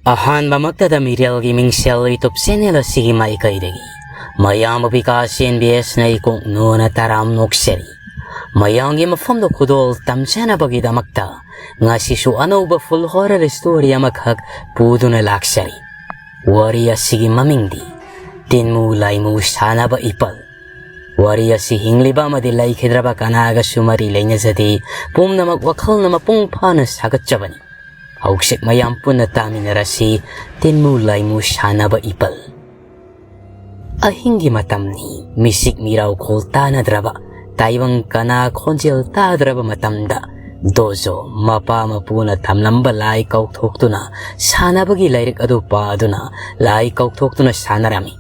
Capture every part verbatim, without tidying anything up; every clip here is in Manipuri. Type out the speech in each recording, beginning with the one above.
ꯑꯍꯥꯟꯕꯃꯛꯇꯗ ꯃꯤꯔꯦꯜꯒꯤ ꯃꯤꯡꯁꯦꯜ YouTube channel ꯑꯁꯤꯒꯤ ꯃꯥꯏꯀꯩꯗꯒꯤ ꯃꯌꯥꯝꯕꯨ ꯕꯤꯀꯥꯁ ꯑꯦꯟ ꯕꯤ ꯑꯦꯁꯅ ꯏꯀꯣꯛ ꯅꯣꯅ ꯇꯔꯥꯝ ꯅꯣꯛꯆꯔꯤ꯫ ꯃꯌꯥꯝꯒꯤ ꯃꯐꯝꯗ ꯈꯨꯗꯣꯜ ꯇꯝꯖꯅꯕꯒꯤꯗꯃꯛꯇ ꯉꯁꯤꯁꯨ ꯑꯅꯧꯕ full horror story ꯑꯃꯈꯛ ꯄꯨꯗꯨꯅ ꯂꯥꯛꯆꯔꯤ꯫ ꯋꯥꯔꯤ ꯑꯁꯤꯒꯤ ꯃꯃꯤꯡꯗꯤ ꯇꯤꯟꯃꯨ ꯂꯥꯏꯃꯨ ꯁꯥꯟꯅꯕ ꯏꯄꯜ꯫ ꯋꯥꯔꯤ ꯑꯁꯤ ꯍꯤꯡꯂꯤꯕ ꯑꯃꯗꯤ ꯂꯩꯈꯤꯗ꯭ꯔꯕ ꯀꯅꯥꯒꯁꯨ ꯃꯔꯤ ꯂꯩꯅꯖꯗꯦ꯫ ꯄꯨꯝꯅꯃꯛ ꯋꯥꯈꯜꯅ ꯃꯄꯨꯡ ꯐꯥꯅ ꯁꯥꯒꯠꯆꯕꯅꯤ꯫ ꯍꯧꯖꯤꯛ ꯃꯌꯥꯝ ꯄꯨꯟꯅ ꯇꯥꯃꯤꯟꯅꯔꯁꯤ꯫ ꯇꯤꯟꯃꯨ ꯂꯥꯏꯃꯨ ꯁꯥꯟꯅꯕ ꯏꯄꯜ꯫ ꯑꯍꯤꯡꯒꯤ ꯃꯇꯝꯅꯤ꯫ ꯃꯤꯁꯤꯛ ꯃꯤꯔꯥꯎꯈꯣꯜ ꯇꯥꯅꯗ꯭ꯔꯕ, ꯇꯥꯏꯕꯪ ꯀꯅꯥ ꯈꯣꯟꯖꯦꯜ ꯇꯥꯗ꯭ꯔꯕ ꯃꯇꯝꯗ, ꯗꯣꯖꯣ ꯃꯄꯥ ꯃꯄꯨꯅ ꯊꯝꯂꯝꯕ ꯂꯥꯏ ꯀꯧꯊꯣꯛꯇꯨꯅ ꯁꯥꯟꯅꯕꯒꯤ ꯂꯥꯏꯔꯤꯛ ꯑꯗꯨ ꯄꯥꯗꯨꯅ ꯂꯥꯏ ꯀꯧꯊꯣꯛꯇꯨꯅ ꯁꯥꯟꯅꯔꯝꯃꯤ꯫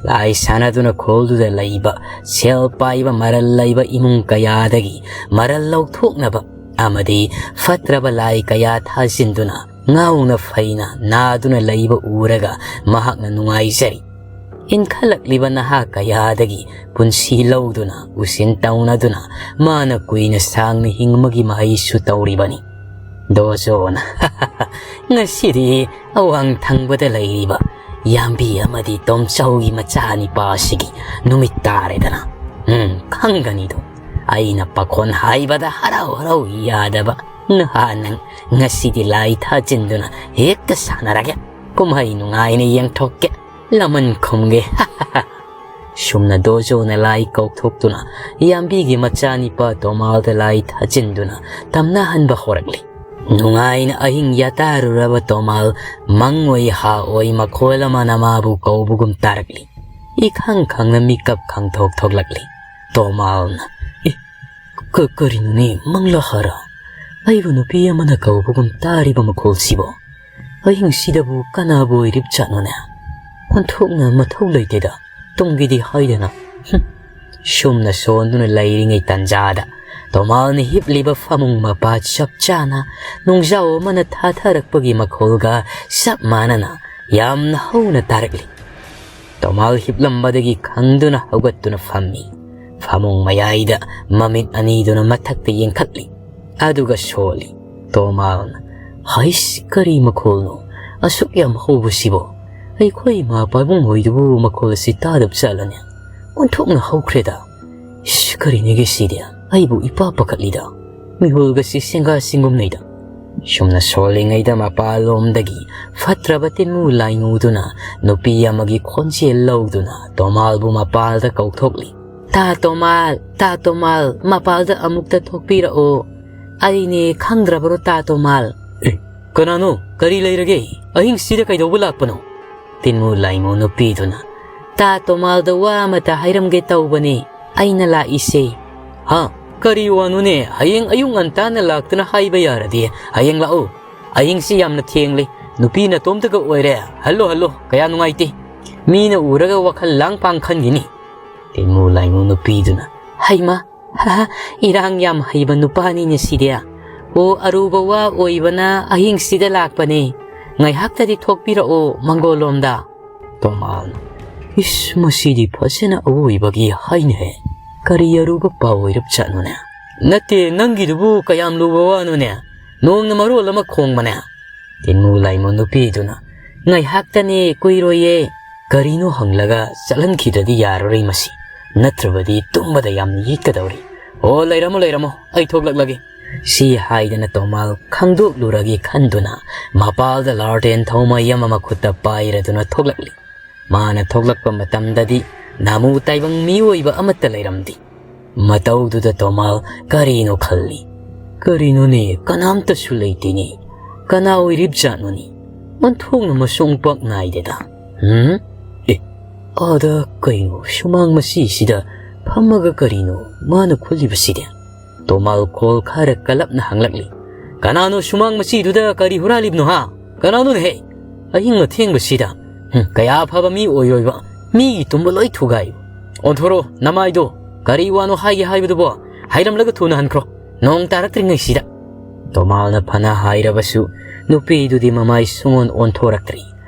ꯂꯥꯏ ꯁꯥꯟꯅꯗꯨꯅ ꯈꯣꯜꯗꯨꯗ ꯂꯩꯕ ꯁꯦꯜ ꯄꯥꯏꯕ ꯃꯔꯜ ꯂꯩꯕ ꯏꯃꯨꯡ ꯀꯌꯥꯗꯒꯤ ꯃꯔꯜ ꯂꯧꯊꯣꯛꯅꯕ ꯑꯃꯗꯤ ꯐꯠꯇ꯭ꯔꯕ ꯂꯥꯏ ꯀꯌꯥ ꯊꯥꯖꯤꯟꯗꯨꯅ ꯉꯥꯎꯅ ꯐꯩꯅ ꯅꯥꯗꯨꯅ ꯂꯩꯕ ꯎꯔꯒ ꯃꯍꯥꯛꯅ ꯅꯨꯡꯉꯥꯏꯖꯔꯤ꯫ ꯏꯟꯈꯠꯂꯛꯂꯤꯕ ꯅꯍꯥ ꯀꯌꯥꯗꯒꯤ ꯄꯨꯟꯁꯤ ꯂꯧꯗꯨꯅ ꯎꯁꯤꯟ ꯇꯧꯅꯗꯨꯅ ꯃꯥꯅ ꯀꯨꯏꯅ ꯁꯥꯡꯅ ꯍꯤꯡꯕꯒꯤ ꯃꯍꯩꯁꯨ ꯇꯧꯔꯤꯕꯅꯤ꯫ ꯗꯣꯖꯣꯅ ꯉꯁꯤꯗꯤ ꯑꯋꯥꯡ ꯊꯪꯕꯗ ꯂꯩꯔꯤꯕ ꯌꯥꯝꯕꯤ ꯑꯃꯗꯤ ꯇꯣꯝꯆꯧꯒꯤ ꯃꯆꯥꯅꯤꯄꯥ ꯑꯁꯤꯒꯤ ꯅꯨꯃꯤꯠ ꯇꯥꯔꯦꯗꯅ꯫ ꯎꯝ, ꯈꯪꯒꯅꯤꯗꯣ꯫ ꯑꯩꯅ ꯄꯥꯈꯣꯟ ꯍꯥꯏꯕꯗ ꯍꯔꯥꯎ ꯍꯔꯥꯎ ꯌꯥꯗꯕ ꯅꯍꯥ ꯅꯪ ꯉꯁꯤꯗꯤ ꯂꯥꯏ ꯊꯥꯖꯤꯟꯗꯨꯅ ꯍꯦꯛꯇ ꯁꯥꯟꯅꯔꯒꯦ꯫ ꯀꯨꯝꯍꯩ ꯅꯨꯡꯉꯥꯏꯅ ꯌꯦꯡꯊꯣꯛꯀꯦ꯫ ꯂꯃꯟ ꯈꯨꯝꯒꯦ꯫ ꯁꯨꯝꯅ ꯗꯣꯖꯣꯅ ꯂꯥꯏ ꯀꯧꯊꯣꯛꯇꯨꯅ ꯌꯥꯝꯕꯤꯒꯤ ꯃꯆꯥꯅꯤꯄꯥ ꯇꯣꯃꯥꯜꯗ ꯂꯥꯏ ꯊꯥꯖꯤꯟꯗꯨꯅ ꯇꯝꯅꯍꯟꯕ ꯍꯧꯔꯛꯂꯤ꯫ ꯅꯨꯡꯉꯥꯏꯅ ꯑꯍꯤꯡ ꯌꯥꯇꯥꯔꯨꯔꯕ ꯇꯣꯃꯥꯜ ꯃꯪ ꯑꯣꯏ ꯍꯥ ꯑꯣꯏ ꯃꯈꯣꯜ ꯑꯃꯅ ꯃꯥꯕꯨ ꯀꯧꯕꯒꯨꯝ ꯇꯥꯔꯛꯂꯤ꯫ ꯏꯈꯪ ꯈꯪꯅ ꯃꯤꯀꯞ ꯈꯪꯊꯣꯛ ꯊꯣꯛꯂꯛꯂꯤ꯫ ꯇꯣꯃꯥꯜꯅ, "ꯑꯦ, ꯀ-, ꯀꯔꯤꯅꯣꯅꯦ, ꯃꯪꯂꯥ ꯍꯥꯔꯥ? ꯑꯩꯕꯨ ꯅꯨꯄꯤ ꯑꯃꯅ ꯀꯧꯕꯒꯨꯝ ꯇꯥꯔꯤꯕ ꯃꯈꯣꯜꯁꯤꯕꯣ? ꯑꯍꯤꯡꯁꯤꯗꯕꯨ ꯀꯅꯥꯕꯨ ꯑꯣꯏꯔꯤꯕꯖꯥꯠꯅꯣꯅꯦ? ꯑꯣꯟꯊꯣꯛꯅ ꯃꯊꯧ ꯂꯩꯇꯦꯗ, ꯇꯨꯡꯒꯤꯗꯤ ꯍꯥꯏꯗꯅ꯫" ꯍꯨꯝ꯫ ꯁꯨꯝꯅ ꯁꯣꯟꯗꯨꯅ ꯂꯩꯔꯤꯉꯩ ꯇꯟꯖꯥꯗ ꯇꯣꯃꯥꯜꯅ ꯍꯤꯞꯂꯤꯕ ꯐꯃꯨꯡ ꯃꯄꯥ ꯆꯞ ꯆꯥꯅ ꯅꯨꯡꯖꯥꯎ ꯑꯃꯅ ꯊꯥꯊꯔꯛꯄꯒꯤ ꯃꯈꯣꯜꯒ ꯆꯞ ꯃꯥꯟꯅꯅ ꯌꯥꯝꯅ ꯍꯧꯅ ꯇꯥꯔꯛꯂꯤ꯫ ꯇꯣꯃꯥꯜ ꯍꯤꯞꯂꯝꯕꯗꯒꯤ ꯈꯪꯗꯨꯅ ꯍꯧꯒꯠꯇꯨꯅ ꯐꯝꯃꯤ꯫ ꯐꯃꯨꯡ ꯃꯌꯥꯏꯗ ꯃꯃꯤꯠ ꯑꯅꯤꯗꯨꯅ ꯃꯊꯛꯇ ꯌꯦꯡꯈꯠꯂꯤ꯫ ꯑꯗꯨꯒ ꯁꯣꯜꯂꯤ꯫ ꯇꯣꯃꯥꯜꯅ, "ꯍꯩꯁ, ꯀꯔꯤ ꯃꯈꯣꯜꯅꯣ? ꯑꯁꯨꯛ ꯌꯥꯝ ꯍꯧꯕꯁꯤꯕꯣ? ꯑꯩꯈꯣꯏ ꯏꯃꯥ ꯄꯥꯕꯨꯡ ꯍꯣꯏꯗꯨꯕꯨ ꯃꯈꯣꯜ ꯑꯁꯤ ꯇꯥꯗꯕ ꯖꯥꯠꯂꯅꯦ? ꯑꯣꯟꯊꯣꯛꯅ ꯍꯧꯈ꯭ꯔꯦꯗ꯫ ꯏꯁ, ꯀꯔꯤꯅꯤꯒꯦ ꯁꯤꯗꯤ? ꯑꯩꯕꯨ ꯏꯄꯥ ꯄꯥꯈꯠꯂꯤꯗ꯫ ꯃꯤꯍꯨꯜꯒꯁꯤ ꯁꯦꯡꯒꯥ ꯁꯤꯡꯒꯨꯝꯅꯩꯗ꯫ ꯁꯨꯝꯅ ꯁꯣꯜꯂꯤꯉꯩꯗ ꯃꯄꯥꯟꯂꯣꯝꯗꯒꯤ ꯐꯠꯇ꯭ꯔꯕ ꯇꯤꯟꯃꯨ ꯂꯥꯏꯃꯨꯗꯨꯅ ꯅꯨꯄꯤ ꯑꯃꯒꯤ ꯈꯣꯟꯖꯦꯜ ꯂꯧꯗꯨꯅ ꯇꯣꯃꯥꯜꯕꯨ ꯃꯄꯥꯜꯗ ꯀꯧꯊꯣꯛꯂꯤ꯫ "ꯇꯥ ꯇꯣꯃꯥꯜ, ꯇꯥ ꯇꯣꯃꯥꯜ, ꯃꯄꯥꯜꯗ ꯑꯃꯨꯛꯇ ꯊꯣꯛꯄꯤꯔꯛꯑꯣ꯫ ꯑꯩꯅꯦ, ꯈꯪꯗ꯭ꯔꯕꯔꯣ ꯇꯥ ꯇꯣꯃꯥꯜ?" "ꯑꯦ, ꯀꯅꯥꯅꯣ? ꯀꯔꯤ ꯂꯩꯔꯒꯦ? ꯑꯍꯤꯡꯁꯤꯗ ꯀꯩꯗꯧꯕ ꯂꯥꯛꯄꯅꯣ?" ꯇꯤꯟꯃꯨ ꯂꯥꯏꯃꯨ ꯅꯨꯄꯤꯗꯨꯅ, "ꯇꯥ ꯇꯣꯃꯥꯜꯗ ꯋꯥ ꯑꯃꯇ ꯍꯥꯏꯔꯝꯒꯦ ꯇꯧꯕꯅꯦ ꯑꯩꯅ ꯂꯥꯛꯏꯁꯦ꯫" "ꯍꯥ? ꯀꯔꯤ ꯋꯥꯅꯣꯅꯦ? ꯍꯌꯦꯡ ꯑꯌꯨꯛ ꯉꯟꯇꯥꯅ ꯂꯥꯛꯇꯨꯅ ꯍꯥꯏꯕ ꯌꯥꯔꯗꯤ ꯍꯌꯦꯡ ꯂꯥꯛꯎ꯫ ꯑꯍꯤꯡꯁꯤ ꯌꯥꯝꯅ ꯊꯦꯡꯂꯦ꯫ ꯅꯨꯄꯤ ꯅꯇꯣꯝꯇꯒ ꯑꯣꯏꯔꯦ꯫ Hello, hello. ꯀꯌꯥ ꯅꯨꯡꯉꯥꯏꯇꯦ꯫ ꯃꯤꯅ ꯎꯔꯒ ꯋꯥꯈꯜ ꯂꯥꯡ ꯄꯥꯡ ꯈꯟꯈꯤꯅꯤ꯫" ꯇꯤꯟꯃꯨ ꯂꯥꯏꯃꯨ ꯅꯨꯄꯤꯗꯨꯅ, "ꯍꯩꯃ, ꯍꯥ, ꯏꯔꯥꯡ ꯌꯥꯝ ꯍꯩꯕ ꯅꯨꯄꯥꯅꯤꯅꯦ ꯁꯤꯗꯤ꯫ ꯑꯣ, ꯑꯔꯨꯕ ꯋꯥ ꯑꯣꯏꯕꯅ ꯑꯍꯤꯡꯁꯤꯗ ꯂꯥꯛꯄꯅꯦ꯫ ꯉꯥꯏꯍꯥꯛꯇꯗꯤ ꯊꯣꯛꯄꯤꯔꯛꯑꯣ ꯃꯪꯒꯣꯜꯂꯣꯝꯗ꯫" ꯇꯣꯃꯥꯜꯅ, "ꯏꯁ, ꯃꯁꯤꯗꯤ ꯐꯖꯅ ꯑꯋꯣꯏꯕꯒꯤ ꯍꯥꯏꯅꯦꯍꯦ꯫ ꯀꯔꯤ ꯑꯔꯨꯕ ꯄꯥꯎ ꯑꯣꯏꯔꯞ ꯖꯥꯠꯅꯣꯅꯦ?" "ꯅꯠꯇꯦ, ꯅꯪꯒꯤꯗꯨꯕꯨ ꯀꯌꯥꯝ ꯂꯨꯕ ꯋꯥꯅꯣꯅꯦ? ꯅꯣꯡꯅ ꯃꯔꯣꯜ ꯑꯃ ꯈꯣꯡꯕꯅꯦ꯫" ꯇꯤꯟꯃꯨ ꯂꯥꯏꯃꯨ ꯅꯨꯄꯤꯗꯨꯅ, "ꯉꯥꯏꯍꯥꯛꯇꯅꯦ, ꯀꯨꯏꯔꯣꯏꯌꯦ꯫ ꯀꯔꯤꯅꯣ ꯍꯪꯂꯒ ꯆꯠꯍꯟꯈꯤꯗ꯭ꯔꯗꯤ ꯌꯥꯔꯔꯣꯏ ꯃꯁꯤ꯫ ꯅꯠꯇ꯭ꯔꯕꯗꯤ ꯇꯨꯝꯕꯗ ꯌꯥꯝꯅ ꯌꯦꯠꯀꯗꯧꯔꯤ꯫ ꯑꯣ, ꯂꯩꯔꯝꯃꯣ, ꯂꯩꯔꯝꯃꯣ, ꯑꯩ ꯊꯣꯛꯂꯛꯂꯒꯦ꯫" ꯁꯤ ꯍꯥꯏꯗꯅ ꯇꯣꯃꯥꯜ ꯈꯪꯗꯣꯛꯂꯨꯔꯒꯦ ꯈꯟꯗꯨꯅ ꯃꯄꯥꯜꯗ ꯂꯥꯔꯇꯦꯟ ꯊꯧꯃꯩ ꯑꯃ ꯃꯈꯨꯠꯇ ꯄꯥꯏꯔꯗꯨꯅ ꯊꯣꯛꯂꯛꯂꯤ꯫ ꯃꯥꯅ ꯊꯣꯛꯂꯛꯄ ꯃꯇꯝꯗꯗꯤ ꯅꯥꯃꯨ ꯇꯥꯏꯕꯪ ꯃꯤꯑꯣꯏꯕ ꯑꯃꯠꯇ ꯂꯩꯔꯝꯗꯦ꯫ ꯃꯇꯧꯗꯨꯗ ꯇꯣꯃꯥꯜ ꯀꯔꯤꯅꯣ ꯈꯜꯂꯤ꯫ "ꯀꯔꯤꯅꯣꯅꯦ, ꯀꯅꯥꯝꯇꯁꯨ ꯂꯩꯇꯦꯅꯦ꯫ ꯀꯅꯥ ꯑꯣꯏꯔꯤꯕꯖꯥꯠꯅꯣꯅꯦ? ꯑꯣꯟꯊꯣꯛꯅ ꯃꯁꯣꯡ ꯄꯥꯛ ꯅꯥꯏꯗꯦꯗ꯫ ꯎꯝ? ꯑꯦ, ꯑꯥꯗ ꯀꯩꯅꯣ, ꯁꯨꯃꯥꯡ ꯃꯆꯤꯁꯤꯗ ꯐꯝꯃꯒ ꯀꯔꯤꯅꯣ ꯃꯥꯅ ꯈꯨꯜꯂꯤꯕꯁꯤꯗꯤ?" ꯇꯣꯃꯥꯜ ꯈꯣꯜ ꯈꯔ ꯀꯜꯂꯞꯅ ꯍꯪꯂꯛꯂꯤ꯫ "ꯀꯅꯥꯅꯣ ꯁꯨꯃꯥꯡ ꯃꯆꯤꯗꯨꯗ ꯀꯔꯤ ꯍꯨꯔꯥꯜꯂꯤꯕꯅꯣ, ꯍꯥ? ꯀꯅꯥꯅꯣꯅꯦꯍꯦ? ꯑꯍꯤꯡ ꯑꯊꯦꯡꯕꯁꯤꯗ꯫ ꯍꯨꯝ, ꯀꯌꯥ ꯐꯕ ꯃꯤ ꯑꯣꯏꯔꯣꯏꯕ꯫ ꯃꯤꯒꯤ ꯇꯨꯝꯕ ꯂꯣꯏ ꯊꯨꯒꯥꯏ꯫ ꯑꯣꯟꯊꯣꯔꯣ, ꯅꯃꯥꯏꯗꯣ꯫ ꯀꯔꯤ ꯋꯥꯅꯣ ꯍꯥꯏꯒꯦ ꯍꯥꯏꯕꯗꯨꯕꯣ? ꯍꯥꯏꯔꯝꯂꯒ ꯊꯨꯅ ꯍꯟꯈ꯭ꯔꯣ꯫ ꯅꯣꯡ ꯇꯥꯔꯛꯇ꯭ꯔꯤꯉꯩꯁꯤꯗ꯫" ꯇꯣꯃꯥꯜꯅ ꯐꯅ ꯍꯥꯏꯔꯕꯁꯨ ꯅꯨꯄꯤꯗꯨꯗꯤ ꯃꯃꯥꯏ ꯁꯨꯡꯑꯣꯟ ꯑꯣꯟꯊꯣꯔꯛꯇ꯭ꯔꯤ꯫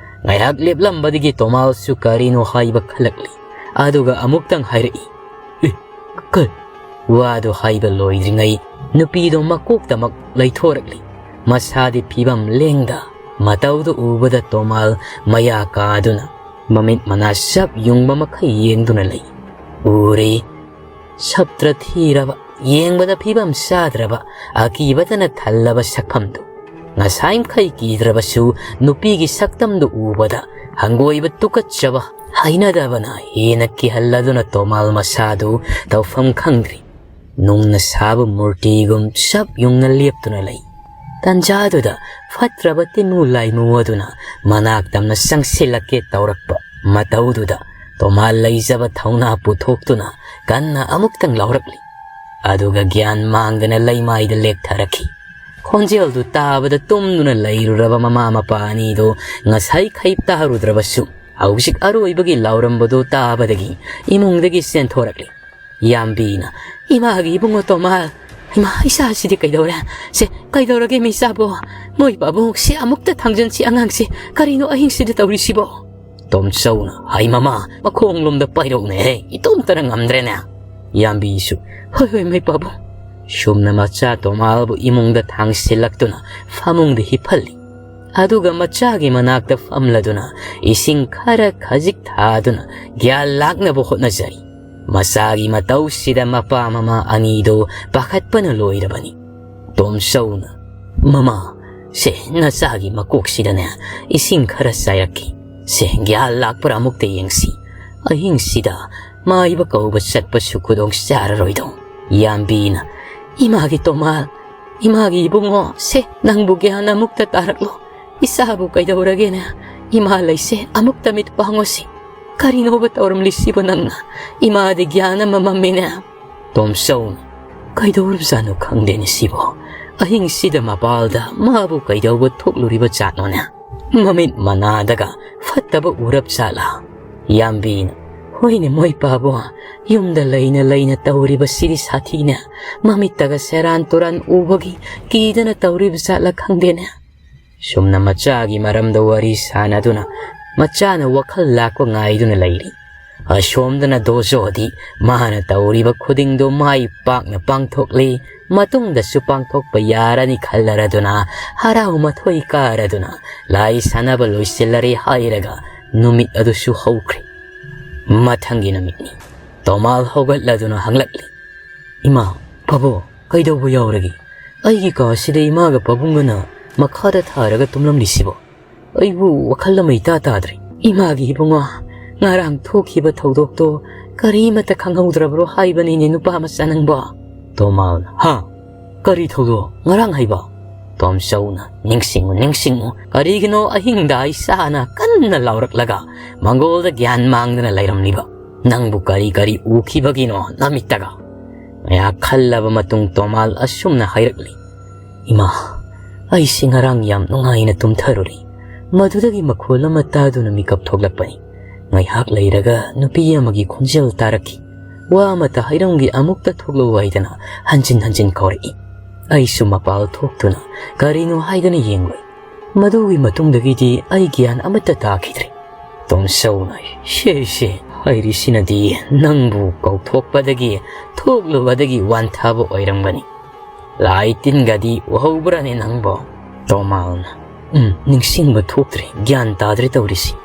ꯉꯥꯏꯍꯥꯛ ꯂꯦꯞꯂꯝꯕꯗꯒꯤ ꯇꯣꯃꯥꯜꯁꯨ ꯀꯔꯤꯅꯣ ꯍꯥꯏꯕ ꯈꯜꯂꯛꯂꯤ꯫ ꯑꯗꯨꯒ ꯑꯃꯨꯛꯇꯪ ꯍꯥꯏꯔꯛꯏ, "ꯑꯦ, ꯀꯩ?" ꯋꯥꯗꯨ ꯍꯥꯏꯕ ꯂꯣꯏꯗ꯭ꯔꯤꯉꯩ ꯅꯨꯄꯤꯗꯨ ꯃꯀꯣꯛꯇꯃꯛ ꯂꯩꯊꯣꯔꯛꯂꯤ꯫ ꯃꯁꯥꯗꯤ ꯐꯤꯕꯝ ꯂꯦꯡꯗ ꯃꯇꯧꯗꯨ ꯎꯕꯗ ꯇꯣꯃꯥꯜ ꯃꯌꯥ ꯀꯥꯗꯨꯅ ꯃꯃꯤꯠ ꯃꯅꯥ ꯆꯞ ꯌꯨꯡꯕ ꯃꯈꯩ ꯌꯦꯡꯗꯨꯅ ꯂꯩ꯫ ꯎꯔꯦ, ꯁꯞꯇ꯭ꯔ ꯊꯤꯔꯕ, ꯌꯦꯡꯕꯗ ꯐꯤꯕꯝ ꯆꯥꯗ꯭ꯔꯕ, ꯑꯀꯤꯕꯇꯅ ꯊꯜꯂꯕ ꯁꯛꯐꯝꯗꯨ꯫ ꯉꯁꯥꯏ ꯃꯈꯩ ꯀꯤꯗ꯭ꯔꯕꯁꯨ ꯅꯨꯄꯤꯒꯤ ꯁꯛꯇꯝꯗꯨ ꯎꯕꯗ ꯍꯪꯒꯣꯏꯕ, ꯇꯨꯀꯠꯆꯕ, ꯍꯩꯅꯗꯕꯅ ꯍꯦꯟꯅ ꯀꯤꯍꯜꯂꯗꯨꯅ ꯇꯣꯃꯥꯜ ꯃꯁꯥꯗꯨ ꯇꯧꯐꯝ ꯈꯪꯗ꯭ꯔꯤ꯫ ꯅꯨꯡꯅ ꯁꯥꯕ ꯃꯨꯔꯇꯤꯒꯨꯝ ꯆꯞ ꯌꯨꯡꯅ ꯂꯦꯞꯇꯨꯅ ꯂꯩ꯫ ꯇꯟꯖꯥꯗꯨꯗ ꯐꯠꯇ꯭ꯔꯕ ꯇꯤꯟꯃꯨ ꯂꯥꯏꯃꯨ ꯑꯗꯨꯅ ꯃꯅꯥꯛ ꯇꯝꯅ ꯆꯪꯁꯤꯜꯂꯛꯀꯦ ꯇꯧꯔꯛꯄ ꯃꯇꯧꯗꯨꯗ ꯇꯣꯃꯥꯜ ꯂꯩꯖꯕ ꯊꯧꯅꯥ ꯄꯨꯊꯣꯛꯇꯨꯅ ꯀꯟꯅ ꯑꯃꯨꯛꯇꯪ ꯂꯥꯎꯔꯛꯂꯤ꯫ ꯑꯗꯨꯒ ꯒ꯭ꯌꯥꯟ ꯃꯥꯡꯗꯅ ꯂꯩꯃꯥꯏꯗ ꯂꯦꯛꯊꯔꯛꯈꯤ꯫ ꯈꯣꯟꯖꯦꯜꯗꯨ ꯇꯥꯕꯗ ꯇꯨꯝꯗꯨꯅ ꯂꯩꯔꯨꯔꯕ ꯃꯃꯥ ꯃꯄꯥ ꯑꯅꯤꯗꯨ ꯉꯁꯥꯏ ꯈꯩ ꯇꯥꯔꯨꯗ꯭ꯔꯕꯁꯨ ꯍꯧꯖꯤꯛ ꯑꯔꯣꯏꯕꯒꯤ ꯂꯥꯎꯔꯝꯕꯗꯨ ꯇꯥꯕꯗꯒꯤ ꯏꯃꯨꯡꯗꯒꯤ ꯆꯦꯟꯊꯣꯔꯛꯂꯤ꯫ ꯌꯥꯝꯕꯤꯅ, "ꯏꯃꯥꯒꯤ ꯏꯕꯨꯡꯉꯣ ꯇꯣꯃꯥꯜ, ꯏꯃꯥ, ꯏꯆꯥꯁꯤꯗꯤ ꯀꯩꯗꯧꯔꯦ? ꯁꯦ, ꯀꯩꯗꯧꯔꯒꯦ ꯃꯤꯆꯥꯕꯣ? ꯃꯣꯏ ꯄꯥꯕꯨꯡ, ꯁꯦ, ꯑꯃꯨꯛꯇ ꯊꯥꯡꯖꯟꯁꯤ ꯑꯉꯥꯡꯁꯦ, ꯀꯔꯤꯅꯣ ꯑꯍꯤꯡꯁꯤꯗ ꯇꯧꯔꯤꯁꯤꯕꯣ?" ꯇꯣꯝꯆꯧꯅ, "ꯍꯩ ꯃꯃꯥ, ꯃꯈꯣꯡꯂꯣꯝꯗ ꯄꯥꯏꯔꯛꯎꯅꯦꯍꯦ, ꯏꯇꯣꯝꯇꯅ ꯉꯝꯗ꯭ꯔꯦꯅꯦ꯫" ꯌꯥꯝꯕꯤꯁꯨ, "ꯍꯣꯏ, ꯍꯣꯏ, ꯃꯩ ꯄꯥꯕꯨꯡ꯫" ꯁꯨꯝꯅ ꯃꯆꯥ ꯇꯣꯃꯥꯜꯕꯨ ꯏꯃꯨꯡꯗ ꯊꯥꯡꯁꯤꯜꯂꯛꯇꯨꯅ ꯐꯃꯨꯡꯗ ꯍꯤꯞꯍꯜꯂꯤ꯫ ꯑꯗꯨꯒ ꯃꯆꯥꯒꯤ ꯃꯅꯥꯛꯇ ꯐꯝꯂꯗꯨꯅ ꯏꯁꯤꯡ ꯈꯔ ꯈꯖꯤꯛ ꯊꯥꯗꯨꯅ ꯒ꯭ꯌꯥꯟ ꯂꯥꯛꯅꯕ ꯍꯣꯠꯅꯖꯔꯤ꯫ ꯃꯆꯥꯒꯤ ꯃꯇꯧꯁꯤꯗ ꯃꯄꯥ ꯃꯃꯥ ꯑꯅꯤꯗꯨ ꯄꯥꯈꯠꯄꯅ ꯂꯣꯏꯔꯕꯅꯤ꯫ ꯇꯣꯝꯆꯧꯅ, "ꯃꯃꯥ, ꯁꯦ, ꯅꯆꯥꯒꯤ ꯃꯀꯣꯛꯁꯤꯗꯅꯦ ꯏꯁꯤꯡ ꯈꯔ ꯆꯥꯏꯔꯛꯈꯤ꯫ ꯁꯦ, ꯒ꯭ꯌꯥꯟ ꯂꯥꯛꯄ꯭ꯔꯥ ꯑꯃꯨꯛꯇ ꯌꯦꯡꯁꯤ꯫ ꯑꯍꯤꯡꯁꯤꯗ ꯃꯥꯏꯕ ꯀꯧꯕ ꯆꯠꯄꯁꯨ ꯈꯨꯗꯣꯡ ꯆꯥꯔꯔꯣꯏꯗꯧ꯫" ꯌꯥꯝꯕꯤꯅ, "ꯏꯃꯥꯒꯤ ꯇꯣꯃꯥꯜ, ꯏꯃꯥꯒꯤ ꯏꯕꯨꯡꯉꯣ, ꯁꯦ, ꯅꯪꯕꯨ ꯒ꯭ꯌꯥꯟ ꯑꯃꯨꯛꯇ ꯇꯥꯔꯛꯂꯣ꯫ ꯏꯆꯥꯕꯨ ꯀꯩꯗꯧꯔꯒꯦꯅꯦ? ꯏꯃꯥ ꯂꯩꯁꯦ, ꯑꯃꯨꯛꯇ ꯃꯤꯠ ꯄꯥꯡꯉꯣꯁꯤ꯫ ꯀꯔꯤꯅꯣꯕ ꯇꯧꯔꯝꯂꯤꯁꯤꯕꯨ ꯅꯪꯅ? ꯏꯃꯥꯗꯤ ꯒ꯭ꯌꯥꯟ ꯑꯃ ꯃꯝꯃꯤꯅꯦ꯫" ꯇꯣꯝꯆꯧꯅ, "ꯀꯩꯗꯧꯔꯕꯖꯥꯠꯅꯣ ꯈꯪꯗꯦꯅꯦ ꯁꯤꯕꯣ꯫ ꯑꯍꯤꯡꯁꯤꯗ ꯃꯄꯥꯜꯗ ꯃꯥꯕꯨ ꯀꯩꯗꯧꯕ ꯊꯣꯛꯂꯨꯔꯤꯕ ꯖꯥꯠꯅꯣꯅꯦ? ꯃꯃꯤꯠ ꯃꯅꯥꯗꯒ ꯐꯠꯇꯕ ꯎꯔꯞ ꯖꯥꯠꯂꯥ?" ꯌꯥꯝꯕꯤꯅ, "ꯍꯣꯏꯅꯦ ꯃꯣꯏ ꯄꯥꯕꯣ, ꯌꯨꯝꯗ ꯂꯩꯅ ꯂꯩꯅ ꯇꯧꯔꯤꯕꯁꯤꯗꯤ ꯁꯥꯊꯤꯅꯦ꯫ ꯃꯃꯤꯠꯇꯒ ꯁꯦꯔꯥꯟ ꯇꯨꯔꯥꯟ ꯎꯕꯒꯤ ꯀꯤꯗꯅ ꯇꯧꯔꯤꯕ ꯖꯥꯠꯂꯥ ꯈꯪꯗꯦꯅꯦ꯫" ꯁꯨꯝꯅ ꯃꯆꯥꯒꯤ ꯃꯔꯝꯗ ꯋꯥꯔꯤ ꯁꯥꯟꯅꯗꯨꯅ ꯃꯆꯥꯅ ꯋꯥꯈꯜ ꯂꯥꯛꯄ ꯉꯥꯏꯗꯨꯅ ꯂꯩꯔꯤ꯫ ꯑꯁꯣꯝꯗꯅ ꯗꯣꯖꯣꯗꯤ ꯃꯥꯅ ꯇꯧꯔꯤꯕ ꯈꯨꯗꯤꯡꯗꯨ ꯃꯥꯏ ꯄꯥꯛꯅ ꯄꯥꯡꯊꯣꯛꯂꯤ꯫ ꯃꯇꯨꯡꯗꯁꯨ ꯄꯥꯡꯊꯣꯛꯄ ꯌꯥꯔꯅꯤ ꯈꯜꯂꯔꯗꯨꯅ, ꯍꯔꯥꯎ ꯃꯊꯣꯏ ꯀꯥꯔꯗꯨꯅ ꯂꯥꯏ ꯁꯥꯟꯅꯕ ꯂꯣꯏꯁꯤꯜꯂꯔꯦ ꯍꯥꯏꯔꯒ ꯅꯨꯃꯤꯠ ꯑꯗꯨꯁꯨ ꯍꯧꯈ꯭ꯔꯦ꯫ ꯃꯊꯪꯒꯤ ꯅꯨꯃꯤꯠꯅꯤ꯫ ꯇꯣꯃꯥꯜ ꯍꯧꯒꯠꯂꯗꯨꯅ ꯍꯪꯂꯛꯂꯤ, "ꯏꯃꯥ, ꯄꯥꯕꯨꯡ, ꯀꯩꯗꯧꯕ ꯌꯥꯎꯔꯒꯦ? ꯑꯩꯒꯤ ꯀꯥꯁꯤꯗ ꯏꯃꯥꯒ ꯄꯥꯕꯨꯡꯒꯅ ꯃꯈꯥꯗ ꯊꯥꯔꯒ ꯇꯨꯝꯂꯝꯂꯤꯁꯤꯕꯣ? ꯑꯩꯕꯨ ꯋꯥꯈꯜ ꯑꯃ ꯏꯇꯥ ꯇꯥꯗ꯭ꯔꯦ꯫ ꯏꯃꯥꯒꯤ ꯏꯕꯨꯡꯉꯣ, ꯉꯔꯥꯡ ꯊꯣꯛꯈꯤꯕ ꯊꯧꯗꯣꯛꯇꯣ ꯀꯔꯤꯃꯠꯇ ꯈꯪꯍꯧꯗ꯭ꯔꯕ꯭ꯔꯣ ꯍꯥꯏꯕꯅꯤꯅꯦ, ꯅꯨꯄꯥ ꯃꯆꯥ ꯅꯪꯕꯣ?" ꯇꯣꯃꯥꯜꯅ, "ꯍꯥ? ꯀꯔꯤ ꯊꯧꯗꯣꯛ? ꯉꯔꯥꯡ ꯍꯥꯏꯕ?" ꯇꯣꯝꯆꯧꯅ, "ꯅꯤꯡꯁꯤꯡꯉꯨ, ꯅꯤꯡꯁꯤꯡꯉꯨ꯫ ꯀꯔꯤꯒꯤꯅꯣ ꯑꯍꯤꯡꯗ ꯏꯆꯥꯅ ꯀꯟꯅ ꯂꯥꯎꯔꯛꯂꯒ ꯃꯪꯒꯣꯜꯗ ꯒ꯭ꯌꯥꯟ ꯃꯥꯡꯗꯅ ꯂꯩꯔꯝꯂꯤꯕ? ꯅꯪꯕꯨ ꯀꯔꯤ ꯀꯔꯤ ꯎꯈꯤꯕꯒꯤꯅꯣ ꯅꯃꯤꯠꯇꯒ?" ꯉꯥꯏꯍꯥꯛ ꯈꯜꯂꯕ ꯃꯇꯨꯡ ꯇꯣꯃꯥꯜ ꯑꯁꯨꯝꯅ ꯍꯥꯏꯔꯛꯂꯤ, "ꯏꯃꯥ, ꯑꯩꯁꯤ ꯉꯔꯥꯡ ꯌꯥꯝ ꯅꯨꯡꯉꯥꯏꯅ ꯇꯨꯝꯊꯔꯨꯔꯦ꯫ ꯃꯗꯨꯗꯒꯤ ꯃꯈꯣꯜ ꯑꯃ ꯇꯥꯗꯨꯅ ꯃꯤꯀꯞ ꯊꯣꯛꯂꯛꯄꯅꯤ꯫ ꯉꯥꯏꯍꯥꯛ ꯂꯩꯔꯒ ꯅꯨꯄꯤ ꯑꯃꯒꯤ ꯈꯣꯟꯖꯦꯜ ꯇꯥꯔꯛꯈꯤ꯫ ꯋꯥ ꯑꯃꯠꯇ ꯍꯥꯏꯔꯝꯒꯦ, ꯑꯃꯨꯛꯇ ꯊꯣꯛꯂꯛꯎ" ꯍꯥꯏꯗꯅ ꯍꯟꯖꯤꯟ ꯍꯟꯖꯤꯟ ꯀꯧꯔꯛꯏ꯫ ꯑꯩꯁꯨ ꯃꯄꯥꯜ ꯊꯣꯛꯇꯨꯅ ꯀꯔꯤꯅꯣ ꯍꯥꯏꯗꯅ ꯌꯦꯡꯂꯨꯏ꯫ ꯃꯗꯨꯒꯤ ꯃꯇꯨꯡꯗꯒꯤꯗꯤ ꯑꯩ ꯒ꯭ꯌꯥꯟ ꯑꯃꯠꯇ ꯇꯥꯈꯤꯗ꯭ꯔꯦ꯫ ꯇꯣꯝꯆꯧꯅ, "ꯁꯦ, ꯁꯦ, ꯍꯥꯏꯔꯤꯁꯤꯅꯗꯤ ꯅꯪꯕꯨ ꯀꯧꯊꯣꯛꯄꯗꯒꯤ ꯊꯣꯛꯂꯨꯕꯗꯒꯤ ꯋꯥꯟꯊꯕ ꯑꯣꯏꯔꯝꯒꯅꯤ꯫ ꯂꯥꯏ ꯇꯤꯟꯒꯗꯤ ꯎꯍꯧꯕ꯭ꯔꯅꯦ ꯅꯪꯕꯣ?" ꯇꯣꯃꯥꯜꯅ, "ꯎꯝ, ꯅꯤꯡꯁꯤꯡꯕ ꯊꯣꯛꯇ꯭ꯔꯦ, ꯒ꯭ꯌꯥꯟ ꯇꯥꯗ꯭ꯔꯦ ꯇꯧꯔꯤꯁꯤ꯫"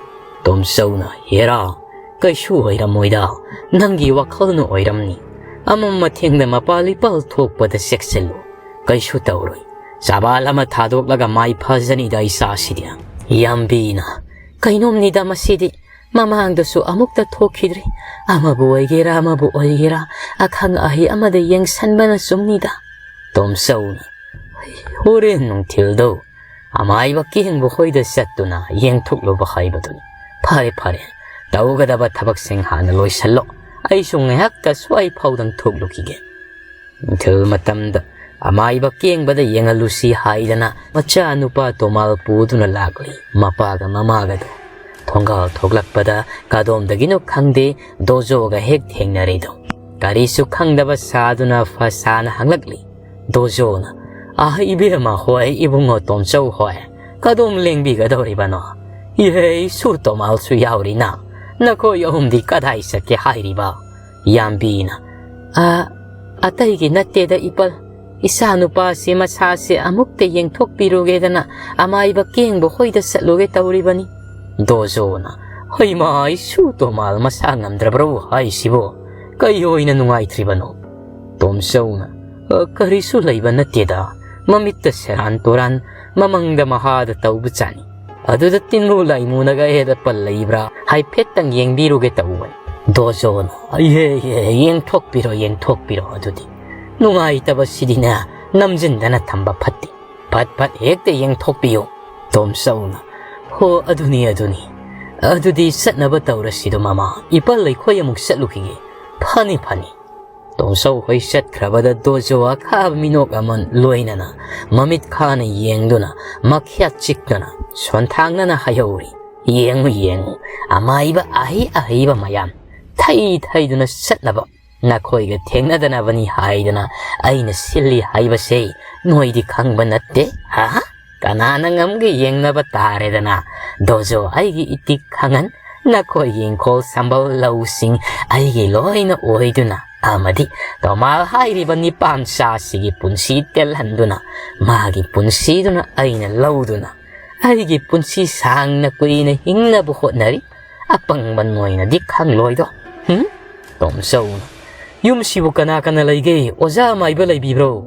ꯇꯣꯝꯆꯧꯅ, "ꯍꯦꯔꯥ, ꯀꯩꯁꯨ ꯑꯣꯏꯔꯝꯃꯣꯏꯗ, ꯅꯪꯒꯤ ꯋꯥꯈꯜꯅ ꯑꯣꯏꯔꯝꯅꯤ꯫ ꯑꯃꯝ ꯑꯊꯦꯡꯗ ꯃꯄꯥꯜ ꯏꯄꯥꯜ ꯊꯣꯛꯄꯗ ꯆꯦꯛꯁꯤꯜꯂꯨ, ꯀꯩꯁꯨ ꯇꯧꯔꯣꯏ꯫ ꯆꯕꯥꯜ ꯑꯃ ꯊꯥꯗꯣꯛꯂꯒ ꯃꯥꯏ ꯐꯥꯖꯅꯤꯗ ꯏꯆꯥꯁꯤꯗꯤ꯫" ꯌꯥꯝꯕꯤꯅ, "ꯀꯩꯅꯣꯝꯅꯤꯗ ꯃꯁꯤꯗꯤ, ꯃꯃꯥꯡꯗꯁꯨ ꯑꯃꯨꯛꯇ ꯊꯣꯛꯈꯤꯗ꯭ꯔꯤ꯫ ꯑꯃꯕꯨ ꯑꯣꯏꯒꯦꯔꯥ ꯑꯃꯕꯨ ꯑꯣꯏꯒꯦꯔꯥ, ꯑꯈꯪ ꯑꯍꯩ ꯑꯃꯗ ꯌꯦꯡꯁꯟꯕꯅ ꯆꯨꯝꯅꯤꯗ꯫" ꯇꯣꯝꯆꯧꯅ, "ꯍꯣꯔꯦꯟ ꯅꯨꯡꯊꯤꯜꯗꯣ ꯑꯃꯥꯏꯕ ꯀꯦꯡꯕ ꯍꯣꯏꯗ ꯆꯠꯇꯨꯅ ꯌꯦꯡꯊꯣꯛꯂꯨꯕ ꯍꯥꯏꯕꯗꯨꯅꯤ꯫ ꯐꯔꯦ, ꯐꯔꯦ, ꯇꯧꯒꯗꯕ ꯊꯕꯛꯁꯤꯡ ꯍꯥꯟꯅ ꯂꯣꯏꯁꯜꯂꯣ꯫ ꯑꯩꯁꯨ ꯉꯥꯏꯍꯥꯛꯇ ꯁ꯭ꯋꯥꯏ ꯐꯥꯎꯗꯪ ꯊꯣꯛꯂꯨꯈꯤꯒꯦ꯫" ꯅꯨꯡꯊꯤꯜ ꯃꯇꯝꯗ ꯑꯃꯥꯏꯕ ꯀꯦꯡꯕꯗ ꯌꯦꯡꯍꯜꯂꯨꯁꯤ ꯍꯥꯏꯗꯅ ꯃꯆꯥꯅꯨꯄꯥ ꯇꯣꯃꯥꯜ ꯄꯨꯗꯨꯅ ꯂꯥꯛꯂꯤ꯫ ꯃꯄꯥꯒ ꯃꯃꯥꯒꯗꯣ ꯊꯣꯡꯒꯥꯜ ꯊꯣꯛꯂꯛꯄꯗ ꯀꯗꯣꯝꯗꯒꯤꯅꯣ ꯈꯪꯗꯦ, ꯗꯣꯖꯣꯒ ꯍꯦꯛ ꯊꯦꯡꯅꯔꯦꯗꯣ꯫ ꯀꯔꯤꯁꯨ ꯈꯪꯗꯕ ꯁꯥꯗꯨꯅ ꯐꯁꯥꯅ ꯍꯪꯂꯛꯂꯤ꯫ ꯗꯣꯖꯣꯅ, "ꯑꯥ, ꯏꯕꯦꯝꯃ ꯍꯣꯏ, ꯏꯕꯨꯡꯉꯣ ꯇꯣꯝꯆꯧ ꯍꯣꯏ, ꯀꯗꯣꯝ ꯂꯦꯡꯕꯤꯒꯗꯧꯔꯤꯕꯅꯣ? ꯏꯍꯦ, ꯏꯁꯨ ꯇꯣꯃꯥꯜꯁꯨ ꯌꯥꯎꯔꯤꯅ, "ꯅꯈꯣꯏ ꯑꯍꯨꯝꯗꯤ ꯀꯗꯥꯏ ꯆꯠꯀꯦ ꯍꯥꯏꯔꯤꯕ?" ꯌꯥꯝꯕꯤꯅ, "ꯑ, ꯑꯇꯩꯒꯤ ꯅꯠꯇꯦꯗ ꯏꯄꯜ, ꯏꯆꯥ ꯅꯨꯄꯥꯁꯤ ꯃꯁꯥꯁꯦ ꯑꯃꯨꯛꯇ ꯌꯦꯡꯊꯣꯛꯄꯤꯔꯨꯒꯦꯗꯅ ꯑꯃꯥꯏꯕ ꯀꯦꯡꯕ ꯍꯣꯏꯗ ꯆꯠꯂꯨꯒꯦ ꯇꯧꯔꯤꯕꯅꯤ꯫" ꯗꯣꯖꯣꯅ, "ꯍꯩꯃꯥ, ꯏꯁꯨ ꯇꯣꯃꯥꯜ ꯃꯁꯥ ꯉꯝꯗ꯭ꯔꯕ꯭ꯔꯣ ꯍꯥꯏꯁꯤꯕꯣ? ꯀꯩ ꯑꯣꯏꯅ ꯅꯨꯡꯉꯥꯏꯇ꯭ꯔꯤꯕꯅꯣ?" ꯇꯣꯝꯆꯧꯅ, "ꯑ, ꯀꯔꯤꯁꯨ ꯂꯩꯕ ꯅꯠꯇꯦꯗ, ꯃꯃꯤꯠꯇ ꯁꯦꯔꯥꯟ ꯇꯨꯔꯥꯟ, ꯃꯃꯪꯗ ꯃꯍꯥꯗ ꯇꯧꯕꯖꯥꯠꯅꯤ꯫ ꯑꯗꯨꯗ ꯇꯤꯟꯃꯨ ꯂꯥꯏꯃꯨꯅꯒ ꯍꯦꯗꯠꯄ ꯂꯩꯕ꯭ꯔꯥ ꯍꯥꯏꯐꯦꯠꯇꯪ ꯌꯦꯡꯕꯤꯔꯨꯒꯦ ꯇꯧꯕꯅꯤ꯫" ꯗꯣꯖꯣꯅ, "ꯏꯍꯦ, ꯏꯍꯦ, ꯌꯦꯡꯊꯣꯛꯄꯤꯔꯣ, ꯌꯦꯡꯊꯣꯛꯄꯤꯔꯣ, ꯑꯗꯨꯗꯤ꯫ ꯅꯨꯡꯉꯥꯏꯇꯕꯁꯤꯗꯤꯅꯦ, ꯅꯝꯖꯤꯟꯗꯅ ꯊꯝꯕ ꯐꯠꯇꯦ꯫ ꯐꯠ ꯐꯠ ꯍꯦꯛꯇ ꯌꯦꯡꯊꯣꯛꯄꯤꯌꯨ꯫" ꯇꯣꯝꯆꯧꯅ, "ꯍꯣ, ꯑꯗꯨꯅꯤ, ꯑꯗꯨꯅꯤ꯫ ꯑꯗꯨꯗꯤ ꯆꯠꯅꯕ ꯇꯧꯔꯁꯤꯗꯣ ꯃꯃꯥ, ꯏꯄꯜ ꯑꯩꯈꯣꯏ ꯑꯃꯨꯛ ꯆꯠꯂꯨꯈꯤꯒꯦ꯫ ꯐꯅꯤ, ꯐꯅꯤ꯫" ꯇꯣꯝꯆꯧ ꯍꯣꯏ ꯆꯠꯈ꯭ꯔꯕꯗ ꯗꯣꯖꯣ ꯑꯈꯥꯕ ꯃꯤꯅꯣꯛ ꯑꯃ ꯂꯣꯏꯅꯅ ꯃꯃꯤꯠ ꯈꯥꯅ ꯌꯦꯡꯗꯨꯅ ꯃꯈ꯭ꯌꯥꯠ ꯆꯤꯛꯇꯨꯅ ꯁꯣꯟꯊꯥꯡꯅꯅ ꯍꯥꯏꯍꯧꯔꯤ, "ꯌꯦꯡꯉꯨ, ꯌꯦꯡꯉꯨ, ꯑꯃꯥꯏꯕ ꯑꯍꯩ ꯑꯍꯩꯕ ꯃꯌꯥꯝ ꯊꯩ ꯊꯩꯗꯨꯅ ꯆꯠꯅꯕ ꯅꯈꯣꯏꯒ ꯊꯦꯡꯅꯗꯅꯕꯅꯤ ꯍꯥꯏꯗꯅ ꯑꯩꯅ ꯁꯤꯜꯂꯤ ꯍꯥꯏꯕꯁꯦ ꯅꯣꯏꯗꯤ ꯈꯪꯕ ꯅꯠꯇꯦ, ꯍꯥ? ꯀꯅꯥꯅ ꯉꯝꯒꯦ ꯌꯦꯡꯅꯕ ꯇꯥꯔꯦꯗꯅ꯫ ꯗꯣꯖꯣ ꯑꯩꯒꯤ ꯏꯇꯤꯛ ꯈꯪꯍꯟ, ꯅꯈꯣꯏꯒꯤ ꯏꯪꯈꯣꯜ ꯁꯝꯕꯜ ꯂꯧꯁꯤꯡ ꯑꯩꯒꯤ ꯂꯣꯏꯅ ꯑꯣꯏꯗꯨꯅ ꯑꯃꯗꯤ ꯇꯣꯃꯥꯜ ꯍꯥꯏꯔꯤꯕ ꯅꯤꯄꯥꯝꯆꯥꯁꯤꯒꯤ ꯄꯨꯟꯁꯤ ꯇꯦꯜꯍꯟꯗꯨꯅ ꯃꯥꯒꯤ ꯄꯨꯟꯁꯤꯗꯨꯅ ꯑꯩꯅ ꯂꯧꯗꯨꯅ ꯑꯩꯒꯤ ꯄꯨꯟꯁꯤ ꯁꯥꯡꯅ ꯀꯨꯏꯅ ꯍꯤꯡꯅꯕ ꯍꯣꯠꯅꯔꯤ꯫ ꯑꯄꯪꯕ ꯅꯣꯏꯅꯗꯤ ꯈꯪꯂꯣꯏꯗꯣ꯫" ꯍꯨꯝ? ꯇꯣꯝꯆꯧꯅ, "ꯌꯨꯝꯁꯤꯕꯨ ꯀꯅꯥ ꯀꯅꯥ ꯂꯩꯒꯦ? ꯑꯣꯖꯥ ꯑꯃꯥꯏꯕ ꯂꯩꯕꯤꯕ꯭ꯔꯣ?"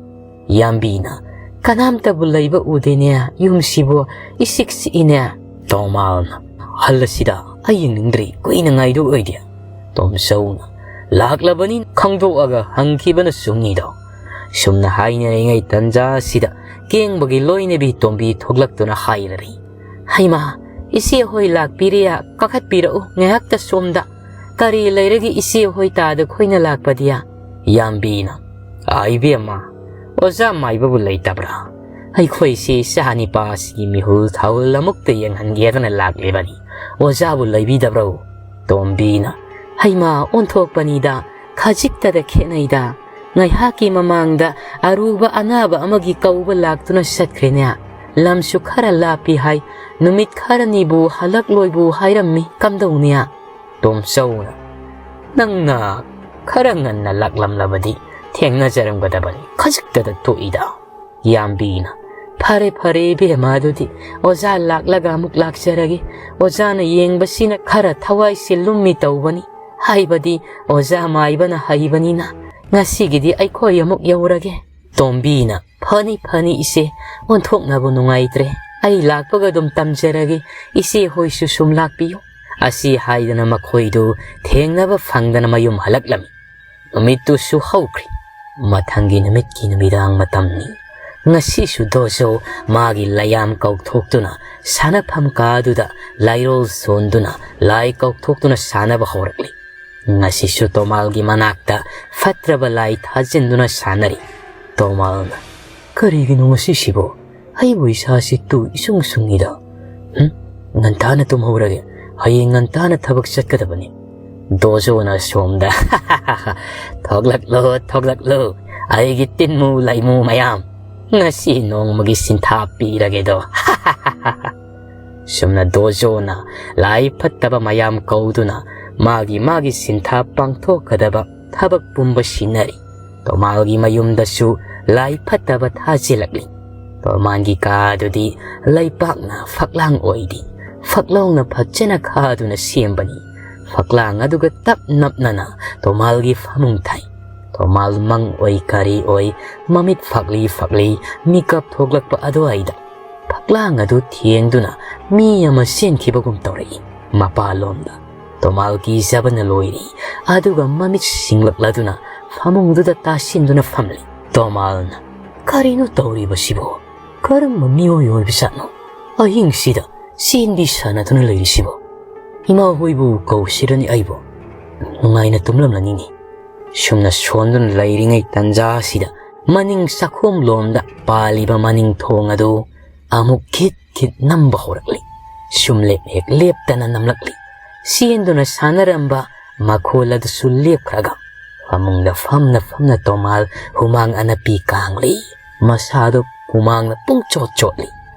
ꯌꯥꯝꯕꯤꯅ, "ꯀꯅꯥꯝꯇꯕꯨ ꯂꯩꯕ ꯎꯗꯦꯅꯦ, ꯌꯨꯝꯁꯤꯕꯨ ꯏꯆꯤꯛ ꯆꯤꯛꯏꯅꯦ꯫" ꯇꯣꯃꯥꯜꯅ, "ꯍꯜꯂꯁꯤꯗ, ꯑꯩ ꯌꯦꯡꯅꯤꯡꯗ꯭ꯔꯤ, ꯀꯨꯏꯅ ꯉꯥꯏꯗꯣꯛꯑꯣꯏꯗꯦ꯫" ꯇꯣꯝꯆꯧꯅ, "ꯂꯥꯛꯂꯕꯅꯤ ꯈꯪꯗꯣꯛꯑꯒ ꯍꯪꯈꯤꯕꯅ ꯆꯨꯝꯃꯤꯗꯣ꯫" ꯁꯨꯝꯅ ꯍꯥꯏꯅꯔꯤꯉꯩ ꯇꯟꯖꯥ ꯑꯁꯤꯗ ꯀꯦꯡꯕꯒꯤ ꯂꯣꯏꯅꯕꯤ ꯇꯣꯝꯕꯤ ꯊꯣꯛꯂꯛꯇꯨꯅ ꯍꯥꯏꯔꯔꯤ, "ꯍꯩꯃꯥ, ꯏꯆꯦ ꯍꯣꯏ ꯂꯥꯛꯄꯤꯔꯦ, ꯀꯥꯈꯠꯄꯤꯔꯛꯎ, ꯉꯥꯏꯍꯥꯛꯇ ꯁꯣꯝꯗ꯫ ꯀꯔꯤ ꯂꯩꯔꯒꯦ ꯏꯆꯦ ꯍꯣꯏ ꯇꯥꯗ ꯈꯣꯏꯅ ꯂꯥꯛꯄꯗꯤ?" ꯌꯥꯝꯕꯤꯅ, "ꯑꯥ, ꯏꯕꯦꯝꯃ, ꯑꯣꯖꯥ ꯃꯥꯏꯕꯕꯨ ꯂꯩꯇꯕ꯭ꯔꯥ? ꯑꯩꯈꯣꯏꯁꯤ ꯏꯆꯥ ꯅꯤꯄꯥꯁꯤꯒꯤ ꯃꯤꯍꯨꯜ ꯊꯥꯍꯨꯜ ꯑꯃꯨꯛꯇ ꯌꯦꯡꯍꯟꯒꯦꯗꯅ ꯂꯥꯛꯂꯤꯕꯅꯤ꯫ ꯑꯣꯖꯥꯕꯨ ꯂꯩꯕꯤꯗꯕ꯭ꯔꯣ?" ꯇꯣꯝꯕꯤꯅ, "ꯍꯩꯃꯥ, ꯑꯣꯟꯊꯣꯛꯄꯅꯤꯗ, ꯈꯖꯤꯛꯇꯗ ꯈꯦꯠꯅꯩꯗ꯫ ꯉꯥꯏꯍꯥꯛꯀꯤ ꯃꯃꯥꯡꯗ ꯑꯔꯨꯕ ꯑꯅꯥꯕ ꯑꯃꯒꯤ ꯀꯧꯕ ꯂꯥꯛꯇꯨꯅ ꯆꯠꯈ꯭ꯔꯦꯅꯦ꯫ ꯂꯝꯁꯨ ꯈꯔ ꯂꯥꯞꯄꯤ ꯍꯥꯏ, ꯅꯨꯃꯤꯠ ꯈꯔꯅꯤꯕꯨ ꯍꯜꯂꯛꯂꯣꯏꯕꯨ ꯍꯥꯏꯔꯝꯃꯤ, ꯀꯝꯗꯧꯅꯤ?" ꯇꯣꯝꯆꯧꯅ, "ꯅꯪꯅ ꯈꯔ ꯉꯟꯅ ꯂꯥꯛꯂꯝꯂꯕꯗꯤ ꯊꯦꯡꯅꯖꯔꯝꯒꯗꯕꯅꯤ, ꯈꯖꯤꯛꯇꯗ ꯇꯣꯛꯏꯗ꯫" ꯌꯥꯝꯕꯤꯅ, "ꯐꯔꯦ ꯐꯔꯦ ꯏꯕꯦꯝꯃ, ꯑꯗꯨꯗꯤ ꯑꯣꯖꯥ ꯂꯥꯛꯂꯒ ꯑꯃꯨꯛ ꯂꯥꯛꯆꯔꯒꯦ꯫ ꯑꯣꯖꯥꯅ ꯌꯦꯡꯕꯁꯤꯅ ꯈꯔ ꯊꯋꯥꯏꯁꯦ ꯂꯨꯝꯃꯤ ꯇꯧꯕꯅꯤ, ꯍꯥꯏꯕꯗꯤ ꯑꯣꯖꯥ ꯃꯥꯏꯕꯅ ꯍꯩꯕꯅꯤꯅ꯫ ꯉꯁꯤꯒꯤꯗꯤ ꯑꯩꯈꯣꯏ ꯑꯃꯨꯛ ꯌꯧꯔꯒꯦ꯫" ꯇꯣꯝꯕꯤꯅ, "ꯐꯅꯤ ꯐꯅꯤ ꯏꯆꯦ, ꯑꯣꯟꯊꯣꯛꯅꯕꯨ ꯅꯨꯡꯉꯥꯏꯇ꯭ꯔꯦ꯫ ꯑꯩ ꯂꯥꯛꯄꯒ ꯑꯗꯨꯝ ꯇꯝꯖꯔꯒꯦ, ꯏꯆꯦ ꯍꯣꯏꯁꯨ ꯁꯨꯝ ꯂꯥꯛꯄꯤꯌꯨ꯫" ꯑꯁꯤ ꯍꯥꯏꯗꯅ ꯃꯈꯣꯏꯗꯨ ꯊꯦꯡꯅꯕ ꯐꯪꯗꯅ ꯃꯌꯨꯝ ꯍꯜꯂꯛꯂꯝꯃꯤ꯫ ꯅꯨꯃꯤꯠꯇꯨꯁꯨ ꯍꯧꯈ꯭ꯔꯤ꯫ ꯃꯊꯪꯒꯤ ꯅꯨꯃꯤꯠꯀꯤ ꯅꯨꯃꯤꯗꯥꯡ ꯃꯇꯝꯅꯤ꯫ ꯉꯁꯤꯁꯨ ꯗꯣꯖꯣ ꯃꯥꯒꯤ ꯂꯥꯏꯌꯥꯝ ꯀꯧꯊꯣꯛꯇꯨꯅ ꯁꯥꯟꯅꯐꯝ ꯀꯥꯗꯨꯗ ꯂꯥꯏꯔꯣꯜ ꯁꯣꯟꯗꯨꯅ ꯂꯥꯏ ꯀꯧꯊꯣꯛꯇꯨꯅ ꯁꯥꯟꯅꯕ ꯍꯧꯔꯛꯂꯤ꯫ ꯉꯁꯤꯁꯨ ꯇꯣꯃꯥꯜꯒꯤ ꯃꯅꯥꯛꯇ ꯐꯠꯇ꯭ꯔꯕ ꯂꯥꯏ ꯊꯥꯖꯤꯟꯗꯨꯅ ꯁꯥꯟꯅꯔꯤ꯫ ꯇꯣꯃꯥꯜꯅ, "ꯀꯔꯤꯒꯤꯅꯣ ꯉꯁꯤꯁꯤꯕꯣ? ꯑꯩꯕꯨ ꯏꯁꯥꯁꯤ ꯇꯨ ꯏꯁꯨꯡ ꯁꯨꯡꯉꯤꯗ꯫ ꯍꯨꯝ? ꯉꯟꯇꯥꯅ ꯇꯨꯝꯍꯧꯔꯒꯦ꯫ ꯍꯌꯦꯡ ꯉꯟꯇꯥꯅ ꯊꯕꯛ ꯆꯠꯀꯗꯕꯅꯤ꯫" ꯗꯣꯖꯣꯅ ꯁꯣꯝꯗ, "ꯊꯣꯛꯂꯛꯂꯣ, ꯊꯣꯛꯂꯛꯂꯣ, ꯑꯩꯒꯤ ꯇꯤꯟꯃꯨ ꯂꯩꯃꯨ ꯃꯌꯥꯝ꯫ ꯉꯁꯤ ꯅꯣꯡꯃꯒꯤ ꯁꯤꯟꯊꯥ ꯄꯤꯔꯒꯦꯗꯣ꯫" ꯁꯨꯝꯅ ꯗꯣꯖꯣꯅ ꯂꯥꯏ ꯐꯠꯇꯕ ꯃꯌꯥꯝ ꯀꯧꯗꯨꯅ ꯃꯥꯒꯤ ꯃꯥꯒꯤ ꯁꯤꯟꯊꯥ ꯄꯥꯡꯊꯣꯛꯀꯗꯕ ꯊꯕꯛ ꯄꯨꯝꯕ ꯁꯤꯟꯅꯔꯤ꯫ ꯇꯣꯃꯥꯜꯒꯤ ꯃꯌꯨꯝꯗꯁꯨ ꯂꯥꯏ ꯐꯠꯇꯕ ꯊꯥꯖꯤꯜꯂꯛꯂꯤ꯫ ꯇꯣꯃꯥꯜꯒꯤ ꯀꯥꯗꯨꯗꯤ ꯂꯩꯄꯥꯛꯅ ꯐꯛꯂꯥꯡ ꯑꯣꯏꯔꯤ꯫ ꯐꯛꯂꯣꯡꯅ ꯐꯖꯅ ꯈꯥꯗꯨꯅ ꯁꯦꯝꯕꯅꯤ꯫ ꯐꯛꯂꯥꯡ ꯑꯗꯨꯒ ꯇꯞ ꯅꯞꯅꯅ ꯇꯣꯃꯥꯜꯒꯤ ꯐꯃꯨꯡ ꯊꯥꯏ꯫ ꯇꯣꯃꯥꯜ ꯃꯪ ꯑꯣꯏ ꯀꯔꯤ ꯑꯣꯏ, ꯃꯃꯤꯠ ꯐꯛꯂꯤ ꯐꯛꯂꯤ ꯃꯤꯀꯞ ꯊꯣꯛꯂꯛꯄ ꯑꯗꯨꯋꯥꯏꯗ ꯐꯛꯂꯥꯡ ꯑꯗꯨ ꯊꯦꯡꯗꯨꯅ ꯃꯤ ꯑꯃ ꯆꯦꯟꯈꯤꯕꯒꯨꯝ ꯇꯧꯔꯛꯏ꯫ ꯃꯄꯥꯟꯂꯣꯝꯗ ꯇꯣꯃꯥꯜ ꯀꯤꯖꯕꯅ ꯂꯣꯏꯔꯤ꯫ ꯑꯗꯨꯒ ꯃꯃꯤꯠ ꯁꯤꯡꯂꯛꯂꯗꯨꯅ ꯐꯃꯨꯡꯗꯨꯗ ꯇꯥꯁꯤꯟꯗꯨꯅ ꯐꯝꯂꯤ꯫ ꯇꯣꯃꯥꯜꯅ, "ꯀꯔꯤꯅꯣ ꯇꯧꯔꯤꯕꯁꯤꯕꯣ? ꯀꯔꯝꯕ ꯃꯤꯑꯣꯏ ꯑꯣꯏꯕꯖꯥꯠꯅꯣ? ꯑꯍꯤꯡꯁꯤꯗ ꯆꯦꯟꯕꯤ ꯁꯥꯟꯅꯗꯨꯅ ꯂꯩꯔꯤꯁꯤꯕꯣ? ꯏꯃꯥ ꯍꯣꯏꯕꯨ ꯀꯧꯁꯤꯔꯅꯤ ꯑꯩꯕꯨ? ꯅꯨꯡꯉꯥꯏꯅ ꯇꯨꯝꯂꯝꯂꯅꯤꯅꯦ꯫" ꯁꯨꯝꯅ ꯁꯣꯟꯗꯨꯅ ꯂꯩꯔꯤꯉꯩ ꯇꯟꯖꯥ ꯑꯁꯤꯗ ꯃꯅꯤꯡ ꯆꯥꯛꯈꯣꯝ ꯂꯣꯝꯗ ꯄꯥꯜꯂꯤꯕ ꯃꯅꯤꯡ ꯊꯣꯡ ꯑꯗꯨ ꯑꯃꯨꯛ ꯈꯤꯠ ꯈꯤꯠ ꯅꯝꯕ ꯍꯧꯔꯛꯂꯤ꯫ ꯁꯨꯝ ꯂꯦꯞ ꯍꯦꯛ ꯂꯦꯞꯇꯅ ꯅꯝꯂꯛꯂꯤ꯫ ꯆꯦꯟꯗꯨꯅ ꯁꯥꯟꯅꯔꯝꯕ ꯃꯈꯣꯜ ꯑꯗꯨꯁꯨ ꯂꯦꯞꯈ꯭ꯔꯒ ꯐꯃꯨꯡꯗ ꯐꯝꯅ ꯐꯝꯅ ꯇꯣꯃꯥꯜ ꯍꯨꯃꯥꯡ ꯑꯅꯞꯄꯤ ꯀꯥꯡꯂꯤ꯫ ꯃꯁꯥꯗꯨ ꯍꯨꯃꯥꯡꯅ ꯄꯨꯡꯆꯣꯠ ꯆꯣꯠꯂꯤ꯫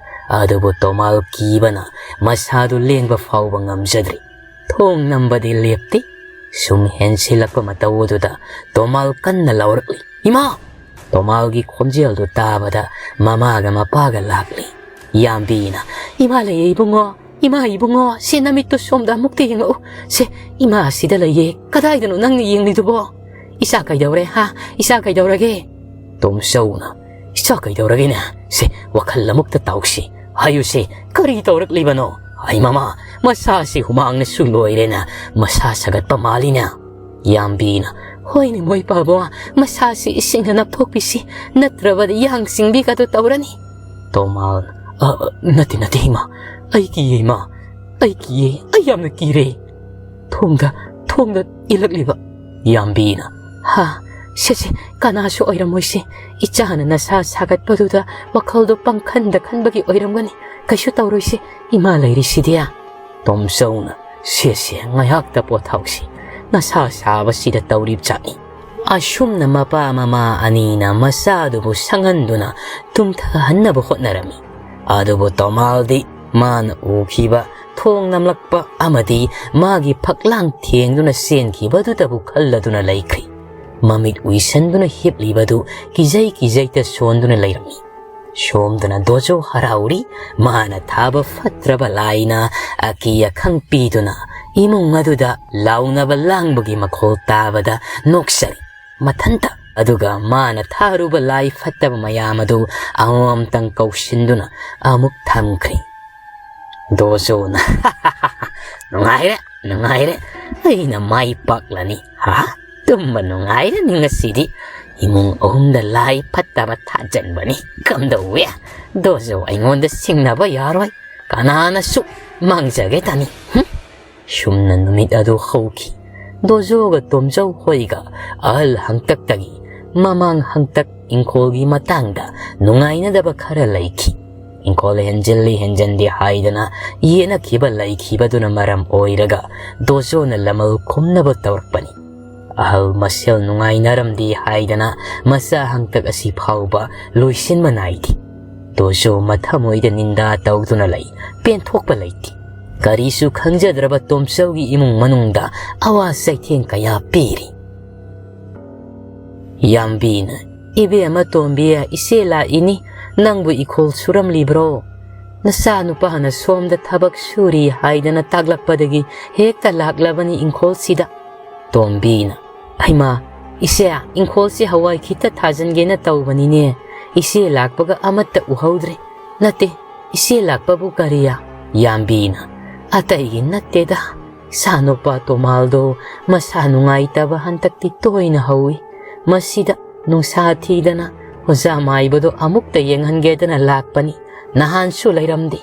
ꯑꯗꯨꯕꯨ ꯇꯣꯃꯥꯜ ꯀꯤꯕꯅ ꯃꯁꯥꯗꯨ ꯂꯦꯡꯕ ꯐꯥꯎꯕ ꯉꯝꯖꯗ꯭ꯔꯤ꯫ ꯈꯣꯡ ꯅꯝꯕꯗꯤ ꯂꯦꯞꯇꯦ꯫ ꯁꯨꯝ ꯍꯦꯟꯁꯤꯜꯂꯛꯄ ꯃꯇꯧ ꯑꯗꯨꯗ ꯇꯣꯃꯥꯜ ꯀꯟꯅ ꯂꯥꯎꯔꯛꯂꯤ, "ꯏꯃꯥ!" ꯇꯣꯃꯥꯜꯒꯤ ꯈꯣꯟꯖꯦꯜꯗꯨ ꯇꯥꯕꯗ ꯃꯃꯥꯒ ꯃꯄꯥꯒ ꯂꯥꯛꯂꯤ꯫ ꯌꯥꯝꯕꯤꯅ, "ꯏꯃꯥ ꯂꯩꯌꯦ ꯏꯕꯨꯡꯉꯣ, ꯏꯃꯥ ꯏꯕꯨꯡꯉꯣ, ꯁꯦ ꯅꯃꯤꯠꯇꯨ ꯁꯣꯝꯗ ꯑꯃꯨꯛꯇ ꯌꯦꯡꯉꯛꯎ꯫ ꯁꯦ, ꯏꯃꯥ ꯑꯁꯤꯗ ꯂꯩꯌꯦ, ꯀꯗꯥꯏꯗꯅꯣ ꯅꯪꯅ ꯌꯦꯡꯂꯤꯗꯨꯕꯣ? ꯏꯆꯥ ꯀꯩꯗꯧꯔꯦ ꯍꯥ? ꯏꯆꯥ ꯀꯩꯗꯧꯔꯒꯦ?" ꯇꯣꯝꯆꯧꯅ, "ꯏꯆꯥ ꯀꯩꯗꯧꯔꯒꯦꯅꯦ? ꯁꯦ, ꯋꯥꯈꯜ ꯑꯃꯨꯛꯇ ꯇꯧꯁꯤ꯫ ꯍꯥꯏꯌꯨꯁꯦ, ꯀꯔꯤ ꯇꯧꯔꯛꯂꯤꯕꯅꯣ? ꯑꯩ ꯃꯃꯥ, ꯃꯁꯥꯁꯤ ꯍꯨꯃꯥꯡꯅꯁꯨ ꯂꯣꯏꯔꯦꯅ, ꯃꯁꯥ ꯁꯥꯒꯠꯄ ꯃꯥꯜꯂꯤꯅꯦ꯫" ꯌꯥꯝꯕꯤꯅ, "ꯍꯣꯏꯅꯦ ꯃꯣꯏ ꯄꯥꯕꯣ, ꯃꯁꯥꯁꯤ ꯏꯁꯤꯡꯅ ꯅꯞꯊꯣꯛꯄꯤꯁꯤ, ꯅꯠꯇ꯭ꯔꯕꯗꯤ ꯌꯥꯡ ꯆꯤꯡꯕꯤꯒꯗꯨ ꯇꯧꯔꯅꯤ꯫" ꯇꯣꯃꯥꯜ, "ꯑ, ꯑ, ꯅꯠꯇꯦ, ꯅꯠꯇꯦ ꯏꯃꯥ, ꯑꯩ ꯀꯤꯌꯦ ꯏꯃꯥ, ꯑꯩ ꯀꯤꯌꯦ, ꯑꯩ ꯌꯥꯝꯅ ꯀꯤꯔꯦ꯫" ꯊꯣꯡꯗ, ꯊꯣꯡꯗ ꯏꯜꯂꯛꯂꯤꯕ ꯌꯥꯝꯕꯤꯅ, "ꯍꯥ, ꯁꯦ, ꯁꯦ, ꯀꯅꯥꯁꯨ ꯑꯣꯏꯔꯝꯃꯣꯏꯁꯦ꯫ ꯏꯆꯥꯅ ꯅꯁꯥ ꯁꯥꯒꯠꯄꯗꯨꯗ ꯋꯥꯈꯜꯗꯣ ꯄꯪꯈꯟꯗ ꯈꯟꯕꯒꯤ ꯑꯣꯏꯔꯝꯒꯅꯤ꯫ ꯀꯩꯁꯨ ꯇꯧꯔꯣꯏꯁꯦ, ꯏꯃꯥ ꯂꯩꯔꯤꯁꯤꯗꯤ꯫" ꯇꯣꯝꯆꯧꯅ, "ꯁꯦ, ꯁꯦ, ꯉꯥꯏꯍꯥꯛꯇ ꯄꯣꯊꯥꯎꯁꯤ꯫ ꯅꯁꯥ ꯁꯥꯕꯁꯤꯗ ꯇꯧꯔꯤꯕ ꯖꯥꯠꯅꯤ꯫" ꯑꯁꯨꯝꯅ ꯃꯄꯥ ꯃꯃꯥ ꯑꯅꯤꯅ ꯃꯆꯥꯗꯨꯕꯨ ꯁꯪꯍꯟꯗꯨꯅ ꯇꯨꯝꯊꯍꯟꯅꯕ ꯍꯣꯠꯅꯔꯝꯃꯤ꯫ ꯑꯗꯨꯕꯨ ꯇꯣꯃꯥꯜꯗꯤ ꯃꯥꯅ ꯎꯈꯤꯕ ꯊꯣꯡ ꯅꯝꯂꯛꯄ ꯑꯃꯗꯤ ꯃꯥꯒꯤ ꯐꯛꯂꯥꯡ ꯊꯦꯡꯗꯨꯅ ꯆꯦꯟꯈꯤꯕꯗꯨꯗꯕꯨ ꯈꯜꯂꯗꯨꯅ ꯂꯩꯈ꯭ꯔꯤ꯫ ꯃꯃꯤꯠ ꯎꯏꯁꯟꯗꯨꯅ ꯍꯤꯞꯂꯤꯕꯗꯨ ꯀꯤꯖꯩ ꯀꯤꯖꯩꯇ ꯁꯣꯟꯗꯨꯅ ꯂꯩꯔꯝꯃꯤ꯫ ꯁꯣꯝꯗꯅ ꯗꯣꯖꯣ ꯍꯔꯥꯎꯔꯤ꯫ ꯃꯥꯅ ꯊꯥꯕ ꯐꯠꯇ꯭ꯔꯕ ꯂꯥꯏꯅ ꯑꯀꯤ ꯑꯈꯪ ꯄꯤꯗꯨꯅ ꯏꯃꯨꯡ ꯑꯗꯨꯗ ꯂꯥꯎꯅꯕ ꯂꯥꯡꯕꯒꯤ ꯃꯈꯣꯜ ꯇꯥꯕꯗ ꯅꯣꯛꯆꯔꯤ ꯃꯊꯟꯇ꯫ ꯑꯗꯨꯒ ꯃꯥꯅ ꯊꯥꯔꯨꯕ ꯂꯥꯏ ꯐꯠꯇꯕ ꯃꯌꯥꯝ ꯑꯗꯨ ꯑꯃꯃꯝꯇꯪ ꯀꯧꯁꯤꯟꯗꯨꯅ ꯑꯃꯨꯛ ꯊꯝꯈ꯭ꯔꯤ꯫ ꯗꯣꯖꯣꯅ, "ꯅꯨꯡꯉꯥꯏꯔꯦ, ꯅꯨꯡꯉꯥꯏꯔꯦ, ꯑꯩꯅ ꯃꯥꯏ ꯄꯥꯛꯂꯅꯤ꯫ ꯍꯥ, ꯇꯨꯝꯕ ꯅꯨꯡꯉꯥꯏꯔꯅꯤ ꯉꯁꯤꯗꯤ꯫ ꯏꯃꯨꯡ ꯑꯍꯨꯝꯗ ꯂꯥꯏ ꯐꯠꯇꯕ ꯊꯥꯖꯟꯕꯅꯤ꯫ ꯀꯝꯗꯧꯋꯦ? ꯗꯣꯖꯣ ꯑꯩꯉꯣꯟꯗ ꯁꯤꯡꯅꯕ ꯌꯥꯔꯣꯏ꯫ ꯀꯅꯥꯅꯁꯨ ꯃꯥꯡꯖꯒꯦ ꯇꯥꯅꯤ꯫" ꯍꯨꯝ? ꯁꯨꯝꯅ ꯅꯨꯃꯤꯠ ꯑꯗꯨ ꯍꯧꯈꯤ꯫ ꯗꯣꯖꯣꯒ ꯇꯣꯝꯖꯧ ꯍꯣꯏꯒ ꯑꯍꯜ ꯍꯪꯇꯛꯇꯒꯤ ꯃꯃꯥꯡ ꯍꯪꯇꯛ ꯏꯪꯈꯣꯜꯒꯤ ꯃꯇꯥꯡꯗ ꯅꯨꯡꯉꯥꯏꯅꯗꯕ ꯈꯔ ꯂꯩꯈꯤ꯫ ꯏꯪꯈꯣꯜ ꯍꯦꯟꯖꯤꯜꯂꯤ ꯍꯦꯟꯖꯤꯟꯗꯦ ꯍꯥꯏꯗꯅ ꯌꯦꯠꯅꯈꯤꯕ ꯂꯩꯈꯤꯕꯗꯨꯅ ꯃꯔꯝ ꯑꯣꯏꯔꯒ ꯗꯣꯖꯣꯅ ꯂꯃꯜ ꯈꯨꯝꯅꯕ ꯇꯧꯔꯛꯄꯅꯤ꯫ ꯑꯍꯜ ꯃꯁꯦꯜ ꯅꯨꯡꯉꯥꯏꯅꯔꯝꯗꯦ ꯍꯥꯏꯗꯅ ꯃꯆꯥ ꯍꯪꯇꯛ ꯑꯁꯤ ꯐꯥꯎꯕ ꯂꯣꯏꯁꯤꯟꯕ ꯅꯥꯏꯗꯦ꯫ ꯗꯣꯖꯣ ꯃꯊꯃꯣꯏꯗ ꯅꯤꯟꯗꯥ ꯇꯧꯗꯨꯅ ꯂꯩ, ꯄꯦꯟꯊꯣꯛꯄ ꯂꯩꯇꯦ꯫ ꯀꯔꯤꯁꯨ ꯈꯪꯖꯗ꯭ꯔꯕ ꯇꯣꯝꯆꯧꯒꯤ ꯏꯃꯨꯡ ꯃꯅꯨꯡꯗ ꯑꯋꯥ ꯆꯩꯊꯦꯡ ꯀꯌꯥ ꯄꯤꯔꯤ꯫ ꯌꯥꯝꯕꯤꯅ, "ꯏꯕꯦꯝꯃ ꯇꯣꯝꯕꯤ, ꯏꯆꯦ ꯂꯥꯛꯏꯅꯤ, ꯅꯪꯕꯨ ꯏꯪꯈꯣꯜ ꯁꯨꯔꯝꯂꯤꯕ꯭ꯔꯣ? ꯅꯆꯥꯅꯨꯄꯥꯅ ꯁꯣꯝꯗ ꯊꯕꯛ ꯁꯨꯔꯤ ꯍꯥꯏꯗꯅ ꯇꯥꯛꯂꯛꯄꯗꯒꯤ ꯍꯦꯛꯇ ꯂꯥꯛꯂꯕꯅꯤ ꯏꯪꯈꯣꯜꯁꯤꯗ꯫" ꯇꯣꯝꯕꯤꯅ, "ꯍꯩꯃꯥ, ꯏꯆꯦ, ꯏꯪꯈꯣꯜꯁꯤ ꯍꯋꯥꯏ ꯈꯤꯇ ꯊꯥꯖꯤꯟꯒꯦꯅ ꯇꯧꯕꯅꯤꯅꯦ, ꯏꯆꯦ ꯂꯥꯛꯄꯒ ꯑꯃꯠꯇ ꯎꯍꯧꯗ꯭ꯔꯦ꯫ ꯅꯠꯇꯦ, ꯏꯆꯦ ꯂꯥꯛꯄꯕꯨ ꯀꯔꯤꯌꯥ?" ꯌꯥꯝꯕꯤꯅ, "ꯑꯇꯩꯒꯤ ꯅꯠꯇꯦꯗ, ꯏꯆꯥꯅꯨꯄꯥ ꯇꯣꯃꯥꯜꯗꯣ ꯃꯁꯥ ꯅꯨꯡꯉꯥꯏꯇꯕ ꯍꯟꯗꯛꯇꯤ ꯇꯣꯏꯅ ꯍꯧꯏ꯫ ꯃꯁꯤꯗ ꯅꯨꯡꯁꯥ ꯊꯤꯗꯅ ꯑꯣꯖꯥ ꯃꯥꯏꯕꯗꯣ ꯑꯃꯨꯛꯇ ꯌꯦꯡꯍꯟꯒꯦꯗꯅ ꯂꯥꯛꯄꯅꯤ꯫ ꯅꯍꯥꯟꯁꯨ ꯂꯩꯔꯝꯗꯦ꯫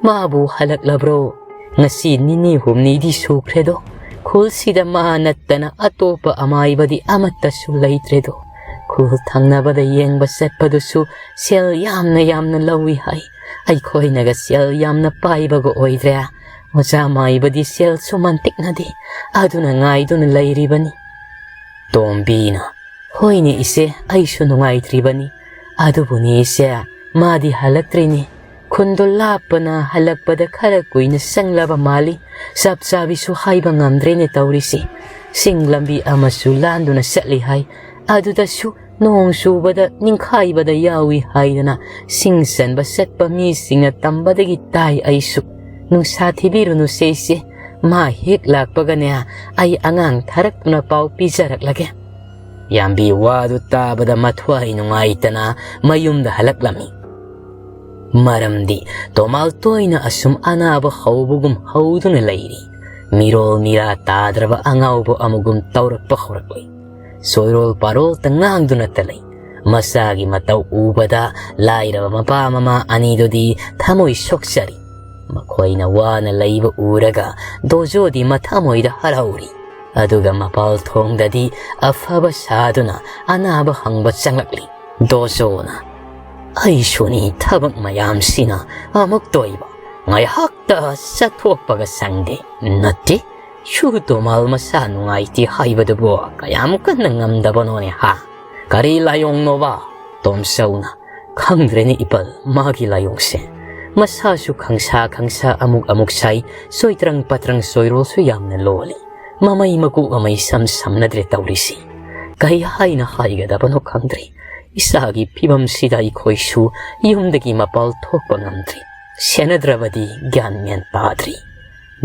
ꯃꯥꯕꯨ ꯍꯜꯂꯛꯂꯕ꯭ꯔꯣ? ꯉꯁꯤ ꯅꯤꯅꯤ ꯍꯨꯝꯅꯤꯗꯤ ꯁꯨꯈ꯭ꯔꯦꯗꯣ꯫ ꯈꯨꯜꯁꯤꯗ ꯃꯥ ꯅꯠꯇꯅ ꯑꯇꯣꯞꯄ ꯑꯃꯥꯏꯕꯗꯤ ꯑꯃꯠꯇꯁꯨ ꯂꯩꯇ꯭ꯔꯦꯗꯣ꯫ ꯈꯨꯜ ꯊꯪꯅꯕꯗ ꯌꯦꯡꯕ ꯆꯠꯄꯗꯨꯁꯨ ꯁꯦꯜ ꯌꯥꯝꯅ ꯌꯥꯝꯅ ꯂꯧꯏ ꯍꯥꯏ꯫ ꯑꯩꯈꯣꯏꯅꯒ ꯁꯦꯜ ꯌꯥꯝꯅ ꯄꯥꯏꯕꯒ ꯑꯣꯏꯗ꯭ꯔꯦ꯫ ꯑꯣꯖꯥ ꯃꯥꯏꯕꯗꯤ ꯁꯦꯜꯁꯨ ꯃꯟꯇꯤꯛꯅꯗꯦ꯫ ꯑꯗꯨꯅ ꯉꯥꯏꯗꯨꯅ ꯂꯩꯔꯤꯕꯅꯤ꯫" ꯇꯣꯝꯕꯤꯅ, "ꯍꯣꯏꯅꯦ ꯏꯆꯦ, ꯑꯩꯁꯨ ꯅꯨꯡꯉꯥꯏꯇ꯭ꯔꯤꯕꯅꯤ꯫ ꯑꯗꯨꯕꯨꯅꯤ ꯏꯆꯦ, ꯃꯥꯗꯤ ꯍꯜꯂꯛꯇ꯭ꯔꯤꯅꯤ꯫ ꯈꯨꯟꯗꯣ ꯂꯥꯞꯄꯅ ꯍꯜꯂꯛꯄꯗ ꯈꯔ ꯀꯨꯏꯅ ꯆꯪꯂꯕ ꯃꯥꯜꯂꯤ꯫ ꯆꯞ ꯆꯥꯕꯤꯁꯨ ꯍꯥꯏꯕ ꯉꯝꯗ꯭ꯔꯦꯅꯦ ꯇꯧꯔꯤꯁꯤ꯫ ꯆꯤꯡ ꯂꯝꯕꯤ ꯑꯃꯁꯨ ꯂꯥꯟꯗꯨꯅ ꯆꯠꯂꯤ ꯍꯥꯏ꯫ ꯑꯗꯨꯗꯁꯨ ꯅꯣꯡ ꯆꯨꯕꯗ ꯅꯤꯡꯈꯥꯏꯕꯗ ꯌꯥꯎꯏ ꯍꯥꯏꯗꯅ ꯁꯤꯡ ꯆꯟꯕ ꯆꯠꯄ ꯃꯤꯁꯤꯡꯅ ꯇꯝꯕꯗꯒꯤ ꯇꯥꯏ ꯑꯩꯁꯨ꯫ ꯅꯨꯡꯁꯥ ꯊꯤꯕꯤꯔꯨꯅꯨꯁꯦ ꯏꯆꯦ꯫ ꯃꯥ ꯍꯦꯛ ꯂꯥꯛꯄꯒꯅꯦ, ꯑꯩ ꯑꯉꯥꯡ ꯊꯥꯔꯛꯇꯨꯅ ꯄꯥꯎ ꯄꯤꯖꯔꯛꯂꯒꯦ꯫" ꯌꯥꯝꯕꯤ ꯋꯥꯗꯨ ꯇꯥꯕꯗ ꯃꯊ꯭ꯋꯥꯏ ꯅꯨꯡꯉꯥꯏꯇꯅ ꯃꯌꯨꯝꯗ ꯍꯜꯂꯛꯂꯝꯃꯤ꯫ ꯃꯔꯝꯗꯤ ꯇꯣꯃꯥꯜ ꯇꯣꯏꯅ ꯑꯁꯨꯝ ꯑꯅꯥꯕ ꯍꯧꯕꯒꯨꯝ ꯍꯧꯗꯨꯅ ꯂꯩꯔꯤ꯫ ꯃꯤꯔꯣꯜ ꯃꯤꯔꯥ ꯇꯥꯗ꯭ꯔꯕ ꯑꯉꯥꯎꯕ ꯑꯃꯒꯨꯝ ꯇꯧꯔꯛꯄ ꯍꯧꯔꯛꯂꯤ꯫ ꯆꯣꯏꯔꯣꯜ ꯄꯥꯔꯣꯜꯇ ꯉꯥꯡꯗꯨꯅꯇ ꯂꯩ꯫ ꯃꯆꯥꯒꯤ ꯃꯇꯧ ꯎꯕꯗ ꯂꯥꯏꯔꯕ ꯃꯄꯥ ꯃꯃꯥ ꯑꯅꯤꯗꯨꯗꯤ ꯊꯃꯣꯏ ꯁꯣꯛꯆꯔꯤ꯫ ꯃꯈꯣꯏꯅ ꯋꯥꯅ ꯂꯩꯕ ꯎꯔꯒ ꯗꯣꯖꯣꯗꯤ ꯃꯊꯃꯣꯏꯗ ꯍꯔꯥꯎꯔꯤ꯫ ꯑꯗꯨꯒ ꯃꯄꯥꯜ ꯊꯣꯡꯗꯗꯤ ꯑꯐꯕ ꯁꯥꯗꯨꯅ ꯑꯅꯥꯕ ꯍꯪꯕ ꯆꯪꯂꯛꯂꯤ꯫ ꯗꯣꯖꯣꯅ, "ꯑꯩꯁꯨꯅꯤ, ꯊꯕꯛ ꯃꯌꯥꯝꯁꯤꯅ ꯑꯃꯨꯛ ꯇꯣꯏꯕ, ꯉꯥꯏꯍꯥꯛꯇ ꯆꯠꯊꯣꯛꯄꯒ ꯁꯪꯗꯦ꯫ ꯅꯠꯇꯦ, ꯁꯨ ꯇꯣꯃꯥꯜ ꯃꯁꯥ ꯅꯨꯡꯉꯥꯏꯇꯦ ꯍꯥꯏꯕꯗꯨꯕꯨ ꯀꯌꯥꯝ ꯀꯟꯅ ꯉꯝꯗꯕꯅꯣꯅꯦ ꯍꯥ? ꯀꯔꯤ ꯂꯥꯏꯑꯣꯡꯅꯣꯕ?" ꯇꯣꯝꯆꯧꯅ, "ꯈꯪꯗ꯭ꯔꯦꯅꯦ ꯏꯄꯜ, ꯃꯥꯒꯤ ꯂꯥꯏꯑꯣꯡꯁꯦ꯫ ꯃꯁꯥꯁꯨ ꯈꯪꯁꯥ ꯈꯪꯁꯥ ꯑꯃꯨꯛ ꯑꯃꯨꯛ ꯁꯥꯏ, ꯆꯣꯏꯇ꯭ꯔꯪ ꯄꯥꯇ꯭ꯔꯪ ꯆꯣꯏꯔꯣꯜꯁꯨ ꯌꯥꯝꯅ ꯂꯣꯜꯂꯤ꯫ ꯃꯃꯩ ꯃꯀꯣꯛ ꯃꯃꯩ ꯁꯝ ꯁꯝꯅꯗ꯭ꯔꯦ ꯇꯧꯔꯤꯁꯤ꯫ ꯀꯩ ꯍꯥꯏꯅ ꯍꯥꯏꯒꯗꯕꯅꯣ ꯈꯪꯗ꯭ꯔꯦ꯫ ꯏꯁꯥꯒꯤ ꯐꯤꯕꯝꯁꯤꯗ ꯑꯩꯈꯣꯏꯁꯨ ꯌꯨꯝꯗꯒꯤ ꯃꯄꯥꯜ ꯊꯣꯛꯄ ꯉꯝꯗ꯭ꯔꯤ꯫ ꯁꯦꯟꯅꯗ꯭ꯔꯕꯗꯤ ꯒ꯭ꯌꯥꯟ ꯃꯦꯟ ꯇꯥꯗ꯭ꯔꯤ꯫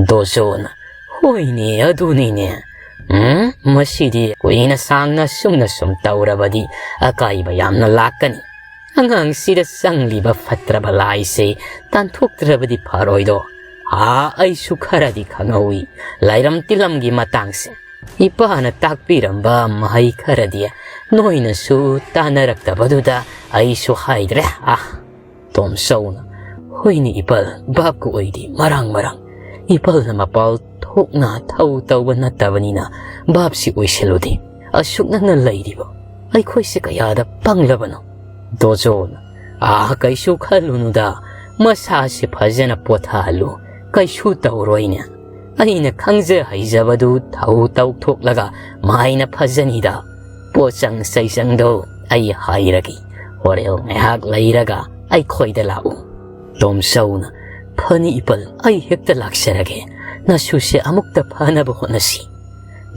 ꯗꯣꯖꯣꯅ, "ꯍꯣꯏꯅꯦ, ꯑꯗꯨꯅꯤꯅꯦ꯫ ꯎꯝ, ꯃꯁꯤꯗꯤ ꯀꯨꯏꯅ ꯁꯥꯡꯅ ꯁꯨꯝꯅ ꯁꯨꯝ ꯇꯧꯔꯕꯗꯤ ꯑꯀꯥꯏꯕ ꯌꯥꯝꯅ ꯂꯥꯛꯀꯅꯤ꯫ ꯑꯉꯥꯡꯁꯤꯗ ꯆꯪꯂꯤꯕ ꯐꯠꯇ꯭ꯔꯕ ꯂꯥꯏꯁꯦ ꯇꯥꯟꯊꯣꯛꯇ꯭ꯔꯕꯗꯤ ꯐꯔꯣꯏꯗꯣ꯫ ꯑꯥ, ꯑꯩꯁꯨ ꯈꯔꯗꯤ ꯈꯪꯍꯧꯏ ꯂꯥꯏꯔꯝ ꯇꯤꯜꯂꯝꯒꯤ ꯃꯇꯥꯡꯁꯦ꯫ ꯏꯄꯥꯅ ꯇꯥꯛꯄꯤꯔꯝꯕ ꯃꯍꯩ ꯈꯔꯗꯤ ꯅꯣꯏꯅꯁꯨ ꯇꯥꯟꯅꯔꯛꯇꯕꯗꯨꯗ ꯑꯩꯁꯨ ꯍꯥꯏꯗ꯭ꯔꯦ꯫ ꯑꯥ꯫" ꯇꯣꯝꯆꯧꯅ, "ꯍꯣꯏꯅꯦ ꯏꯄꯜ, ꯚꯥꯞꯀ ꯑꯣꯏꯗꯦ ꯃꯔꯥꯡ ꯃꯔꯥꯡ꯫ ꯏꯄꯜꯅ ꯃꯄꯥꯜ ꯊꯣꯛꯅ ꯊꯧ ꯇꯧꯕ ꯅꯠꯇꯕꯅꯤꯅ ꯚꯥꯞꯁꯤ ꯑꯣꯏꯁꯤꯜꯂꯨꯗꯦ꯫ ꯑꯁꯨꯛ ꯅꯛꯅ ꯂꯩꯔꯤꯕ ꯑꯩꯈꯣꯏꯁꯦ ꯀꯌꯥꯗ ꯄꯪꯂꯕꯅꯣ?" ꯗꯣꯖꯣꯅ, "ꯑꯥ, ꯀꯩꯁꯨ ꯈꯜꯂꯨꯅꯨꯗ, ꯃꯁꯥꯁꯦ ꯐꯖꯅ ꯄꯣꯊꯥꯍꯜꯂꯨ, ꯀꯩꯁꯨ ꯇꯧꯔꯣꯏꯅꯦ꯫ ꯑꯩꯅ ꯈꯪꯖ ꯍꯩꯖꯕꯗꯨ ꯊꯧ ꯇꯧꯊꯣꯛꯂꯒ ꯃꯥꯏꯅ ꯐꯖꯅꯤꯗ꯫ ꯄꯣꯠꯆꯪ ꯆꯩꯆꯪꯗꯣ ꯑꯩ ꯍꯥꯏꯔꯒꯦ, ꯍꯣꯔꯦꯟ ꯉꯥꯏꯍꯥꯛ ꯂꯩꯔꯒ ꯑꯩꯈꯣꯏꯗ ꯂꯥꯛꯎ꯫" ꯇꯣꯝꯆꯧꯅ, "ꯐꯅꯤ ꯏꯄꯜ, ꯑꯩ ꯍꯦꯛꯇ ꯂꯥꯛꯆꯔꯒꯦ꯫ ꯅꯁꯨꯁꯦ ꯑꯃꯨꯛꯇ ꯐꯅꯕ ꯍꯣꯠꯅꯁꯤ꯫"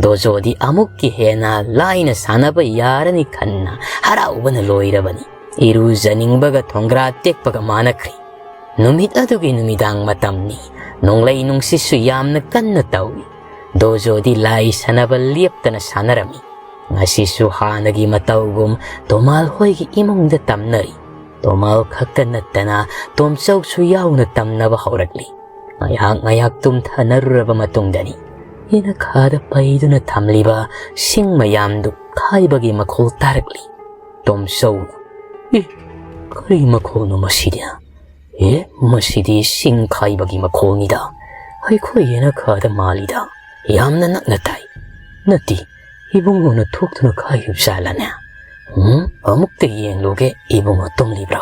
ꯗꯣꯖꯣꯗꯤ ꯑꯃꯨꯛꯀꯤ ꯍꯦꯟꯅ ꯂꯥꯏꯅ ꯁꯥꯟꯅꯕ ꯌꯥꯔꯅꯤ ꯈꯟꯅ ꯍꯔꯥꯎꯕꯅ ꯂꯣꯏꯔꯕꯅꯤ꯫ ꯏꯔꯨꯖꯅꯤꯡꯕꯒ ꯊꯣꯡꯒ꯭ꯔꯥ ꯇꯦꯛꯄꯒ ꯃꯥꯟꯅꯈ꯭ꯔꯦ꯫ ꯅꯨꯃꯤꯠ ꯑꯗꯨꯒꯤ ꯅꯨꯃꯤꯗꯥꯡ ꯃꯇꯝꯅꯤ꯫ ꯅꯣꯡꯂꯩ ꯅꯨꯡꯁꯤꯠꯁꯨ ꯌꯥꯝꯅ ꯀꯟꯅ ꯇꯧꯏ꯫ ꯗꯣꯖꯣꯗꯤ ꯂꯥꯏ ꯁꯥꯟꯅꯕ ꯂꯦꯞꯇꯅ ꯁꯥꯟꯅꯔꯝꯃꯤ꯫ ꯉꯁꯤꯁꯨ ꯍꯥꯟꯅꯒꯤ ꯃꯇꯧꯒꯨꯝ ꯇꯣꯃꯥꯜ ꯍꯣꯏꯒꯤ ꯏꯃꯨꯡꯗ ꯇꯝꯅꯔꯤ꯫ ꯇꯣꯃꯥꯜ ꯈꯛꯇ ꯅꯠꯇꯅ ꯇꯣꯝꯆꯧꯁꯨ ꯌꯥꯎꯅ ꯇꯝꯅꯕ ꯍꯧꯔꯛꯂꯤ꯫ ꯉꯥꯏꯍꯥꯛ ꯉꯥꯏꯍꯥꯛ ꯇꯨꯝꯊꯅꯔꯨꯔꯕ ꯃꯇꯨꯡꯗꯅꯤ ꯌꯦꯅꯈꯥꯗ ꯄꯩꯗꯨꯅ ꯊꯝꯂꯤꯕ ꯁꯤꯡ ꯃꯌꯥꯝꯗꯨ ꯈꯥꯏꯕꯒꯤ ꯃꯈꯣꯜ ꯇꯥꯔꯛꯂꯤ꯫ ꯇꯣꯝꯆꯧꯅ, "ꯑꯦ, ꯀꯔꯤ ꯃꯈꯣꯜꯅꯣ ꯃꯁꯤꯗꯤ? ꯑꯦ, ꯃꯁꯤꯗꯤ ꯁꯤꯡ ꯈꯥꯏꯕꯒꯤ ꯃꯈꯣꯜꯅꯤꯗ꯫ ꯑꯩꯈꯣꯏ ꯌꯦꯅꯈꯥꯗ ꯃꯥꯜꯂꯤꯗ꯫ ꯌꯥꯝꯅ ꯅꯛꯅ ꯇꯥꯏ꯫ ꯅꯠꯇꯦ, ꯏꯕꯨꯡꯉꯣꯅ ꯊꯣꯛꯇꯨꯅ ꯈꯥꯏꯔꯤꯕ ꯖꯥꯠꯂꯅꯦ? ꯎꯝ, ꯑꯃꯨꯛꯇ ꯌꯦꯡꯂꯨꯒꯦ, ꯏꯕꯨꯡꯉꯣ ꯇꯨꯝꯂꯤꯕ꯭ꯔꯥ?"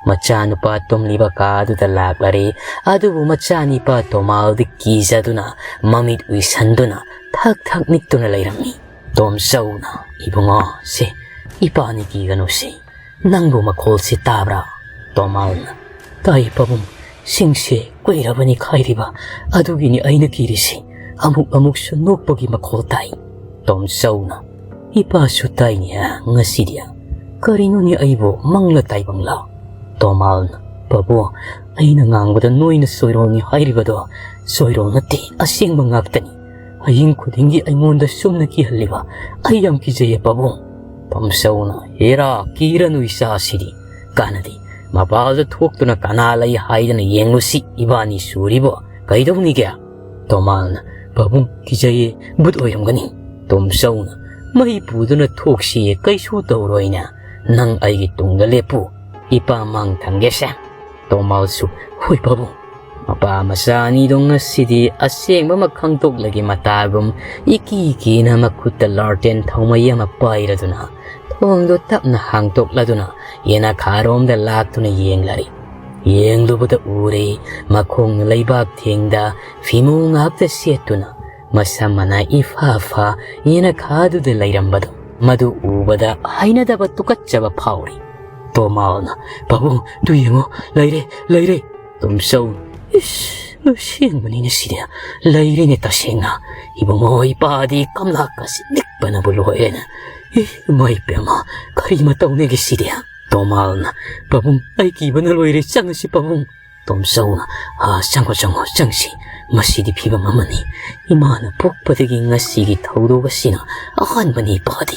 ꯃꯆꯥꯅꯨꯄꯥ ꯇꯨꯝꯂꯤꯕ ꯀꯥꯗꯨꯗ ꯂꯥꯛꯂꯔꯦ꯫ ꯑꯗꯨꯕꯨ ꯃꯆꯥꯅꯤꯄꯥ ꯇꯣꯃꯥꯜꯗꯤ ꯀꯤꯖꯗꯨꯅ ꯃꯃꯤꯠ ꯎꯏꯁꯟꯗꯨꯅ ꯊꯛ ꯊꯛ ꯅꯤꯛꯇꯨꯅ ꯂꯩꯔꯝꯃꯤ꯫ ꯇꯣꯝꯆꯧꯅ, "ꯏꯕꯨꯡꯉꯣ, ꯁꯦ, ꯏꯄꯥꯅꯤ ꯀꯤꯒꯅꯨꯁꯦ꯫ ꯅꯪꯕꯨ ꯃꯈꯣꯜꯁꯤ ꯇꯥꯕ꯭ꯔꯥ?" ꯇꯣꯃꯥꯜꯅ, "ꯇꯥꯏ ꯄꯥꯕꯨꯡ, ꯁꯤꯡꯁꯦ ꯀꯨꯏꯔꯕꯅꯤ ꯈꯥꯏꯔꯤꯕ, ꯑꯗꯨꯒꯤꯅꯤ ꯑꯩꯅ ꯀꯤꯔꯤꯁꯤ"꯫ ꯑꯃꯨꯛ ꯑꯃꯨꯛꯁꯨ ꯅꯣꯛꯄꯒꯤ ꯃꯈꯣꯜ ꯇꯥꯏ꯫ ꯇꯣꯝꯆꯧꯅ, "ꯏꯄꯥꯁꯨ ꯇꯥꯏꯅꯦ ꯉꯁꯤꯗꯤ꯫ ꯀꯔꯤꯅꯣꯅꯦ ꯑꯩꯕꯨ ꯃꯪꯂ ꯇꯥꯏꯕꯪꯂ?" ꯇꯣꯃꯥꯜꯅ, "ꯄꯥꯕꯨꯡ, ꯑꯩꯅ ꯉꯥꯡꯕꯗ ꯅꯣꯏꯅ ꯆꯣꯏꯔꯣꯜꯅꯤ ꯍꯥꯏꯔꯤꯕꯗꯣ ꯆꯣꯏꯔꯣꯜ ꯅꯠꯇꯦ, ꯑꯁꯦꯡꯕ ꯉꯥꯛꯇꯅꯤ꯫ ꯍꯌꯤꯡ ꯈꯨꯗꯤꯡꯒꯤ ꯑꯩꯉꯣꯟꯗ ꯁꯨꯝꯅ ꯀꯤꯍꯜꯂꯤꯕ, ꯑꯩ ꯌꯥꯝ ꯀꯤꯖꯩꯌꯦ ꯄꯥꯕꯨꯡ"꯫ ꯇꯣꯝꯆꯧꯅ, "ꯍꯦꯔꯥ, ꯀꯤꯔꯅꯨ ꯏꯆꯥꯁꯤꯗꯤ꯫ ꯀꯥꯟꯅꯗꯦ, ꯃꯄꯥꯜꯗ ꯊꯣꯛꯇꯨꯅ ꯀꯅꯥ ꯂꯩ ꯍꯥꯏꯗꯅ ꯌꯦꯡꯂꯨꯁꯤ, ꯏꯕꯥꯅꯤ ꯁꯨꯔꯤꯕꯣ꯫ ꯀꯩꯗꯧꯅꯤꯒꯦ?" ꯇꯣꯃꯥꯜꯅ, "ꯄꯥꯕꯨꯡ, ꯀꯤꯖꯩꯌꯦ, ꯚꯨꯠ ꯑꯣꯏꯔꯝꯒꯅꯤ"꯫ ꯇꯣꯝꯆꯧꯅ, "ꯃꯩ ꯄꯨꯗꯨꯅ ꯊꯣꯛꯁꯤꯌꯦ, ꯀꯩꯁꯨ ꯇꯧꯔꯣꯏꯅꯦ꯫ ꯅꯪ ꯑꯩꯒꯤ ꯇꯨꯡꯗ ꯂꯦꯞꯄꯨ, ꯏꯄꯥ ꯃꯥꯡ ꯊꯝꯒꯦꯁꯦ"꯫ ꯇꯣꯃꯥꯜꯁꯨ, "ꯍꯣꯏ ꯄꯥꯕꯨꯡ"꯫ ꯃꯄꯥ ꯃꯆꯥ ꯑꯅꯤꯗꯣ ꯉꯁꯤꯗꯤ ꯑꯁꯦꯡꯕ ꯑꯃ ꯈꯪꯗꯣꯛꯂꯒꯦ ꯃꯇꯥꯒꯨꯝ ꯏꯀꯤ ꯀꯤꯅ ꯃꯈꯨꯠꯇ ꯂꯥꯔꯇꯦꯟ ꯊꯥꯎꯃꯩ ꯑꯃ ꯄꯥꯏꯔꯗꯨꯅ ꯊꯣꯡꯗꯣ ꯇꯞꯅ ꯍꯥꯡꯗꯣꯛꯂꯗꯨꯅ ꯌꯦꯅꯈꯥꯔꯣꯝꯗ ꯂꯥꯛꯇꯨꯅ ꯌꯦꯡꯂꯔꯤ꯫ ꯌꯦꯡꯂꯨꯕꯗ ꯎꯔꯦ, ꯃꯈꯣꯡꯅ ꯂꯩꯕꯥꯛ ꯊꯦꯡꯗ ꯐꯤꯃꯨ ꯉꯥꯛꯇ ꯁꯦꯠꯇꯨꯅ ꯃꯁꯝ ꯃꯅꯥ ꯏꯐꯥ ꯐꯥ ꯌꯦꯅꯈꯥꯗꯨꯗ ꯂꯩꯔꯝꯕꯗꯨ꯫ ꯃꯗꯨ ꯎꯕꯗ ꯍꯩꯅꯗꯕ ꯇꯨꯀꯠꯆꯕ ꯐꯥꯎꯔꯤ꯫ ꯇꯣꯃꯥꯜꯅ, "ꯄꯥꯕꯨꯡ, ꯇꯨ ꯌꯦꯡꯉꯣ, ꯂꯩꯔꯦ, ꯂꯩꯔꯦ"꯫ ꯇꯣꯝꯆꯧ, "ꯏꯁ, ꯑꯁꯦꯡꯕꯅꯤꯅꯦ ꯁꯤꯗꯤ, ꯂꯩꯔꯦꯅꯦ ꯇꯁꯦꯡꯅ꯫ ꯏꯕꯨꯡꯉꯣ, ꯏꯄꯥꯗꯤ ꯀꯝꯂꯥꯀꯥꯁꯤ ꯅꯤꯛꯄꯅꯕꯨ ꯂꯣꯏꯔꯦꯅꯦ꯫ ꯏ, ꯏꯃꯥ ꯏꯄꯦꯝꯃ, ꯀꯔꯤ ꯃꯇꯧꯅꯦꯒꯦ ꯁꯤꯗꯤ?" ꯇꯣꯃꯥꯜꯅ, "ꯄꯥꯕꯨꯡ, ꯑꯩ ꯀꯤꯕꯅ ꯂꯣꯏꯔꯦ, ꯆꯪꯉꯁꯤ ꯄꯥꯕꯨꯡ"꯫ ꯇꯣꯝꯆꯧꯅ, "ꯑꯥ, ꯆꯪꯉꯣ, ꯆꯪꯉꯣ, ꯆꯪꯁꯤ꯫ ꯃꯁꯤꯗꯤ ꯐꯤꯕꯝ ꯑꯃꯅꯤ꯫ ꯏꯃꯥꯅ ꯄꯣꯛꯄꯗꯒꯤ ꯉꯁꯤꯒꯤ ꯊꯧꯗꯣꯛ ꯑꯁꯤꯅ ꯑꯍꯥꯟꯕꯅꯤ ꯏꯄꯥꯗꯤ"꯫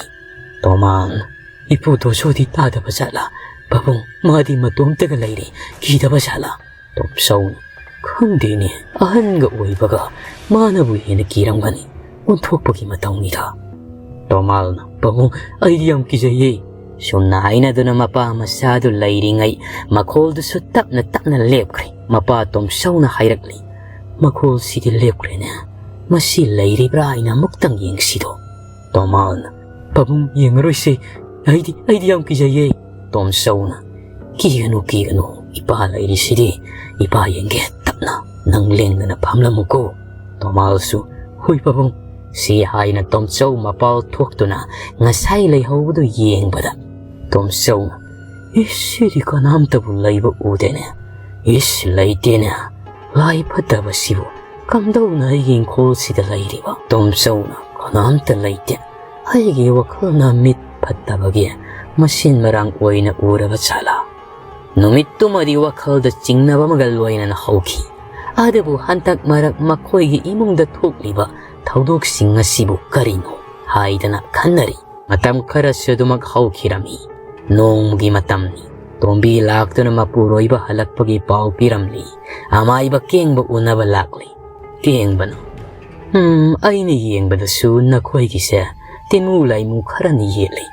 ꯇꯣꯃꯥꯜꯅ, "ꯏꯄꯨ ꯗꯣꯁꯣꯗꯤ ꯇꯥꯗꯕ ꯖꯥꯠꯂꯥ? ꯄꯥꯕꯨꯡ, ꯃꯥꯗꯤ ꯃꯇꯣꯝꯇꯒ ꯂꯩꯔꯦ, ꯀꯤꯗꯕ ꯖꯥꯠꯂꯥ?" ꯇꯣꯝꯆꯧꯅ, "ꯈꯪꯗꯦꯅꯦ, ꯑꯍꯟꯒ ꯑꯣꯏꯕꯒ ꯃꯥꯅꯕꯨ ꯍꯦꯟꯅ ꯀꯤꯔꯝꯒꯅꯤ꯫ ꯑꯣꯟꯊꯣꯛꯄꯒꯤ ꯃꯇꯧꯅꯤꯗ"꯫ ꯇꯣꯃꯥꯜꯅ, "ꯄꯥꯕꯨꯡ, ꯑꯩꯗꯤ ꯌꯥꯝ ꯀꯤꯖꯩꯌꯦ"꯫ ꯁꯨꯝꯅ ꯍꯥꯏꯅꯗꯨꯅ ꯃꯄꯥ ꯃꯆꯥꯗꯨ ꯂꯩꯔꯤꯉꯩ ꯃꯈꯣꯜꯗꯨꯁꯨ ꯇꯞꯅ ꯇꯞꯅ ꯂꯦꯞꯈ꯭ꯔꯦ꯫ ꯃꯄꯥ ꯇꯣꯝꯆꯧꯅ ꯍꯥꯏꯔꯛꯂꯤ, "ꯃꯈꯣꯜꯁꯤꯗꯤ ꯂꯦꯞꯈ꯭ꯔꯦꯅꯦ꯫ ꯃꯁꯤ ꯂꯩꯔꯤꯕ꯭ꯔꯥ ꯍꯥꯏꯅ ꯑꯃꯨꯛꯇꯪ ꯌꯦꯡꯁꯤꯗꯣ"꯫ ꯇꯣꯃꯥꯜꯅ, "ꯄꯥꯕꯨꯡ, ꯌꯦꯡꯉꯔꯣꯏꯁꯦ꯫ ꯑꯩꯗꯤ, ꯑꯩꯗꯤ ꯌꯥꯝ ꯀꯤꯖꯩꯌꯦ"꯫ ꯇꯣꯝꯆꯧꯅ, "ꯀꯤꯒꯅꯨ, ꯀꯤꯒꯅꯨ꯫ ꯏꯄꯥ ꯂꯩꯔꯤꯁꯤꯗꯤ꯫ ꯏꯄꯥ ꯌꯦꯡꯒꯦ, ꯇꯞꯅ꯫ ꯅꯪ ꯂꯦꯡꯗꯅ ꯐꯝꯂꯝꯃꯨꯀꯣ"꯫ ꯇꯣꯃꯥꯜꯁꯨ, "ꯍꯣꯏ ꯄꯥꯕꯨꯡ"꯫ ꯁꯤ ꯍꯥꯏꯅ ꯇꯣꯝꯆꯧ ꯃꯄꯥꯜ ꯊꯣꯛꯇꯨꯅ ꯉꯁꯥꯏ ꯂꯩꯍꯧꯕꯗꯨ ꯌꯦꯡꯕꯗ ꯇꯣꯝꯆꯧꯅ, "ꯏꯁ, ꯁꯤꯗꯤ ꯀꯅꯥꯝꯇꯕꯨ ꯂꯩꯕ ꯎꯗꯦꯅꯦ꯫ "ꯏꯁ, ꯂꯩꯇꯦꯅꯦ꯫ ꯂꯥꯏ ꯐꯠꯇꯕꯁꯤꯕꯨ ꯀꯝꯗꯧꯅ ꯑꯩꯒꯤ ꯏꯪꯈꯣꯜꯁꯤꯗ ꯂꯩꯔꯤꯕ?" ꯇꯣꯝꯆꯧꯅ, "ꯀꯅꯥꯝꯇ ꯂꯩꯇꯦ꯫ ꯑꯩꯒꯤ ꯋꯥꯈꯜꯅ ꯃꯤꯠ ꯐꯠꯇꯕꯒꯤ ꯃꯁꯤꯟ ꯃꯔꯥꯡ ꯑꯣꯏꯅ ꯎꯔꯕ ꯖꯥꯠꯂꯥ?" ꯅꯨꯃꯤꯠꯇꯨꯃꯗꯤ ꯋꯥꯈꯜꯗ ꯆꯤꯡꯅꯕ ꯑꯃꯒ ꯂꯣꯏꯅꯅ ꯍꯧꯈꯤ꯫ ꯑꯗꯨꯕꯨ ꯍꯟꯗꯛ ꯃꯔꯛ ꯃꯈꯣꯏꯒꯤ ꯏꯃꯨꯡꯗ ꯊꯣꯛꯂꯤꯕ ꯊꯧꯗꯣꯛꯁꯤꯡ ꯑꯁꯤꯕꯨ ꯀꯔꯤꯅꯣ ꯍꯥꯏꯗꯅ ꯈꯟꯅꯔꯤ꯫ ꯃꯇꯝ ꯈꯔꯁꯨ ꯑꯗꯨꯃꯛ ꯍꯧꯈꯤꯔꯝꯃꯤ꯫ ꯅꯣꯡꯃꯒꯤ ꯃꯇꯝꯅꯤ꯫ ꯇꯣꯝꯕꯤ ꯂꯥꯛꯇꯨꯅ ꯃꯄꯨꯔꯣꯏꯕ ꯍꯜꯂꯛꯄꯒꯤ ꯄꯥꯎ ꯄꯤꯔꯝꯂꯤ꯫ ꯑꯃꯥꯏꯕ ꯀꯦꯡꯕ ꯎꯅꯕ ꯂꯥꯛꯂꯤ꯫ ꯀꯦꯡꯕꯅ, "ꯎꯝ, ꯑꯩꯅ ꯌꯦꯡꯕꯗꯁꯨ ꯅꯈꯣꯏꯒꯤꯁꯦ ꯇꯤꯃꯨ ꯂꯥꯏꯃꯨ ꯈꯔꯅ ꯌꯦꯠꯂꯤ꯫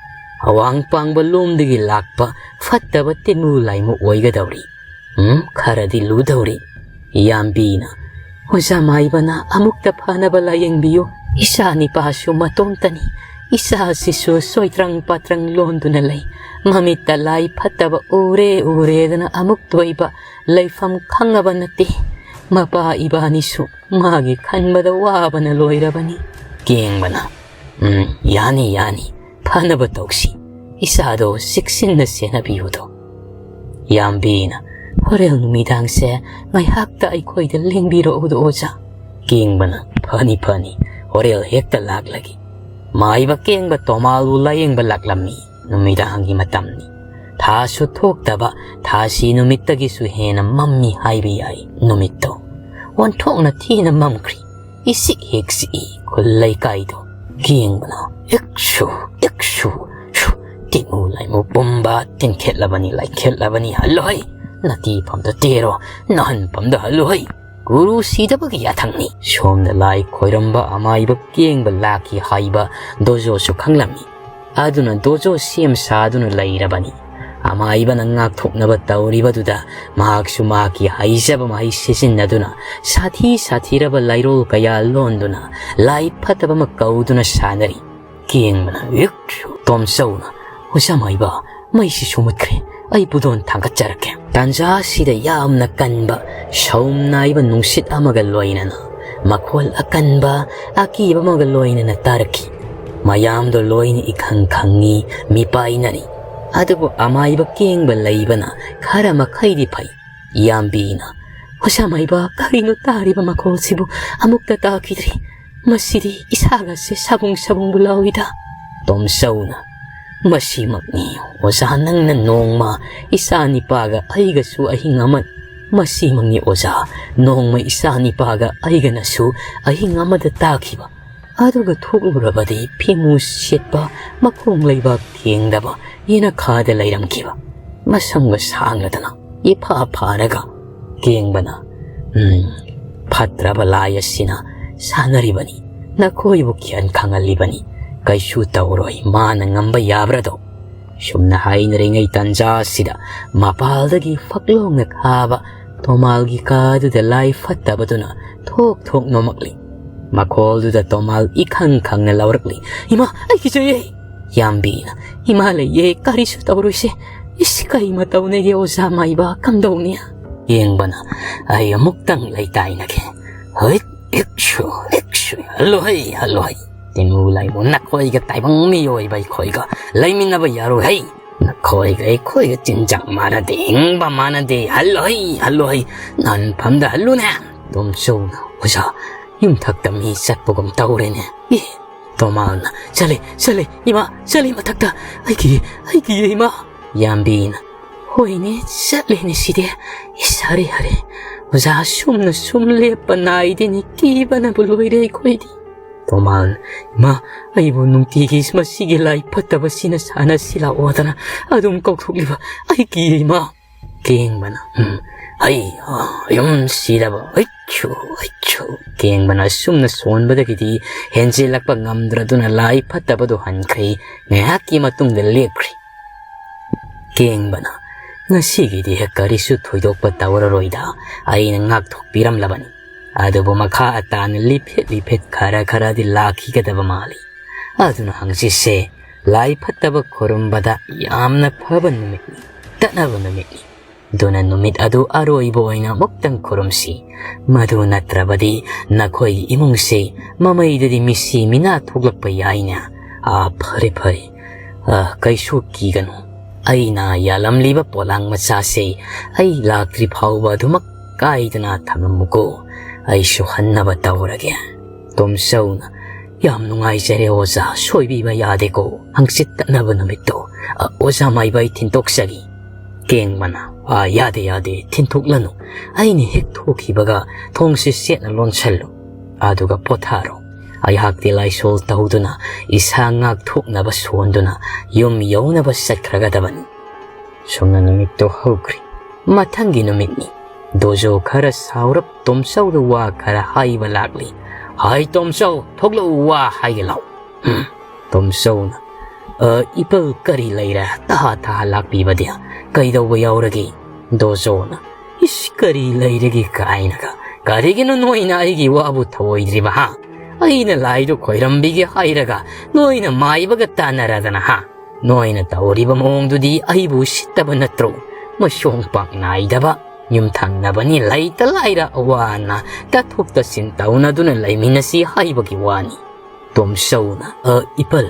ꯑꯋꯥꯡ ꯄꯥꯡꯕ ꯂꯣꯝꯗꯒꯤ ꯂꯥꯛꯄ ꯐꯠꯇꯕ ꯇꯤꯃꯨ ꯂꯥꯏꯃꯨ ꯑꯣꯏꯒꯗꯧꯔꯤ꯫ ꯎꯝ, ꯈꯔꯗꯤ ꯂꯨꯗꯧꯔꯤ꯫" ꯌꯥꯝꯕꯤꯅ, "ꯑꯣꯖꯥ ꯃꯥꯏꯕꯅ ꯑꯃꯨꯛꯇ ꯐꯅꯕ ꯂꯥꯌꯦꯡꯕꯤꯌꯨ꯫ ꯏꯆꯥ ꯅꯤꯄꯥꯁꯨ ꯃꯇꯣꯝꯇꯅꯤ꯫ ꯏꯆꯥꯁꯤꯁꯨ ꯁꯣꯏꯇ꯭ꯔꯪ ꯄꯥꯇ꯭ꯔꯪ ꯂꯣꯟꯗꯨꯅ ꯂꯩ꯫ ꯃꯃꯤꯠꯇ ꯂꯥꯏ ꯐꯠꯇꯕ ꯎꯔꯦ ꯎꯔꯦꯗꯅ ꯑꯃꯨꯛꯇ ꯑꯣꯏꯕ ꯂꯩꯐꯝ ꯈꯪꯉꯕ ꯅꯠꯇꯦ꯫ ꯃꯄꯥ ꯏꯕꯥꯅꯤꯁꯨ ꯃꯥꯒꯤ ꯈꯟꯕꯗ ꯋꯥꯕꯅ ꯂꯣꯏꯔꯕꯅꯤ꯫" ꯀꯦꯡꯕꯅ, "ꯎꯝ, ꯌꯥꯅꯤ, ꯌꯥꯅꯤ꯫ ꯐꯅꯕ ꯇꯧꯁꯤ꯫ ꯏꯆꯥꯗꯣ ꯆꯦꯛꯁꯤꯟꯅ ꯁꯦꯟꯅꯕꯤꯌꯨꯗꯣ꯫" ꯌꯥꯝꯕꯤꯅ, "ꯍꯣꯔꯦꯟ ꯅꯨꯃꯤꯗꯥꯡꯁꯦ ꯉꯥꯏꯍꯥꯛꯇ ꯑꯩꯈꯣꯏꯗ ꯂꯦꯡꯕꯤꯔꯛꯎꯗꯣ, ꯑꯣꯖꯥ꯫" ꯀꯦꯡꯕꯅ, "ꯐꯅꯤ, ꯐꯅꯤ, ꯍꯣꯔꯦꯟ ꯍꯦꯛꯇ ꯂꯥꯛꯂꯒꯦ꯫" ꯃꯥꯏꯕ ꯀꯦꯡꯕ ꯇꯣꯃꯥꯜꯕꯨ ꯂꯥꯌꯦꯡꯕ ꯂꯥꯛꯂꯝꯃꯤ꯫ ꯅꯨꯃꯤꯗꯥꯡꯒꯤ ꯃꯇꯝꯅꯤ꯫ ꯊꯥꯁꯨ ꯊꯣꯛꯇꯕ, ꯊꯥꯁꯤ ꯅꯨꯃꯤꯠꯇꯒꯤꯁꯨ ꯍꯦꯟꯅ ꯃꯝꯃꯤ ꯍꯥꯏꯕ ꯌꯥꯏ꯫ ꯅꯨꯃꯤꯠꯇꯣ ꯑꯣꯟꯊꯣꯛꯅ ꯊꯤꯅ ꯃꯝꯈ꯭ꯔꯤ꯫ ꯏꯁꯤꯛ ꯍꯦꯛ ꯁꯤꯛꯏ ꯈꯨꯜ ꯂꯩꯀꯥꯏꯗꯣ꯫ ꯀꯦꯡꯕꯅ, "ꯏꯛꯁꯨ, ꯏꯛꯁꯨ, ꯁꯨ, ꯇꯤꯃꯨ ꯂꯥꯏꯃꯨ ꯄꯨꯝꯕ ꯇꯤꯟꯈꯦꯠꯂꯕꯅꯤ, ꯂꯥꯏꯈꯦꯠꯂꯕꯅꯤ, ꯍꯜꯂꯨ ꯍꯩ꯫ ꯅꯇꯤ ꯐꯝꯗ ꯇꯦꯔꯣ, ꯅꯍꯟ ꯐꯝꯗ ꯍꯜꯂꯨ ꯍꯩ꯫ ꯒꯨꯔꯨ ꯁꯤꯗꯕꯒꯤ ꯌꯥꯊꯪꯅꯤ꯫" ꯁꯣꯝꯗ ꯂꯥꯏ ꯈꯣꯏꯔꯝꯕ ꯑꯃꯥꯏꯕ ꯀꯦꯡꯕ ꯂꯥꯛꯈꯤ ꯍꯥꯏꯕ ꯗꯣꯖꯣꯁꯨ ꯈꯪꯂꯝꯃꯤ꯫ ꯑꯗꯨꯅ ꯗꯣꯖꯣ ꯁꯦꯝ ꯁꯥꯗꯨꯅ ꯂꯩꯔꯕꯅꯤ꯫ ꯑꯃꯥꯏꯕꯅ ꯉꯥꯛꯊꯣꯛꯅꯕ ꯇꯧꯔꯤꯕꯗꯨꯗ ꯃꯍꯥꯛꯁꯨ ꯃꯍꯥꯛꯀꯤ ꯍꯩꯖꯕ ꯃꯍꯩ ꯁꯤꯖꯤꯟꯅꯗꯨꯅ ꯁꯥꯊꯤ ꯁꯥꯊꯤꯔꯕ ꯂꯥꯏꯔꯣꯜ ꯀꯌꯥ ꯂꯣꯟꯗꯨꯅ ꯂꯥꯏ ꯐꯠꯇꯕ ꯑꯃ ꯀꯧꯗꯨꯅ ꯁꯥꯟꯅꯔꯤ꯫ ꯀꯦꯡꯕꯅ, "ꯏꯛ!" ꯇꯣꯝꯆꯧꯅ, "ꯑꯣꯖꯥ ꯃꯥꯏꯕ, ꯃꯩꯁꯤꯁꯨ ꯃꯨꯠꯈ꯭ꯔꯦ꯫ ꯑꯩ ꯄꯨꯗꯣꯟ ꯊꯥꯡꯒꯠꯆꯔꯛꯀꯦ꯫" ꯇꯥꯟꯖꯥ ꯑꯁꯤꯗ ꯌꯥꯝꯅ ꯀꯟꯕ ꯁꯧꯝ ꯅꯥꯏꯕ ꯅꯨꯡꯁꯤꯠ ꯑꯃꯒ ꯂꯣꯏꯅꯅ ꯃꯈꯣꯜ ꯑꯀꯟꯕ ꯑꯀꯤꯕ ꯑꯃꯒ ꯂꯣꯏꯅꯅ ꯇꯥꯔꯛꯈꯤ꯫ ꯃꯌꯥꯝꯗꯣ ꯂꯣꯏꯅ ꯏꯈꯪ ꯈꯪꯉꯤ, ꯃꯤꯄꯥꯏꯅꯔꯤ꯫ ꯑꯗꯨꯕꯨ ꯑꯃꯥꯏꯕ ꯀꯦꯡꯕ ꯂꯩꯕꯅ ꯈꯔ ꯃꯈꯩꯗꯤ ꯐꯩ꯫ ꯌꯥꯝꯕꯤꯅ, "ꯑꯣꯖꯥ ꯃꯥꯏꯕ, ꯀꯔꯤꯅꯣ ꯇꯥꯔꯤꯕ ꯃꯈꯣꯜꯁꯤꯕꯨ? ꯑꯃꯨꯛꯇ ꯇꯥꯈꯤꯗ꯭ꯔꯤ꯫ ꯃꯁꯤꯗꯤ ꯏꯁꯥꯒꯁꯦ ꯁꯥꯕꯨꯡ ꯁꯥꯕꯨꯡꯕꯨ ꯂꯥꯎꯏꯗ꯫" ꯇꯣꯝꯆꯧꯅ, "ꯃꯁꯤꯃꯛꯅꯤ ꯑꯣꯖꯥ, ꯅꯪꯅ ꯅꯣꯡꯃ ꯏꯆꯥ ꯅꯤꯄꯥꯒ ꯑꯩꯒꯁꯨ ꯑꯍꯤꯡ ꯑꯃ..." "ꯃꯁꯤꯃꯛꯅꯤ ꯑꯣꯖꯥ, ꯅꯣꯡꯃ ꯏꯆꯥ ꯅꯤꯄꯥꯒ ꯑꯩꯒꯅꯁꯨ ꯑꯍꯤꯡ ꯑꯃꯗ ꯇꯥꯈꯤꯕ꯫ ꯑꯗꯨꯒ ꯊꯣꯛꯂꯨꯔꯕꯗꯤ ꯐꯤꯃꯨ ꯁꯦꯠꯄ, ꯃꯈꯣꯡ ꯂꯩꯕꯥꯛ ꯊꯦꯡꯗꯕ, ꯌꯦꯅꯈꯥꯗ ꯂꯩꯔꯝꯈꯤꯕ, ꯃꯁꯝꯒ ꯁꯥꯡꯂꯗꯅ, ꯏꯐꯥ ꯐꯥꯔꯒ꯫" ꯀꯦꯡꯕꯅ, "ꯎꯝ, ꯐꯠꯇ꯭ꯔꯕ ꯂꯥꯏ ꯑꯁꯤꯅ ꯁꯥꯟꯅꯔꯤꯕꯅꯤ, ꯅꯈꯣꯏꯕꯨ ꯒ꯭ꯌꯥꯟ ꯈꯪꯍꯜꯂꯤꯕꯅꯤ꯫ ꯀꯩꯁꯨ ꯇꯧꯔꯣꯏ, ꯃꯥꯅ ꯉꯝꯕ ꯌꯥꯕ꯭ꯔꯥꯗꯣ?" ꯁꯨꯝꯅ ꯍꯥꯏꯅꯔꯤꯉꯩ ꯇꯟꯖꯥ ꯑꯁꯤꯗ ꯃꯄꯥꯜꯗꯒꯤ ꯐꯛꯂꯣꯡꯅ ꯈꯥꯕ ꯇꯣꯃꯥꯜꯒꯤ ꯀꯥꯗꯨꯗ ꯂꯥꯏ ꯐꯠꯇꯕꯗꯨꯅ ꯊꯣꯛ ꯊꯣꯛ ꯅꯣꯝꯃꯛꯂꯤ꯫ ꯃꯈꯣꯜꯗꯨꯗ ꯇꯣꯃꯥꯜ ꯏꯈꯪ ꯈꯪꯅ ꯂꯥꯎꯔꯛꯂꯤ, "ꯏꯃꯥ, ꯑꯩ ꯀꯤꯖꯩꯌꯦ!" ꯌꯥꯝꯕꯤꯅ, "ꯏꯃꯥ ꯂꯩꯌꯦ, ꯀꯔꯤꯁꯨ ꯇꯧꯔꯣꯏꯁꯦ꯫ ꯏꯁ, ꯀꯔꯤ ꯃꯇꯧꯅꯦꯒꯦ ꯑꯣꯖꯥ ꯃꯥꯏꯕ, ꯀꯝꯗꯧꯅꯤ?" ꯌꯦꯡꯕꯅ, "ꯑꯩ ꯑꯃꯨꯛꯇꯪ ꯂꯩꯇꯥꯏꯅꯒꯦ꯫ ꯍꯣꯏ, ꯏꯛꯁꯨ, ꯏꯛꯁꯨ, ꯍꯜꯂꯣ ꯍꯩ, ꯍꯜꯂꯣ ꯍꯩ꯫ ꯇꯤꯟꯃꯨ ꯂꯥꯏꯃꯨ ꯅꯈꯣꯏꯒ ꯇꯥꯏꯕꯪ ꯃꯤꯑꯣꯏꯕ ꯑꯩꯈꯣꯏꯒ ꯂꯩꯃꯤꯟꯅꯕ ꯌꯥꯔꯣꯏ ꯍꯩ꯫ ꯅꯈꯣꯏꯒ ꯑꯩꯈꯣꯏꯒ ꯆꯤꯟꯖꯥꯛ ꯃꯥꯟꯅꯗꯦ, ꯍꯤꯡꯕ ꯃꯥꯟꯅꯗꯦ꯫ ꯍꯜꯂꯣ ꯍꯩ, ꯍꯜꯂꯣ ꯍꯩ꯫ ꯅꯍꯥꯟꯐꯝꯗ ꯍꯜꯂꯨꯅꯦ꯫" ꯇꯣꯝꯆꯧꯅ, "ꯑꯣꯖꯥ, ꯌꯨꯝꯊꯛꯇ ꯃꯤ ꯆꯠꯄꯒꯨꯝ ꯇꯧꯔꯦꯅꯦ꯫" ꯑꯦ, ꯇꯣꯃꯥꯜꯅ, "ꯆꯠꯂꯦ, ꯆꯠꯂꯦ, ꯏꯃꯥ, ꯆꯠꯂꯦ ꯃꯊꯛꯇ꯫ ꯑꯩ ꯀꯤꯌꯦ, ꯑꯩ ꯀꯤꯌꯦ, ꯏꯃꯥ꯫" ꯌꯥꯝꯕꯤꯅ, "ꯍꯣꯏꯅꯦ, ꯆꯠꯂꯦꯅꯦ ꯁꯤꯗꯤ꯫ ꯏꯁ, ꯍꯔꯦ, ꯍꯔꯦ꯫ ꯑꯣꯖꯥ, ꯁꯨꯝꯅ ꯁꯨꯝ ꯂꯦꯞꯄ ꯅꯥꯏꯗꯦꯅꯦ, ꯀꯤꯕꯅꯕꯨ ꯂꯣꯏꯔꯦ ꯑꯩꯈꯣꯏꯗꯤ꯫" ꯇꯣꯃꯥꯜꯅ, "ꯏꯃꯥ, ꯑꯩꯕꯨ ꯅꯨꯡꯇꯤꯒꯤ ꯃꯁꯤꯒꯤ ꯂꯥꯏ ꯐꯠꯇꯕꯁꯤꯅ ꯁꯥꯟꯅꯁꯤ ꯂꯥꯛꯑꯣꯗꯅ ꯑꯗꯨꯝ ꯀꯧꯊꯣꯛꯂꯤꯕ꯫ ꯑꯩ ꯀꯤꯌꯦ, ꯏꯃꯥ꯫" ꯀꯦꯡꯕꯅ, "ꯎꯝ, ꯑꯩ, ꯑ, ꯌꯨꯝ ꯁꯤꯗꯕ, ꯍꯩꯆꯨ, ꯍꯩꯆꯨ꯫" ꯀꯦꯡꯕꯅ ꯑꯁꯨꯝꯅ ꯁꯣꯟꯕꯗꯒꯤꯗꯤ ꯍꯦꯟꯖꯤꯜꯂꯛꯄ ꯉꯝꯗ꯭ꯔꯗꯨꯅ ꯂꯥꯏ ꯐꯠꯇꯕꯗꯨ ꯍꯟꯈ꯭ꯔꯦ꯫ ꯉꯥꯏꯍꯥꯛꯀꯤ ꯃꯇꯨꯡꯗ ꯂꯦꯞꯈ꯭ꯔꯦ꯫ ꯀꯦꯡꯕꯅ, "ꯉꯁꯤꯒꯤꯗꯤ ꯀꯔꯤꯁꯨ ꯊꯣꯏꯗꯣꯛꯄ ꯇꯧꯔꯔꯣꯏꯗ, ꯑꯩꯅ ꯉꯥꯛꯊꯣꯛꯄꯤꯔꯝꯂꯕꯅꯤ꯫ ꯑꯗꯨꯕꯨ ꯃꯈꯥ ꯇꯥꯅ ꯂꯤꯐꯦꯠ ꯂꯤꯐꯦꯠ ꯈꯔ ꯈꯔꯗꯤ ꯂꯥꯛꯈꯤꯒꯗꯕ ꯃꯥꯜꯂꯤ꯫ ꯑꯗꯨꯅ ꯍꯪꯆꯤꯠꯁꯦ ꯂꯥꯏ ꯐꯠꯇꯕ ꯈꯨꯔꯨꯝꯕꯗ ꯌꯥꯝꯅ ꯐꯕ ꯅꯨꯃꯤꯠꯅꯤ, ꯇꯠꯅꯕ ꯅꯨꯃꯤꯠꯅꯤ꯫ ꯑꯗꯨꯅ ꯅꯨꯃꯤꯠ ꯑꯗꯨ ꯑꯔꯣꯏꯕ ꯑꯣꯏꯅ ꯑꯃꯨꯛꯇꯪ ꯈꯨꯔꯨꯝꯁꯤ꯫ ꯃꯗꯨ ꯅꯠꯇ꯭ꯔꯕꯗꯤ ꯅꯈꯣꯏꯒꯤ ꯏꯃꯨꯡꯁꯦ ꯃꯃꯩꯗꯗꯤ ꯃꯤꯁꯤ ꯃꯤꯅꯥ ꯊꯣꯛꯂꯛꯄ ꯌꯥꯏꯅꯦ꯫ ꯑꯥ, ꯐꯔꯦ, ꯐꯔꯦ꯫ ꯑꯥ, ꯀꯩꯁꯨ ꯀꯤꯒꯅꯨ꯫ ꯑꯩꯅ ꯌꯥꯜꯂꯝꯂꯤꯕ ꯄꯣꯂꯥꯡ ꯃꯆꯥꯁꯦ ꯑꯩ ꯂꯥꯛꯇ꯭ꯔꯤ ꯐꯥꯎꯕ ꯑꯗꯨꯃꯛ ꯀꯥꯏꯗꯅ ꯊꯝꯂꯝꯃꯨꯀꯣ꯫ ꯑꯩꯁꯨ ꯍꯟꯅꯕ ꯇꯧꯔꯒꯦ꯫" ꯇꯣꯝꯆꯧꯅ, "ꯌꯥꯝ ꯅꯨꯡꯉꯥꯏꯖꯔꯦ ꯑꯣꯖꯥ, ꯁꯣꯏꯕꯤꯕ ꯌꯥꯗꯦꯀꯣ꯫ ꯍꯪꯆꯤꯠ ꯀꯠꯅꯕ ꯅꯨꯃꯤꯠꯇꯣ, ꯑ, ꯑꯣꯖꯥ ꯃꯥꯏꯕ ꯑꯩ ꯊꯤꯟꯇꯣꯛꯆꯒꯦ꯫" ꯀꯦꯡꯕꯅ, "ꯑ, ꯌꯥꯗꯦ, ꯌꯥꯗꯦ, ꯊꯤꯟꯊꯣꯛꯂꯅꯨ꯫ ꯑꯩꯅ ꯍꯦꯛ ꯊꯣꯛꯈꯤꯕꯒ ꯊꯣꯡꯁꯤ ꯆꯦꯠꯅ ꯂꯣꯟꯁꯜꯂꯨ꯫ ꯑꯗꯨꯒ ꯄꯣꯊꯥꯔꯣ꯫ ꯑꯩꯍꯥꯛꯇꯤ ꯂꯥꯏꯁꯣꯜ ꯇꯧꯗꯨꯅ ꯏꯁꯥ ꯉꯥꯛꯊꯣꯛꯅꯕ ꯁꯣꯟꯗꯨꯅ ꯌꯨꯝ ꯌꯧꯅꯕ ꯆꯠꯈ꯭ꯔꯒꯗꯕꯅꯤ꯫" ꯁꯨꯝꯅ ꯅꯨꯃꯤꯠꯇꯣ ꯍꯧꯈ꯭ꯔꯤ꯫ ꯃꯊꯪꯒꯤ ꯅꯨꯃꯤꯠꯅꯤ꯫ ꯗꯣꯖꯣ ꯈꯔ ꯁꯥꯎꯔꯞ ꯇꯣꯝꯆꯧꯗ ꯋꯥ ꯈꯔ ꯍꯥꯏꯕ ꯂꯥꯛꯂꯤ꯫ "ꯍꯥꯏ ꯇꯣꯝꯆꯧ, ꯊꯣꯛꯂꯛꯎ, ꯋꯥ ꯍꯥꯏꯒꯦ ꯂꯥꯎ꯫" ꯍꯨꯝ꯫ ꯇꯣꯝꯆꯧꯅ, "ꯑ, ꯏꯄꯜ, ꯀꯔꯤ ꯂꯩꯔꯦ? ꯇꯍꯥ ꯇꯍꯥ ꯂꯥꯛꯄꯤꯕꯗꯤ ꯀꯩꯗꯧꯕ ꯌꯥꯎꯔꯒꯦ?" ꯗꯣꯖꯣꯅ, "ꯏꯁ, ꯀꯔꯤ ꯂꯩꯔꯒꯦ ꯀꯥꯏꯅꯒ? ꯀꯔꯤꯒꯤꯅꯣ ꯅꯣꯏꯅ ꯑꯩꯒꯤ ꯋꯥꯕꯨ ꯊꯧꯑꯣꯏꯗ꯭ꯔꯤꯕ, ꯍꯥ? ꯑꯩꯅ ꯂꯥꯏꯗꯣ ꯈꯣꯏꯔꯝꯕꯤꯒꯦ ꯍꯥꯏꯔꯒ ꯅꯣꯏꯅ ꯃꯥꯏꯕꯒ ꯇꯥꯟꯅꯔꯗꯅ, ꯍꯥ? ꯅꯣꯏꯅ ꯇꯧꯔꯤꯕ ꯃꯑꯣꯡꯗꯨꯗꯤ ꯑꯩꯕꯨ ꯎꯁꯤꯠꯇꯕ ꯅꯠꯇ꯭ꯔꯣ? ꯃꯁꯣꯡ ꯄꯥꯛ ꯅꯥꯏꯗꯕ, ꯌꯨꯝꯊꯪꯅꯕꯅꯤ, ꯂꯩꯇ ꯂꯥꯏꯔ ꯑꯋꯥ ꯑꯅꯥ ꯇꯥꯊꯣꯛ ꯇꯥꯁꯤꯟ ꯇꯧꯅꯗꯨꯅ ꯂꯩꯃꯤꯟꯅꯁꯤ ꯍꯥꯏꯕꯒꯤ ꯋꯥꯅꯤ꯫" ꯇꯣꯝꯆꯧꯅ, "ꯑ, ꯏꯄꯜ,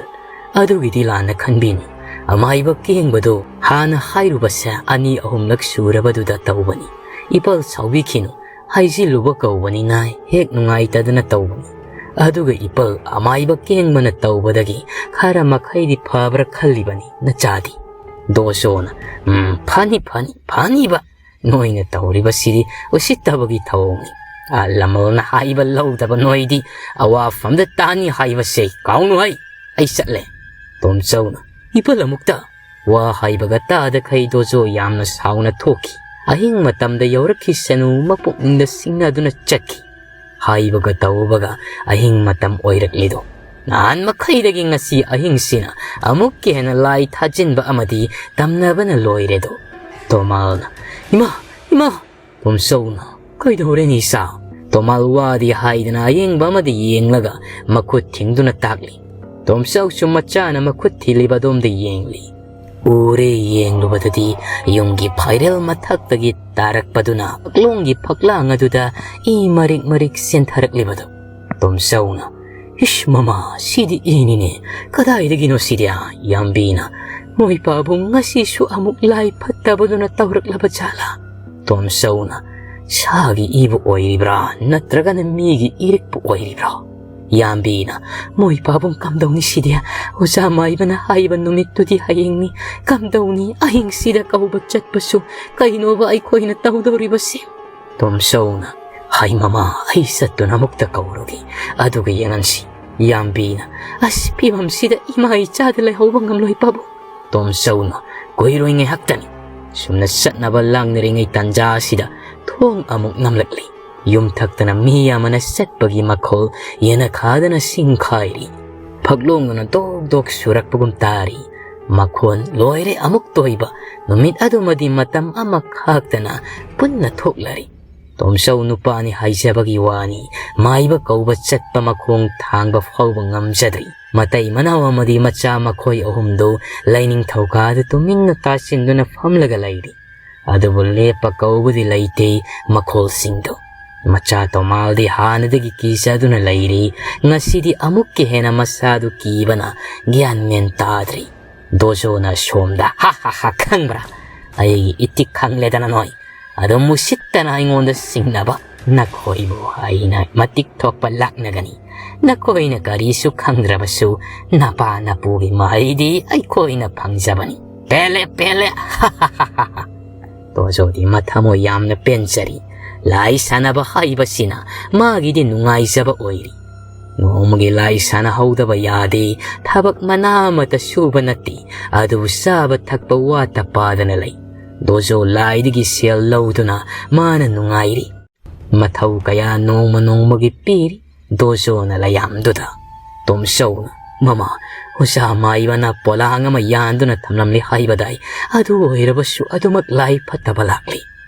ꯑꯗꯨꯒꯤꯗꯤ ꯂꯥꯟꯅ ꯈꯟꯕꯤꯅꯨ꯫ ꯑꯃꯥꯏꯕ ꯀꯦꯡꯕꯗꯨ ꯍꯥꯟꯅ ꯍꯥꯏꯔꯨꯕꯁꯦ ꯑꯅꯤ ꯑꯍꯨꯝꯂꯛ ꯁꯨꯔꯕꯗꯨꯗ ꯇꯧꯕꯅꯤ꯫ ꯏꯄꯜ ꯁꯥꯎꯕꯤꯈꯤꯅꯨ, ꯍꯥꯏꯖꯤꯜꯂꯨꯕ ꯀꯧꯕꯅꯤꯅ ꯍꯦꯛ ꯅꯨꯡꯉꯥꯏꯇꯗꯅ ꯇꯧꯕꯅꯤ꯫ ꯑꯗꯨꯒ ꯏꯄꯜ ꯑꯃꯥꯏꯕ ꯀꯦꯡꯕꯅ ꯇꯧꯕꯗꯒꯤ ꯈꯔ ꯃꯈꯩꯗꯤ ꯐꯕ꯭ꯔꯥ ꯈꯜꯂꯤꯕꯅꯤ ꯅꯆꯥꯗꯤ꯫" ꯗꯣꯖꯣꯅ, "ꯎꯝ, ꯐꯅꯤ, ꯐꯅꯤ, ꯐꯅꯤꯕ꯫ ꯅꯣꯏꯅ ꯇꯧꯔꯤꯕꯁꯤꯗꯤ ꯎꯁꯤꯠꯇꯕꯒꯤ ꯊꯧꯑꯣꯡꯅꯤ꯫ ꯑꯍꯜ ꯂꯃꯟꯅ ꯍꯥꯏꯕ ꯂꯧꯗꯕ ꯅꯣꯏꯗꯤ ꯑꯋꯥꯐꯝꯗ ꯇꯥꯅꯤ ꯍꯥꯏꯕꯁꯦ ꯀꯥꯎꯅꯨ ꯍꯩ꯫ ꯑꯩ ꯆꯠꯂꯦ꯫" ꯇꯣꯝꯆꯧꯅ, "ꯏꯄꯜ ꯑꯃꯨꯛꯇ!" ꯋꯥ ꯍꯥꯏꯕꯒ ꯇꯥꯗꯈꯩ ꯗꯣꯖꯣ ꯌꯥꯝꯅ ꯁꯥꯎꯅ ꯊꯣꯛꯈꯤ꯫ ꯑꯍꯤꯡ ꯃꯇꯝꯗ ꯌꯧꯔꯛꯈꯤꯁꯅꯨ, ꯃꯄꯨꯛꯅꯤꯡꯗ ꯁꯤꯡꯅꯗꯨꯅ ꯆꯠꯈꯤ꯫ ꯍꯥꯏꯕꯒ ꯇꯧꯕꯒ ꯑꯍꯤꯡ ꯃꯇꯝ ꯑꯣꯏꯔꯛꯂꯤꯗꯣ꯫ ꯅꯍꯥꯟ ꯃꯈꯩꯗꯒꯤ ꯉꯁꯤ ꯑꯍꯤꯡꯁꯤꯅ ꯑꯃꯨꯛꯀ ꯍꯦꯟꯅ ꯂꯥꯏ ꯊꯥꯖꯤꯟꯕ ꯑꯃꯗꯤ ꯇꯝꯅꯕꯅ ꯂꯣꯏꯔꯦꯗꯣ꯫ ꯇꯣꯃꯥꯜꯅ, "ꯏꯃꯥ! ꯏꯃꯥ!" ꯇꯣꯝꯆꯧꯅ, "ꯀꯩꯗꯧꯔꯦ ꯅꯤꯁꯥ?" ꯇꯣꯃꯥꯜ ꯋꯥꯗꯤ ꯍꯥꯏꯗꯅ ꯑꯌꯦꯡꯕ ꯑꯃꯗ ꯌꯦꯡꯂꯒ ꯃꯈꯨꯠ ꯊꯤꯡꯗꯨꯅ ꯇꯥꯛꯂꯤ꯫ ꯇꯣꯝꯆꯧꯁꯨ ꯃꯆꯥꯅ ꯃꯈꯨꯠ ꯊꯤꯜꯂꯤꯕ ꯑꯗꯣꯝꯗ ꯌꯦꯡꯂꯤ꯫ ꯎꯔꯦ, ꯌꯦꯡꯂꯨꯕꯗꯗꯤ ꯌꯨꯝꯒꯤ ꯐꯥꯏꯔꯦꯜ ꯃꯊꯛꯇꯒꯤ ꯇꯥꯔꯛꯄꯗꯨꯅ ꯐꯛꯂꯣꯡꯒꯤ ꯐꯛꯂꯥꯡ ꯑꯗꯨꯗ ꯏ ꯃꯔꯤꯛ ꯃꯔꯤꯛ ꯆꯦꯟꯊꯔꯛꯂꯤꯕꯗꯨ꯫ ꯇꯣꯝꯆꯧꯅ, "ꯏꯁ ꯃꯃꯥ, ꯁꯤꯗꯤ ꯏꯅꯤꯅꯦ꯫ ꯀꯗꯥꯏꯗꯒꯤꯅꯣ ꯁꯤꯗꯤ?" ꯌꯥꯝꯕꯤꯅ, ꯃꯣꯏ ꯄꯥꯕꯨꯡ ꯉꯁꯤꯁꯨ ꯑꯃꯨꯛ ꯂꯥꯏ ꯐꯠꯇꯕꯗꯨꯅ ꯇꯧꯔꯛꯂꯕ ꯖꯥꯠꯂꯥ? ꯇꯣꯝꯆꯧꯅ, "ꯁꯥꯒꯤ ꯏꯕꯨ ꯑꯣꯏꯔꯤꯕ꯭ꯔꯥ, ꯅꯠꯇ꯭ꯔꯒꯅ ꯃꯤꯒꯤ ꯏꯔꯤꯛꯄꯨ ꯑꯣꯏꯔꯤꯕ꯭ꯔꯥ?" ꯌꯥꯝꯕꯤꯅ, "ꯃꯣꯏ ꯄꯥꯕꯨꯡ, ꯀꯝꯗꯧꯅꯤ ꯁꯤꯗꯤ? ꯑꯣꯖꯥ ꯃꯥꯏꯕꯅ ꯍꯥꯏꯕ ꯅꯨꯃꯤꯠꯇꯨꯗꯤ ꯍꯌꯦꯡꯅꯤ꯫ ꯀꯝꯗꯧꯅꯤ ꯑꯍꯤꯡꯁꯤꯗ ꯀꯧꯕ ꯆꯠꯄꯁꯨ? ꯀꯩꯅꯣꯕ ꯑꯩꯈꯣꯏꯅ ꯇꯧꯗꯧꯔꯤꯕꯁꯤ?" ꯇꯣꯝꯆꯧꯅ, "ꯍꯥꯏ ꯃꯃꯥ, ꯑꯩ ꯆꯠꯇꯨꯅ ꯑꯃꯨꯛꯇ ꯀꯧꯔꯨꯒꯦ, ꯑꯗꯨꯒ ꯌꯦꯡꯍꯟꯁꯤ꯫" ꯌꯥꯝꯕꯤꯅ, "ꯑꯁ, ꯐꯤꯕꯝꯁꯤꯗ ꯏꯃꯥ ꯏꯆꯥꯗ ꯂꯩꯍꯧꯕ ꯉꯝꯂꯣꯏ ꯄꯥꯕꯨꯡ꯫" ꯇꯣꯝꯆꯧꯅ, "ꯀꯨꯏꯔꯣꯏ, ꯉꯥꯏꯍꯥꯛꯇꯅꯤ꯫" ꯁꯨꯝꯅ ꯆꯠꯅꯕ ꯂꯥꯡꯅꯔꯤꯉꯩ ꯇꯥꯟꯖꯥ ꯑꯁꯤꯗ ꯊꯣꯡ ꯑꯃꯨꯛ ꯅꯝꯂꯛꯂꯤ꯫ ꯌꯨꯝꯊꯛꯇꯅ ꯃꯤ ꯑꯃꯅ ꯆꯠꯄꯒꯤ ꯃꯈꯣꯜ ꯌꯦꯅꯈꯥꯗꯅ ꯁꯤꯡꯈꯥꯏꯔꯤ꯫ ꯐꯛꯂꯣꯡꯗꯨꯅ ꯗꯣꯛ ꯗꯣꯛ ꯁꯨꯔꯛꯄꯒꯨꯝ ꯇꯥꯔꯤ꯫ ꯃꯈꯣꯟ ꯂꯣꯏꯔꯦ ꯑꯃꯨꯛ ꯇꯣꯏꯕ꯫ ꯅꯨꯃꯤꯠ ꯑꯗꯨꯃꯗꯤ ꯃꯇꯝ ꯑꯃꯈꯥꯛꯇꯅ ꯄꯨꯟꯅ ꯊꯣꯛꯂꯔꯤ꯫ ꯇꯣꯝꯆꯧ ꯅꯨꯄꯥꯅꯤ ꯍꯥꯏꯖꯕꯒꯤ ꯋꯥꯅꯤ, ꯃꯥꯏꯕ ꯀꯧꯕ ꯆꯠꯄ ꯃꯈꯣꯡ ꯊꯥꯡꯕ ꯐꯥꯎꯕ ꯉꯝꯖꯗ꯭ꯔꯤ꯫ ꯃꯇꯩ ꯃꯅꯥꯎ ꯑꯃꯗꯤ ꯃꯆꯥ ꯃꯈꯣꯏ ꯑꯍꯨꯝꯗꯨ ꯂꯥꯏꯅꯤꯡꯊꯧ ꯀꯥꯗ ꯇꯨꯃꯤꯟꯅ ꯇꯥꯁꯤꯟꯗꯨꯅ ꯐꯝꯂꯒ ꯂꯩꯔꯤ꯫ ꯑꯗꯨꯕꯨ ꯂꯦꯞꯄ ꯀꯧꯕꯗꯤ ꯂꯩꯇꯦ ꯃꯈꯣꯜꯁꯤꯡꯗꯨ꯫ ꯃꯆꯥ ꯇꯣꯃꯥꯜꯗꯤ ꯍꯥꯟꯅꯗꯒꯤ ꯀꯤꯖꯗꯨꯅ ꯂꯩꯔꯤ꯫ ꯉꯁꯤꯗꯤ ꯑꯃꯨꯛꯀ ꯍꯦꯟꯅ ꯃꯁꯥꯗꯨ ꯀꯤꯕꯅ ꯒ꯭ꯌꯥꯟ ꯃꯦꯟ ꯇꯥꯗ꯭ꯔꯤ꯫ ꯗꯣꯖꯣꯅ ꯁꯣꯝꯗ, "ꯍꯥ ꯍꯥ ꯍꯥ, ꯈꯪꯕ꯭ꯔꯥ? ꯑꯩꯒꯤ ꯏꯇꯤꯛ ꯈꯪꯂꯦꯗꯅ ꯅꯣꯏ꯫ ꯑꯗꯨꯝ ꯎꯁꯤꯠꯇꯅ ꯑꯩꯉꯣꯟꯗ ꯁꯤꯡꯅꯕ꯫ ꯅꯈꯣꯏꯕꯨ ꯑꯩꯅ ꯃꯇꯤꯛ ꯊꯣꯛꯄ ꯂꯥꯛꯅꯒꯅꯤ꯫ ꯅꯈꯣꯏꯅ ꯀꯔꯤꯁꯨ ꯈꯪꯗ꯭ꯔꯕꯁꯨ ꯅꯄꯥ ꯅꯄꯨꯒꯤ ꯃꯍꯩꯗꯤ ꯑꯩꯈꯣꯏꯅ ꯐꯪꯖꯕꯅꯤ꯫ ꯄꯦꯜꯂꯦ, ꯄꯦꯜꯂꯦ, ꯍꯥ ꯍꯥ ꯍꯥ ꯍꯥ ꯍꯥ꯫" ꯇꯣꯖꯣꯗꯤ ꯃꯊꯃꯣꯏ ꯌꯥꯝꯅ ꯄꯦꯟꯖꯔꯤ꯫ ꯂꯥꯏ ꯁꯥꯟꯅꯕ ꯍꯥꯏꯕꯁꯤꯅ ꯃꯥꯒꯤꯗꯤ ꯅꯨꯡꯉꯥꯏꯖꯕ ꯑꯣꯏꯔꯤ꯫ ꯅꯣꯡꯃꯒꯤ ꯂꯥꯏ ꯁꯥꯟꯅꯍꯧꯗꯕ ꯌꯥꯗꯦ꯫ ꯊꯕꯛ ꯃꯅꯥ ꯑꯃꯠꯇ ꯁꯨꯕ ꯅꯠꯇꯦ꯫ ꯑꯗꯨꯕꯨ ꯆꯥꯕ ꯊꯛꯄ ꯋꯥꯠꯇ ꯄꯥꯗꯅ ꯂꯩ꯫ ꯗꯣꯖꯣ ꯂꯥꯏꯗꯒꯤ ꯁꯦꯜ ꯂꯧꯗꯨꯅ ꯃꯥꯅ ꯅꯨꯡꯉꯥꯏꯔꯤ꯫ ꯃꯊꯧ ꯀꯌꯥ ꯅꯣꯡꯃ ꯅꯣꯡꯃꯒꯤ ꯄꯤꯔꯤ ꯗꯣꯖꯣꯅ ꯂꯥꯏꯌꯥꯝꯗꯨꯗ꯫ ꯇꯣꯝꯆꯧꯅ, "ꯃꯃꯥ, ꯑꯣꯖꯥ ꯃꯥꯏꯕꯅ ꯄꯣꯂꯥꯡ ꯑꯃ ꯌꯥꯟꯗꯨꯅ ꯊꯝꯂꯝꯂꯦ ꯍꯥꯏꯕꯗꯥꯏ? ꯑꯗꯨ ꯑꯣꯏꯔꯕꯁꯨ ꯑꯗꯨꯃꯛ ꯂꯥꯏ ꯐꯠꯇꯕ ꯂꯥꯛꯂꯤ꯫"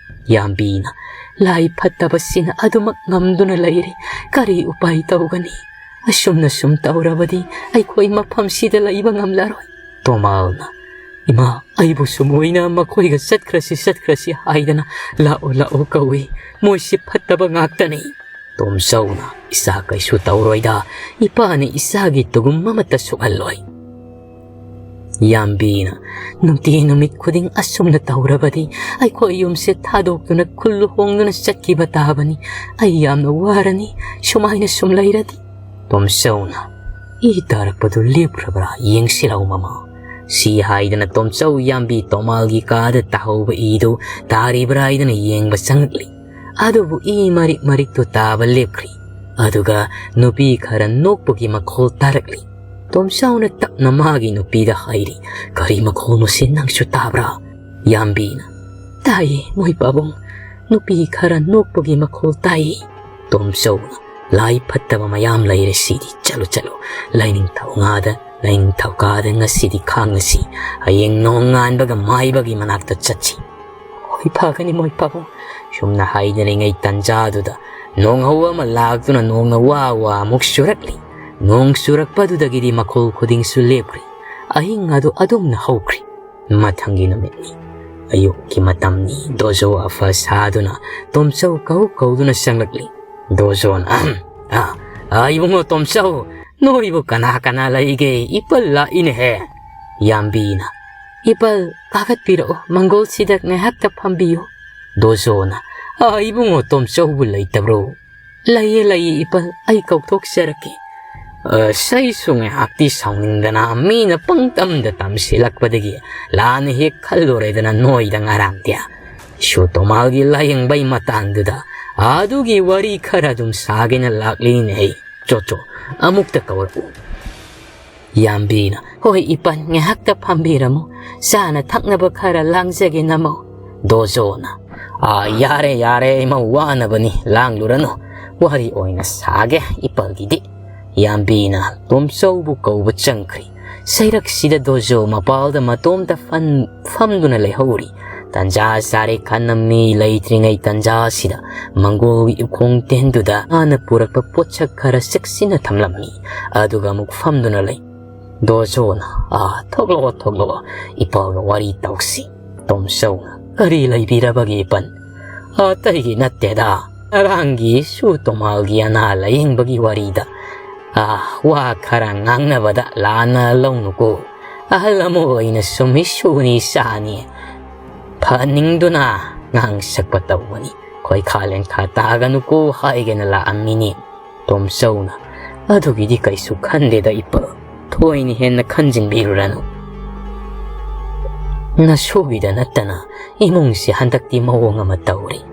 ꯌꯥꯝꯕꯤꯅ, "ꯂꯥꯏ ꯐꯠꯇꯕꯁꯤꯅ ꯑꯗꯨꯃꯛ ꯉꯝꯗꯨꯅ ꯂꯩꯔꯤ꯫ ꯀꯔꯤ ꯎꯄꯥꯏ ꯇꯧꯒꯅꯤ? ꯑꯁꯨꯝꯅ ꯁꯨꯝ ꯇꯧꯔꯕꯗꯤ ꯑꯩꯈꯣꯏ ꯃꯐꯝꯁꯤꯗ ꯂꯩꯕ ꯉꯝꯂꯔꯣꯏ꯫" ꯇꯣꯃꯥꯜꯅ, "ꯏꯃꯥ, ꯑꯩꯕꯨꯁꯨ ꯃꯣꯏꯅ ꯃꯈꯣꯏꯒ ꯆꯠꯈ꯭ꯔꯁꯤ, ꯆꯠꯈ꯭ꯔꯁꯤ ꯍꯥꯏꯗꯅ ꯂꯥꯛꯑꯣ, ꯂꯥꯛꯑꯣ ꯀꯧꯏ꯫ ꯃꯣꯏꯁꯤ ꯐꯠꯇꯕ ꯉꯥꯛꯇꯅꯤ꯫" ꯇꯣꯝꯆꯧꯅ, "ꯏꯆꯥ ꯀꯩꯁꯨ ꯇꯧꯔꯣꯏꯗ꯫ ꯏꯄꯥꯅ ꯏꯆꯥꯒꯤ ꯇꯨꯒꯨꯝ ꯑꯃꯠꯇ ꯁꯣꯛꯍꯜꯂꯣꯏ꯫" ꯌꯥꯝꯕꯤꯅ, "ꯅꯨꯡꯇꯤ ꯅꯨꯃꯤꯠ ꯈꯨꯗꯤꯡ ꯑꯁꯨꯝꯅ ꯇꯧꯔꯕꯗꯤ ꯑꯩꯈꯣꯏ ꯌꯨꯝꯁꯦ ꯊꯥꯗꯣꯛꯇꯨꯅ ꯈꯨꯜ ꯂꯨꯍꯣꯡꯗꯨꯅ ꯆꯠꯈꯤꯕ ꯇꯥꯕꯅꯤ꯫ ꯑꯩ ꯌꯥꯝꯅ ꯋꯥꯔꯅꯤ ꯁꯨꯃꯥꯏꯅ ꯁꯨꯝ ꯂꯩꯔꯗꯤ"꯫ ꯇꯣꯝꯆꯧꯅ, "ꯏ ꯇꯥꯔꯛꯄꯗꯨ ꯂꯦꯞꯈ꯭ꯔꯕ꯭ꯔꯥ ꯌꯦꯡꯁꯤꯜꯂꯧ ꯃꯃꯥ"꯫ ꯁꯤ ꯍꯥꯏꯗꯅ ꯇꯣꯝꯆꯧ ꯌꯥꯝꯕꯤ ꯇꯣꯃꯥꯜꯒꯤ ꯀꯥꯗ ꯇꯥꯍꯧꯕ ꯏꯗꯨ ꯇꯥꯔꯤꯕ꯭ꯔꯥ ꯍꯥꯏꯗꯅ ꯌꯦꯡꯕ ꯆꯪꯂꯛꯂꯤ꯫ ꯑꯗꯨꯕꯨ ꯏ ꯃꯔꯤꯛ ꯃꯔꯤꯛꯇꯨ ꯇꯥꯕ ꯂꯦꯞꯈ꯭ꯔꯤ꯫ ꯑꯗꯨꯒ ꯅꯨꯄꯤ ꯈꯔ ꯅꯣꯛꯄꯒꯤ ꯃꯈꯣꯜ ꯇꯥꯔꯛꯂꯤ꯫ ꯇꯣꯝꯆꯧꯅ ꯇꯞꯅ ꯃꯥꯒꯤ ꯅꯨꯄꯤꯗ ꯍꯥꯏꯔꯤ, "ꯀꯔꯤ ꯃꯈꯣꯜꯅꯣ ꯁꯤ, ꯅꯪꯁꯨ ꯇꯥꯕ꯭ꯔꯥ?" ꯌꯥꯝꯕꯤꯅ, "ꯇꯥꯏꯌꯦ ꯃꯣꯏ ꯄꯥꯕꯨꯡ, ꯅꯨꯄꯤ ꯈꯔ ꯅꯣꯛꯄꯒꯤ ꯃꯈꯣꯜ ꯇꯥꯏꯌꯦ"꯫ ꯇꯣꯝꯆꯧꯅ, "ꯂꯥꯏ ꯐꯠꯇꯕ ꯃꯌꯥꯝ ꯂꯩꯔꯦ ꯁꯤꯗꯤ꯫ ꯆꯠꯂꯨ, ꯆꯠꯂꯨ, ꯂꯥꯏꯅꯤꯡꯊꯧ ꯉꯥꯗ, ꯂꯥꯏꯅꯤꯡꯊꯧ ꯀꯥꯗ ꯉꯁꯤꯗꯤ ꯈꯥꯡꯂꯁꯤ꯫ ꯍꯌꯦꯡ ꯅꯣꯡꯉꯥꯟꯕꯒ ꯃꯥꯏꯕꯒꯤ ꯃꯅꯥꯛꯇ ꯆꯠꯁꯤ"꯫ "ꯍꯣꯏ, ꯐꯒꯅꯤ ꯃꯣꯏ ꯄꯥꯕꯨꯡ"꯫ ꯁꯨꯝꯅ ꯍꯥꯏꯅꯔꯤꯉꯩ ꯇꯟꯖꯥꯗꯨꯗ ꯅꯣꯡꯍꯧ ꯑꯃ ꯂꯥꯛꯇꯨꯅ ꯅꯣꯡꯅ ꯋꯥ ꯋꯥ ꯑꯃꯨꯛ ꯆꯨꯔꯛꯂꯤ꯫ ꯅꯣꯡ ꯆꯨꯔꯛꯄꯗꯨꯗꯒꯤꯗꯤ ꯃꯈꯣꯜ ꯈꯨꯗꯤꯡꯁꯨ ꯂꯦꯞꯈ꯭ꯔꯤ꯫ ꯑꯍꯤꯡ ꯑꯗꯨ ꯑꯗꯨꯝꯅ ꯍꯧꯈ꯭ꯔꯤ꯫ ꯃꯊꯪꯒꯤ ꯅꯨꯃꯤꯠꯅꯤ꯫ ꯑꯌꯨꯛꯀꯤ ꯃꯇꯝꯅꯤ꯫ ꯗꯣꯖꯣ ꯑꯐ ꯁꯥꯗꯨꯅ ꯇꯣꯝꯆꯧ ꯀꯧ ꯀꯧꯗꯨꯅ ꯆꯪꯂꯛꯂꯤ꯫ ꯗꯣꯖꯣꯅ, "ꯑꯍꯝ, ꯑ, ꯑ, ꯏꯕꯨꯡꯉꯣ ꯇꯣꯝꯆꯧ, ꯅꯣꯏꯕꯨ ꯀꯅꯥ ꯀꯅꯥ ꯂꯩꯒꯦ? ꯏꯄꯜ ꯂꯥꯛꯏꯅꯦꯍꯦ"꯫ ꯌꯥꯝꯕꯤꯅ, "ꯏꯄꯜ, ꯀꯥꯈꯠꯄꯤꯔꯛꯎ, ꯃꯪꯒꯣꯜꯁꯤꯗ ꯉꯥꯏꯍꯥꯛꯇ ꯐꯝꯕꯤꯌꯨ"꯫ ꯗꯣꯖꯣꯅ, "ꯑ, ꯏꯕꯨꯡꯉꯣ ꯇꯣꯝꯆꯧꯕꯨ ꯂꯩꯇꯕ꯭ꯔꯣ?" "ꯂꯩꯌꯦ, ꯂꯩꯌꯦ, ꯏꯄꯜ, ꯑꯩ ꯀꯧꯊꯣꯛꯆꯔꯛꯀꯦ"꯫ ꯑꯁ, ꯑꯩꯁꯨ ꯉꯥꯏꯍꯥꯛꯇꯤ ꯁꯥꯎꯅꯤꯡꯗꯅ ꯃꯤꯅ ꯄꯪꯇꯝꯗ ꯇꯝꯁꯤꯜꯂꯛꯄꯗꯒꯤ ꯂꯥꯟꯅ ꯍꯦꯛ ꯈꯜꯂꯨꯔꯦꯗꯅ ꯅꯣꯏꯗ ꯉꯔꯥꯡꯗꯤ꯫ ꯁꯨ ꯇꯣꯃꯥꯜꯒꯤ ꯂꯥꯌꯦꯡꯕꯩ ꯃꯇꯥꯡꯗꯨꯗ ꯑꯗꯨꯒꯤ ꯋꯥꯔꯤ ꯈꯔ ꯑꯗꯨꯝ ꯁꯥꯒꯦꯅ ꯂꯥꯛꯂꯤꯅꯦ ꯑꯩ꯫ ꯆꯣ, ꯆꯣ, ꯑꯃꯨꯛꯇ ꯀꯧꯔꯛꯎ꯫ ꯌꯥꯝꯕꯤꯅ, "ꯍꯣꯏ ꯏꯄꯟ, ꯉꯥꯏꯍꯥꯛꯇ ꯐꯝꯕꯤꯔꯝꯃꯨ, ꯆꯥꯅ ꯊꯛꯅꯕ ꯈꯔ ꯂꯥꯡꯖꯒꯦ ꯅꯃꯧ"꯫ ꯗꯣꯖꯣꯅ, "ꯑꯥ, ꯌꯥꯔꯦ, ꯌꯥꯔꯦ, ꯏꯃꯧ ꯋꯥꯅꯕꯅꯤ, ꯂꯥꯡꯂꯨꯔꯅꯨ, ꯋꯥꯔꯤ ꯑꯣꯏꯅ ꯁꯥꯒꯦ ꯏꯄꯜꯒꯤꯗꯤ"꯫ ꯌꯥꯝꯕꯤꯅ ꯇꯣꯝꯆꯧꯕꯨ ꯀꯧꯕ ꯆꯪꯈ꯭ꯔꯤ꯫ ꯁꯩꯔꯛꯁꯤꯗ ꯗꯣꯖꯣ ꯃꯄꯥꯜꯗ ꯃꯇꯣꯝꯇ ꯐꯟ-, ꯐꯝꯗꯨꯅ ꯂꯩꯍꯧꯔꯤ꯫ ꯇꯟꯖꯥ ꯆꯥꯔꯦ ꯈꯟꯅ ꯃꯤ ꯂꯩꯇ꯭ꯔꯤꯉꯩ ꯇꯟꯖꯥꯁꯤꯗ ꯃꯪꯒꯣꯜꯒꯤ ꯎꯈꯣꯡ ꯇꯦꯟꯗꯨꯗ ꯃꯥꯅ ꯄꯨꯔꯛꯄ ꯄꯣꯠꯁꯛ ꯈꯔ ꯆꯦꯛꯁꯤꯟꯅ ꯊꯝꯂꯝꯃꯤ꯫ ꯑꯗꯨꯒ ꯑꯃꯨꯛ ꯐꯝꯗꯨꯅ ꯂꯩ꯫ ꯗꯣꯖꯣꯅ, "ꯑꯥ, ꯊꯣꯛꯂꯛꯑꯣ, ꯊꯣꯛꯂꯛꯑꯣ, ꯏꯄꯥꯒ ꯋꯥꯔꯤ ꯇꯧꯁꯤ"꯫ ꯇꯣꯝꯆꯧꯅ, "ꯀꯔꯤ ꯂꯩꯕꯤꯔꯕꯒꯦ ꯏꯄꯟ?" "ꯑꯇꯩꯒꯤ ꯅꯠꯇꯦꯗ, ꯉꯔꯥꯡꯒꯤ ꯁꯨ ꯇꯣꯃꯥꯜꯒꯤ ꯑꯅꯥ ꯂꯥꯌꯦꯡꯕꯒꯤ ꯋꯥꯔꯤꯗ, ꯑꯥ, ꯋꯥ ꯈꯔ ꯉꯥꯡꯅꯕꯗ ꯂꯥꯟꯅ ꯂꯧꯅꯨꯀꯣ꯫ ꯑꯍꯜ ꯑꯃ ꯑꯣꯏꯅ ꯁꯨꯝ ꯏꯁꯨꯅꯤ ꯏꯆꯥꯅꯤ ꯐꯍꯟꯅꯤꯡꯗꯨꯅ ꯉꯥꯡ ꯁꯛꯄ ꯇꯧꯕꯅꯤ꯫ ꯈꯣꯏꯈꯥ ꯂꯦꯟꯈꯥ ꯇꯥꯒꯅꯨꯀꯣ ꯍꯥꯏꯒꯦꯅ ꯂꯥꯛꯑꯝꯃꯤꯅꯤ꯫ ꯇꯣꯝꯆꯧꯅ, "ꯑꯗꯨꯒꯤꯗꯤ ꯀꯩꯁꯨ ꯈꯟꯗꯦꯗ ꯏꯄꯥ, ꯊꯣꯏꯅ ꯍꯦꯟꯅ ꯈꯟꯖꯤꯟꯕꯤꯔꯨꯔꯅꯨ꯫ ꯅꯁꯨꯒꯤꯗ ꯅꯠꯇꯅ ꯏꯃꯨꯡꯁꯦ ꯍꯟꯗꯛꯇꯤ ꯃꯑꯣꯡ ꯑꯃ ꯇꯧꯔꯤ꯫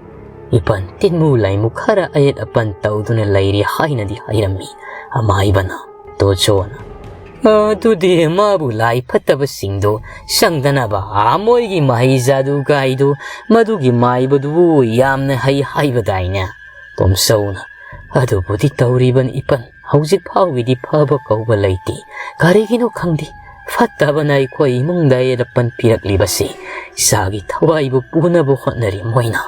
ꯏꯄꯟ ꯇꯤꯟꯃꯨ ꯂꯥꯏꯃꯨ ꯈꯔ ꯑꯌꯦꯠ ꯑꯄꯟ ꯇꯧꯗꯨꯅ ꯂꯩꯔꯤ ꯍꯥꯏꯅꯗꯤ ꯍꯥꯏꯔꯝꯃꯤ ꯑꯃꯥꯏꯕꯅ꯫" ꯇꯣꯆꯣꯅ, "ꯑꯗꯨꯗꯤ ꯃꯥꯕꯨ ꯂꯥꯏ ꯐꯠꯇꯕꯁꯤꯡꯗꯨ ꯆꯪꯗꯅꯕ ꯑꯥ ꯃꯣꯏꯒꯤ ꯃꯍꯩ ꯖꯥꯗꯨ ꯒꯥꯏꯗꯨ ꯃꯗꯨꯒꯤ ꯃꯥꯏꯕꯗꯨꯕꯨ ꯌꯥꯝꯅ ꯍꯩ ꯍꯥꯏꯕꯗꯥꯏꯅꯦ?" ꯇꯣꯝꯆꯧꯅ, "ꯑꯗꯨꯕꯨꯗꯤ ꯇꯧꯔꯤꯕꯅꯤ ꯏꯄꯟ, ꯍꯧꯖꯤꯛ ꯐꯥꯎꯒꯤꯗꯤ ꯐꯕ ꯀꯧꯕ ꯂꯩꯇꯦ꯫ ꯀꯔꯤꯒꯤꯅꯣ ꯈꯪꯗꯦ, ꯐꯠꯇꯕꯅ ꯑꯩꯈꯣꯏ ꯏꯃꯨꯡꯗ ꯑꯌꯦꯠ ꯑꯄꯟ ꯄꯤꯔꯛꯂꯤꯕꯁꯤ꯫ ꯏꯆꯥꯒꯤ ꯊꯋꯥꯏꯕꯨ ꯄꯨꯅꯕ ꯍꯣꯠꯅꯔꯤ ꯃꯣꯏꯅ꯫"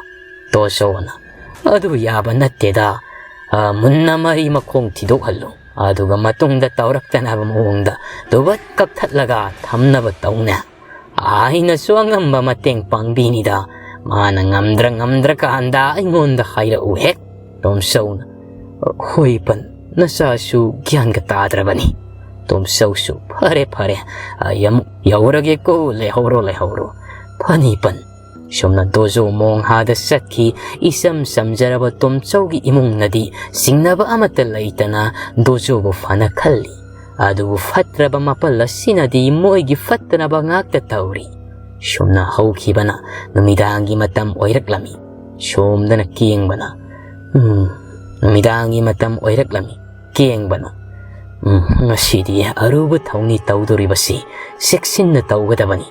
ꯇꯣꯆꯣꯅ, "ꯑꯗꯨ ꯌꯥꯕ ꯅꯠꯇꯦꯗ꯫ ꯑ, ꯃꯨꯟꯅ ꯃꯔꯤ ꯃꯈꯣꯡ ꯊꯤꯗꯣꯛꯍꯜꯂꯨ꯫ ꯑꯗꯨꯒ ꯃꯇꯨꯡꯗ ꯇꯧꯔꯛꯇꯅꯕ ꯃꯑꯣꯡꯗ ꯇꯨꯕꯠ ꯀꯛꯊꯠꯂꯒ ꯊꯝꯅꯕ ꯇꯧꯅꯦ꯫ ꯑꯩꯅꯁꯨ ꯑꯉꯝꯕ ꯃꯇꯦꯡ ꯄꯥꯡꯕꯤꯅꯤꯗ꯫ ꯃꯥꯅ ꯉꯝꯗ꯭ꯔ ꯉꯝꯗ꯭ꯔꯀꯥꯟꯗ ꯑꯩꯉꯣꯟꯗ ꯍꯥꯏꯔꯛꯎ ꯍꯦꯛ꯫" ꯇꯣꯝꯆꯧꯅ, "ꯍꯣꯏ ꯄꯟ, ꯅꯆꯥꯁꯨ ꯒ꯭ꯌꯥꯟꯒ ꯇꯥꯗ꯭ꯔꯕꯅꯤ꯫" ꯇꯣꯝꯆꯧꯁꯨ, "ꯐꯔꯦ ꯐꯔꯦ, ꯑꯩ ꯑꯃꯨꯛ ꯌꯧꯔꯒꯦꯀꯣ, ꯂꯩꯍꯧꯔꯣ ꯂꯩꯍꯧꯔꯣ꯫" ꯐꯅꯤ ꯄꯟ꯫ ꯁꯨꯝꯅ ꯗꯣꯖꯣ ꯃꯣꯡꯍꯥꯗ ꯆꯠꯈꯤ꯫ ꯏꯆꯝ ꯆꯝꯖꯔꯕ ꯇꯣꯝꯆꯧꯒꯤ ꯏꯃꯨꯡꯅꯗꯤ ꯆꯤꯡꯅꯕ ꯑꯃꯠꯇ ꯂꯩꯇꯅ ꯗꯣꯖꯣꯕꯨ ꯐꯅ ꯈꯜꯂꯤ꯫ ꯑꯗꯨꯕꯨ ꯐꯠꯇ꯭ꯔꯕ ꯃꯥꯄꯜ ꯑꯁꯤꯅꯗꯤ ꯃꯣꯏꯒꯤ ꯐꯠꯇꯅꯕ ꯉꯥꯛꯇ ꯇꯧꯔꯤ꯫ ꯁꯨꯝꯅ ꯍꯧꯈꯤꯕꯅ ꯅꯨꯃꯤꯗꯥꯡꯒꯤ ꯃꯇꯝ ꯑꯣꯏꯔꯛꯂꯝꯃꯤ꯫ ꯁꯣꯝꯗꯅ ꯀꯦꯡꯕꯅ, "ꯎꯝ, ꯅꯨꯃꯤꯗꯥꯡꯒꯤ ꯃꯇꯝ ꯑꯣꯏꯔꯛꯂꯝꯃꯤ꯫" ꯀꯦꯡꯕꯅ, "ꯎꯝ, ꯉꯁꯤꯗꯤ ꯑꯔꯨꯕ ꯊꯧꯅꯤ ꯇꯧꯗꯣꯔꯤꯕꯁꯤ ꯆꯦꯛꯁꯤꯟꯅ ꯇꯧꯒꯗꯕꯅꯤ꯫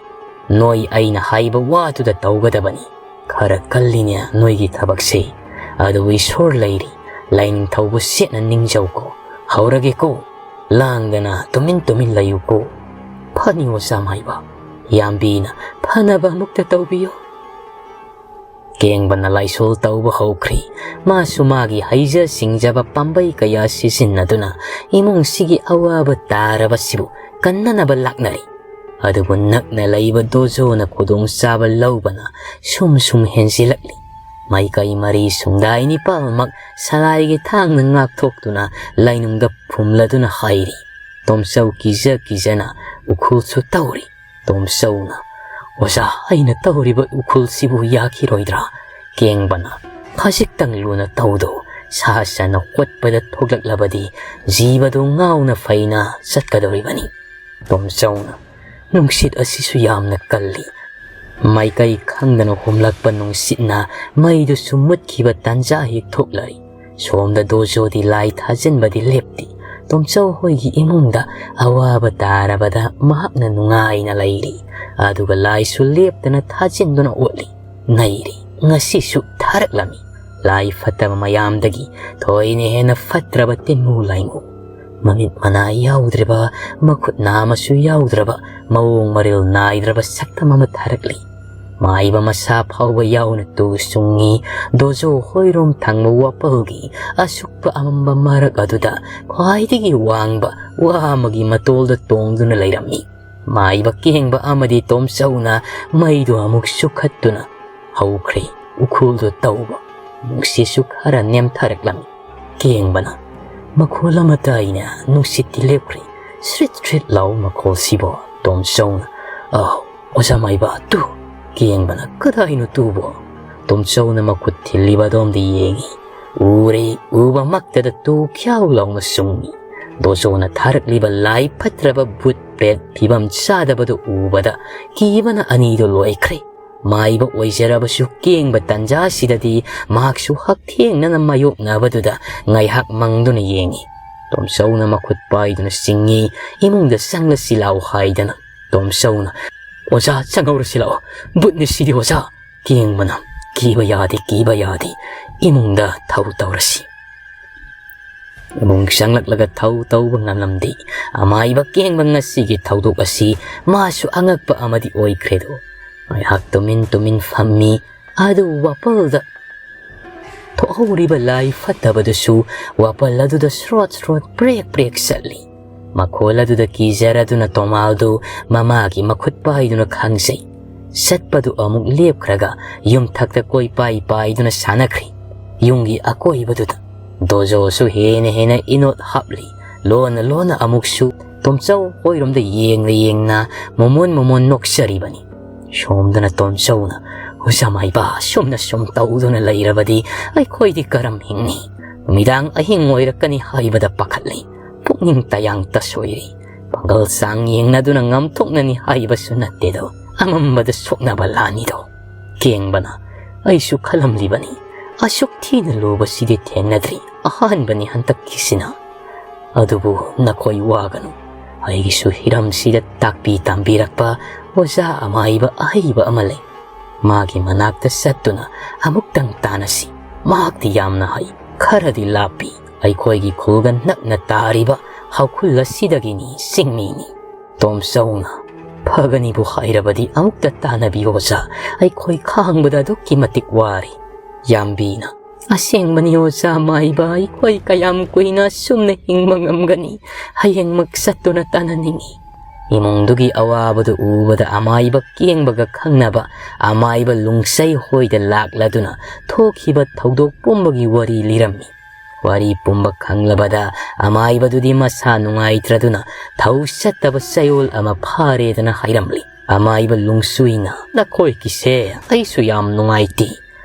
ꯅꯣꯏ ꯑꯩꯅ ꯍꯥꯏꯕ ꯋꯥꯗꯨꯗ ꯇꯧꯒꯗꯕꯅꯤ꯫ ꯈꯔ ꯀꯜꯂꯤꯅꯦ ꯅꯣꯏꯒꯤ ꯊꯕꯛꯁꯤ꯫ ꯑꯗꯨꯕꯨ ꯏꯁꯣꯔ ꯂꯩꯔꯤ, ꯂꯥꯏꯅꯤꯡꯊꯧꯕꯨ ꯆꯦꯠꯅ ꯅꯤꯡꯖꯧꯀꯣ꯫ ꯍꯧꯔꯒꯦꯀꯣ꯫ ꯂꯥꯡꯗꯅ ꯇꯨꯃꯤꯟ ꯇꯨꯃꯤꯟ ꯂꯩꯌꯨꯀꯣ꯫ ꯐꯅꯤ ꯑꯣꯖꯥ ꯃꯥꯏꯕ꯫ ꯌꯥꯝꯕꯤꯅ ꯐꯅꯕ ꯑꯃꯨꯛꯇ ꯇꯧꯕꯤꯌꯨ꯫" ꯀꯦꯡꯕꯅ ꯂꯥꯏꯁꯣꯜ ꯇꯧꯕ ꯍꯧꯈ꯭ꯔꯤ꯫ ꯃꯥꯁꯨ ꯃꯥꯒꯤ ꯍꯩꯖ ꯁꯤꯡꯖꯕ ꯄꯥꯝꯕꯩ ꯀꯌꯥ ꯁꯤꯖꯤꯟꯅꯗꯨꯅ ꯏꯃꯨꯡꯁꯤꯒꯤ ꯑꯋꯥꯕ ꯇꯥꯔꯕꯁꯤꯕꯨ ꯀꯟꯅꯅꯕ ꯂꯥꯛꯅꯔꯤ꯫ ꯑꯗꯨꯕꯨ ꯅꯛꯅ ꯂꯩꯕ ꯗꯣꯖꯣꯅ ꯈꯨꯗꯣꯡꯆꯥꯕ ꯂꯧꯕꯅ ꯁꯨꯝ ꯁꯨꯝ ꯍꯦꯟꯖꯤꯜꯂꯛꯂꯤ꯫ ꯃꯥꯏꯀꯩ ꯃꯔꯤ ꯁꯨꯡꯗꯥꯏ ꯅꯤꯄꯥꯜꯃꯛ ꯁꯂꯥꯏꯒꯤ ꯊꯥꯡꯅ ꯉꯥꯛꯊꯣꯛꯇꯨꯅ ꯂꯥꯏꯅꯨꯡꯗ ꯐꯨꯝꯂꯗꯨꯅ ꯍꯥꯏꯔꯤ, ꯇꯣꯝꯆꯧ ꯀꯤꯖ ꯀꯤꯖꯅ ꯎꯈꯨꯜꯁꯨ ꯇꯧꯔꯤ꯫ ꯇꯣꯝꯆꯧꯅ, "ꯑꯣꯖꯥ, ꯑꯩꯅ ꯇꯧꯔꯤꯕ ꯎꯈꯨꯜꯁꯤꯕꯨ ꯌꯥꯈꯤꯔꯣꯏꯗ꯭ꯔꯥ?" ꯀꯦꯡꯕꯅ, "ꯈꯖꯤꯛꯇꯪ ꯂꯨꯅ ꯇꯧꯗꯣ, ꯁꯥ ꯁꯟꯅ ꯀꯣꯠꯄꯗ ꯊꯣꯛꯂꯛꯂꯕꯗꯤ ꯖꯤꯕꯗꯨ ꯉꯥꯎꯅ ꯐꯩꯅ ꯆꯠꯀꯗꯧꯔꯤꯕꯅꯤ"꯫ ꯇꯣꯝꯆꯧꯅ, "ꯅꯨꯡꯁꯤꯠ ꯑꯁꯤꯁꯨ ꯌꯥꯝꯅ ꯀꯜꯂꯤ"꯫ ꯃꯥꯏꯀꯩ ꯈꯪꯗꯅ ꯍꯨꯝꯂꯛꯄ ꯅꯨꯡꯁꯤꯠꯅ ꯃꯩꯗꯨꯁꯨ ꯃꯨꯠꯈꯤꯕ ꯇꯥꯟꯖꯥ ꯍꯦꯛ ꯊꯣꯛꯂꯔꯤ꯫ ꯁꯣꯝꯗ ꯗꯣꯖꯣꯗꯤ ꯂꯥꯏ ꯊꯥꯖꯤꯟꯕꯗꯤ ꯂꯦꯞꯇꯦ꯫ ꯇꯣꯝꯆꯧ ꯍꯣꯏꯒꯤ ꯏꯃꯨꯡꯗ ꯑꯋꯥꯕ ꯇꯥꯔꯕꯗ ꯃꯍꯥꯛꯅ ꯅꯨꯡꯉꯥꯏꯅ ꯂꯩꯔꯤ꯫ ꯑꯗꯨꯒ ꯂꯥꯏꯁꯨ ꯂꯦꯞꯇꯅ ꯊꯥꯖꯤꯟꯗꯨꯅ ꯑꯣꯠꯂꯤ꯫ ꯅꯩꯔꯤ꯫ ꯉꯁꯤꯁꯨ ꯊꯥꯔꯛꯂꯝꯃꯤ꯫ ꯂꯥꯏ ꯐꯠꯇꯕ ꯃꯌꯥꯝꯗꯒꯤ ꯊꯣꯏꯅ ꯍꯦꯟꯅ ꯐꯠꯇ꯭ꯔꯕ ꯇꯤꯟꯃꯨ ꯂꯥꯏꯃꯨ꯫ ꯃꯃꯤꯠ ꯃꯅꯥ ꯌꯥꯎꯗ꯭ꯔꯕ, ꯃꯈꯨꯠ ꯅꯥꯃꯁꯨ ꯌꯥꯎꯗ꯭ꯔꯕ, ꯃꯑꯣꯡ ꯃꯔꯤꯜ ꯅꯥꯏꯗ꯭ꯔꯕ ꯁꯛꯇꯝ ꯑꯃ ꯊꯥꯔꯛꯂꯤ꯫ ꯃꯥꯏꯕ ꯃꯁꯥ ꯐꯥꯎꯕ ꯌꯥꯎꯅ ꯇꯨ ꯁꯨꯡꯉꯤ꯫ ꯗꯣꯖꯣ ꯍꯣꯏꯔꯣꯝ ꯊꯪꯕ ꯋꯥꯄꯜꯒꯤ ꯑꯁꯨꯛꯄ ꯑꯃꯝꯕ ꯃꯔꯛ ꯑꯗꯨꯗ ꯈ꯭ꯋꯥꯏꯗꯒꯤ ꯋꯥꯡꯕ ꯋꯥ ꯑꯃꯒꯤ ꯃꯇꯣꯜꯗ ꯇꯣꯡꯗꯨꯅ ꯂꯩꯔꯝꯃꯤ꯫ ꯃꯥꯏꯕ ꯀꯦꯡꯕ ꯑꯃꯗꯤ ꯇꯣꯝꯆꯧꯅ ꯃꯩꯗꯨ ꯑꯃꯨꯛ ꯆꯨꯈꯠꯇꯨꯅ ꯍꯧꯈ꯭ꯔꯦ ꯎꯈ꯭ꯔꯨꯜꯗꯨ ꯇꯧꯕ꯫ ꯅꯨꯡꯁꯤꯠꯁꯨ ꯈꯔ ꯅꯦꯝꯊꯔꯛꯂꯝꯃꯤ꯫ ꯀꯦꯡꯕꯅ, "ꯃꯈꯣꯜ ꯑꯃ ꯇꯥꯏꯅꯦ, ꯅꯨꯡꯁꯤꯠꯇꯤ ꯂꯦꯞꯈ꯭ꯔꯦ꯫ ꯁ꯭ꯔꯤꯠ ꯁ꯭ꯔꯤꯠ ꯂꯥꯎ ꯃꯈꯣꯜꯁꯤꯕꯣ"꯫ ꯇꯣꯝꯆꯧꯅ, "ꯑꯧ, ꯑꯣꯖꯥ ꯃꯥꯏꯕ, ꯇꯨ"꯫ ꯀꯦꯡꯕꯅ, "ꯀꯗꯥꯏꯅꯣ ꯇꯨꯕꯣ?" ꯇꯣꯝꯆꯧꯅ ꯃꯈꯨꯠ ꯊꯤꯜꯂꯤꯕ ꯑꯗꯣꯝꯗ ꯌꯦꯡꯉꯤ꯫ ꯎꯔꯦ, ꯎꯕꯃꯛꯇꯗ ꯇꯨ ꯈ꯭ꯌꯥꯎ ꯂꯥꯎꯅ ꯁꯨꯡꯉꯤ꯫ ꯗꯣꯖꯣꯅ ꯊꯥꯔꯛꯂꯤꯕ ꯂꯥꯏ ꯐꯠꯇ꯭ꯔꯕ ꯚꯨꯠ ꯄ꯭ꯔꯦꯠ ꯐꯤꯕꯝ ꯆꯥꯗꯕꯗꯨ ꯎꯕꯗ ꯀꯤꯕꯅ ꯑꯅꯤꯗꯨ ꯂꯣꯏꯈ꯭ꯔꯦ꯫ ꯃꯥꯏꯕ ꯑꯣꯏꯖꯔꯕꯁꯨ ꯀꯦꯡꯕ ꯇꯥꯟꯖꯥꯁꯤꯗꯗꯤ ꯃꯍꯥꯛꯁꯨ ꯍꯛꯊꯦꯡꯅꯅ ꯃꯥꯌꯣꯛꯅꯕꯗꯨꯗ ꯉꯥꯏꯍꯥꯛ ꯃꯪꯗꯨꯅ ꯌꯦꯡꯉꯤ꯫ ꯇꯣꯝꯆꯧꯅ ꯃꯈꯨꯠ ꯄꯥꯏꯗꯨꯅ ꯆꯤꯡꯉꯤ, "ꯏꯃꯨꯡꯗ ꯆꯪꯂꯁꯤ ꯂꯥꯎ" ꯍꯥꯏꯗꯅ꯫ ꯇꯣꯝꯆꯧꯅ, "ꯑꯣꯖꯥ, ꯆꯪꯍꯧꯔꯁꯤ ꯂꯥꯛꯑꯣ, ꯚꯨꯠꯅꯤ ꯁꯤꯗꯤ ꯑꯣꯖꯥ"꯫ ꯀꯦꯡꯕꯅ, "ꯀꯤꯕ ꯌꯥꯗꯦ, ꯀꯤꯕ ꯌꯥꯗꯦ, ꯏꯃꯨꯡꯗ ꯊꯧ ꯇꯧꯔꯁꯤ"꯫ ꯏꯃꯨꯡ ꯆꯪꯂꯛꯂꯒ ꯊꯧ ꯇꯧꯕ ꯉꯝꯂꯝꯗꯦ꯫ ꯑꯃꯥꯏꯕ ꯀꯦꯡꯕ ꯉꯁꯤꯒꯤ ꯊꯧꯗꯣꯛ ꯑꯁꯤ ꯃꯥꯁꯨ ꯑꯉꯛꯄ ꯑꯃꯗꯤ ꯑꯣꯏꯈ꯭ꯔꯦꯗꯣ꯫ ꯉꯥꯏꯍꯥꯛ ꯇꯨꯃꯤꯟ ꯇꯨꯃꯤꯟ ꯐꯝꯃꯤ꯫ ꯑꯗꯨ ꯋꯥꯄꯜꯗ ꯊꯣꯛꯍꯧꯔꯤꯕ ꯂꯥꯏ ꯐꯠꯇꯕꯗꯨꯁꯨ ꯋꯥꯄꯜ ꯑꯗꯨꯗ ꯁ꯭ꯔꯣꯠ ꯁ꯭ꯔꯣꯠ ꯄ꯭ꯔꯦꯛ ꯄ꯭ꯔꯦꯛ ꯆꯠꯂꯤ꯫ ꯃꯈꯣꯜ ꯑꯗꯨꯗ ꯀꯤꯖꯔꯗꯨꯅ ꯇꯣꯃꯥꯜꯗꯨ ꯃꯃꯥꯒꯤ ꯃꯈꯨꯠ ꯄꯥꯏꯗꯨꯅ ꯈꯥꯡꯖꯩ꯫ ꯆꯠꯄꯗꯨ ꯑꯃꯨꯛ ꯂꯦꯞꯈ꯭ꯔꯒ ꯌꯨꯝꯊꯛꯇ ꯀꯣꯏꯄꯥꯏ ꯄꯥꯏꯗꯨꯅ ꯁꯥꯟꯅꯈ꯭ꯔꯤ꯫ ꯌꯨꯝꯒꯤ ꯑꯀꯣꯏꯕꯗꯨꯗ ꯗꯣꯖꯣꯁꯨ ꯍꯦꯟꯅ ꯍꯦꯟꯅ ꯏꯅꯣꯠ ꯍꯥꯞꯂꯤ꯫ ꯂꯣꯟꯅ ꯂꯣꯟꯅ ꯑꯃꯨꯛꯁꯨ ꯇꯣꯝꯆꯧ ꯍꯣꯏꯔꯣꯝꯗ ꯌꯦꯡꯅ ꯌꯦꯡꯅ ꯃꯣꯃꯣꯟ ꯃꯣꯃꯣꯟ ꯅꯣꯛꯆꯔꯤꯕꯅꯤ꯫ ꯁꯣꯝꯗꯅ ꯇꯣꯝꯆꯧꯅ, "ꯑꯣꯖꯥ ꯃꯥꯏꯕ, ꯁꯨꯝꯅ ꯁꯨꯝ ꯇꯧꯗꯨꯅ ꯂꯩꯔꯕꯗꯤ ꯑꯩꯈꯣꯏꯗꯤ ꯀꯔꯝ ꯍꯤꯡꯅꯤ? ꯅꯨꯃꯤꯗꯥꯡ ꯑꯍꯤꯡ ꯑꯣꯏꯔꯛꯀꯅꯤ ꯍꯥꯏꯕꯗ ꯄꯥꯈꯠꯂꯤ꯫ ꯄꯨꯛꯅꯤꯡ ꯇꯌꯥꯡ ꯇꯁꯣꯏꯔꯤ꯫ ꯄꯥꯡꯒꯜ ꯆꯥꯡ ꯌꯦꯡꯅꯗꯨꯅ ꯉꯝꯊꯣꯛꯅꯅꯤ ꯍꯥꯏꯕꯁꯨ ꯅꯠꯇꯦꯗꯣ꯫ ꯑꯃꯝꯕꯗ ꯁꯣꯛꯅꯕ ꯂꯥꯟꯅꯤꯗꯣ꯫" ꯀꯦꯡꯕꯅ, "ꯑꯩꯁꯨ ꯈꯜꯂꯝꯂꯤꯕꯅꯤ꯫ ꯑꯁꯨꯛ ꯊꯤꯅ ꯂꯨꯕꯁꯤꯗꯤ ꯊꯦꯡꯅꯗ꯭ꯔꯤ꯫ ꯑꯍꯥꯟꯕꯅꯤ ꯍꯟꯗꯛꯀꯤꯁꯤꯅ꯫ ꯑꯗꯨꯕꯨ ꯅꯈꯣꯏ ꯋꯥꯒꯅꯨ꯫ ꯑꯩꯒꯤꯁꯨ ꯍꯤꯔꯝꯁꯤꯗ ꯇꯥꯛꯄꯤ ꯇꯝꯕꯤꯔꯛꯄ ꯑꯣꯖꯥ ꯑꯃꯥꯏꯕ ꯑꯍꯩꯕ ꯑꯃ ꯂꯩ꯫ ꯃꯥꯒꯤ ꯃꯅꯥꯛꯇ ꯆꯠꯇꯨꯅ ꯑꯃꯨꯛꯇꯪ ꯇꯥꯟꯅꯁꯤ꯫ ꯃꯍꯥꯛꯇꯤ ꯌꯥꯝꯅ ꯍꯩ꯫ ꯈꯔꯗꯤ ꯂꯥꯞꯄꯤ꯫ ꯑꯩꯈꯣꯏꯒꯤ ꯈꯨꯜꯒ ꯅꯛꯅ ꯇꯥꯔꯤꯕ ꯍꯧꯈꯨꯜ ꯑꯁꯤꯗꯒꯤꯅꯤ, ꯆꯤꯡꯃꯤꯅꯤ꯫" ꯇꯣꯝꯆꯧꯅ, "ꯐꯒꯅꯤꯕꯨ ꯍꯥꯏꯔꯕꯗꯤ ꯑꯃꯨꯛꯇ ꯇꯥꯟꯅꯕꯤꯌꯨ ꯑꯣꯖꯥ, ꯑꯩꯈꯣꯏ ꯈꯥꯡꯕꯗ ꯑꯗꯨꯛꯀꯤ ꯃꯇꯤꯛ ꯋꯥꯔꯤ꯫" ꯌꯥꯝꯕꯤꯅ, "ꯑꯁꯦꯡꯕꯅꯤ ꯑꯣꯖꯥ ꯃꯥꯏꯕ, ꯑꯩꯈꯣꯏ ꯀꯌꯥꯝ ꯀꯨꯏꯅ ꯑꯁꯨꯝꯅ ꯍꯤꯡꯕ ꯉꯝꯒꯅꯤ? ꯍꯌꯦꯡꯃꯛ ꯆꯠꯇꯨꯅ ꯇꯥꯟꯅꯅꯤꯡꯏ꯫" ꯏꯃꯨꯡꯗꯨꯒꯤ ꯑꯋꯥꯕꯗꯨ ꯎꯕꯗ ꯑꯃꯥꯏꯕ ꯀꯦꯡꯕꯒ ꯈꯪꯅꯕ ꯑꯃꯥꯏꯕ ꯂꯨꯡꯁꯩ ꯍꯣꯏꯗ ꯂꯥꯛꯂꯗꯨꯅ ꯊꯣꯛꯈꯤꯕ ꯊꯧꯗꯣꯛ ꯄꯨꯝꯕꯒꯤ ꯋꯥꯔꯤ ꯂꯤꯔꯝꯃꯤ꯫ ꯋꯥꯔꯤ ꯄꯨꯝꯕ ꯈꯪꯂꯕꯗ ꯑꯃꯥꯏꯕꯗꯨꯗꯤ ꯃꯁꯥ ꯅꯨꯡꯉꯥꯏꯇ꯭ꯔꯗꯨꯅ ꯊꯧ ꯆꯠꯇꯕ ꯆꯌꯣꯜ ꯑꯃ ꯐꯥꯔꯦꯗꯅ ꯍꯥꯏꯔꯝꯂꯤ꯫ ꯑꯃꯥꯏꯕ ꯂꯨꯡꯁꯨꯏꯅ, "ꯅꯈꯣꯏꯒꯤꯁꯦ ꯑꯩꯁꯨ ꯌꯥꯝ ꯅꯨꯡꯉꯥꯏꯇꯦ꯫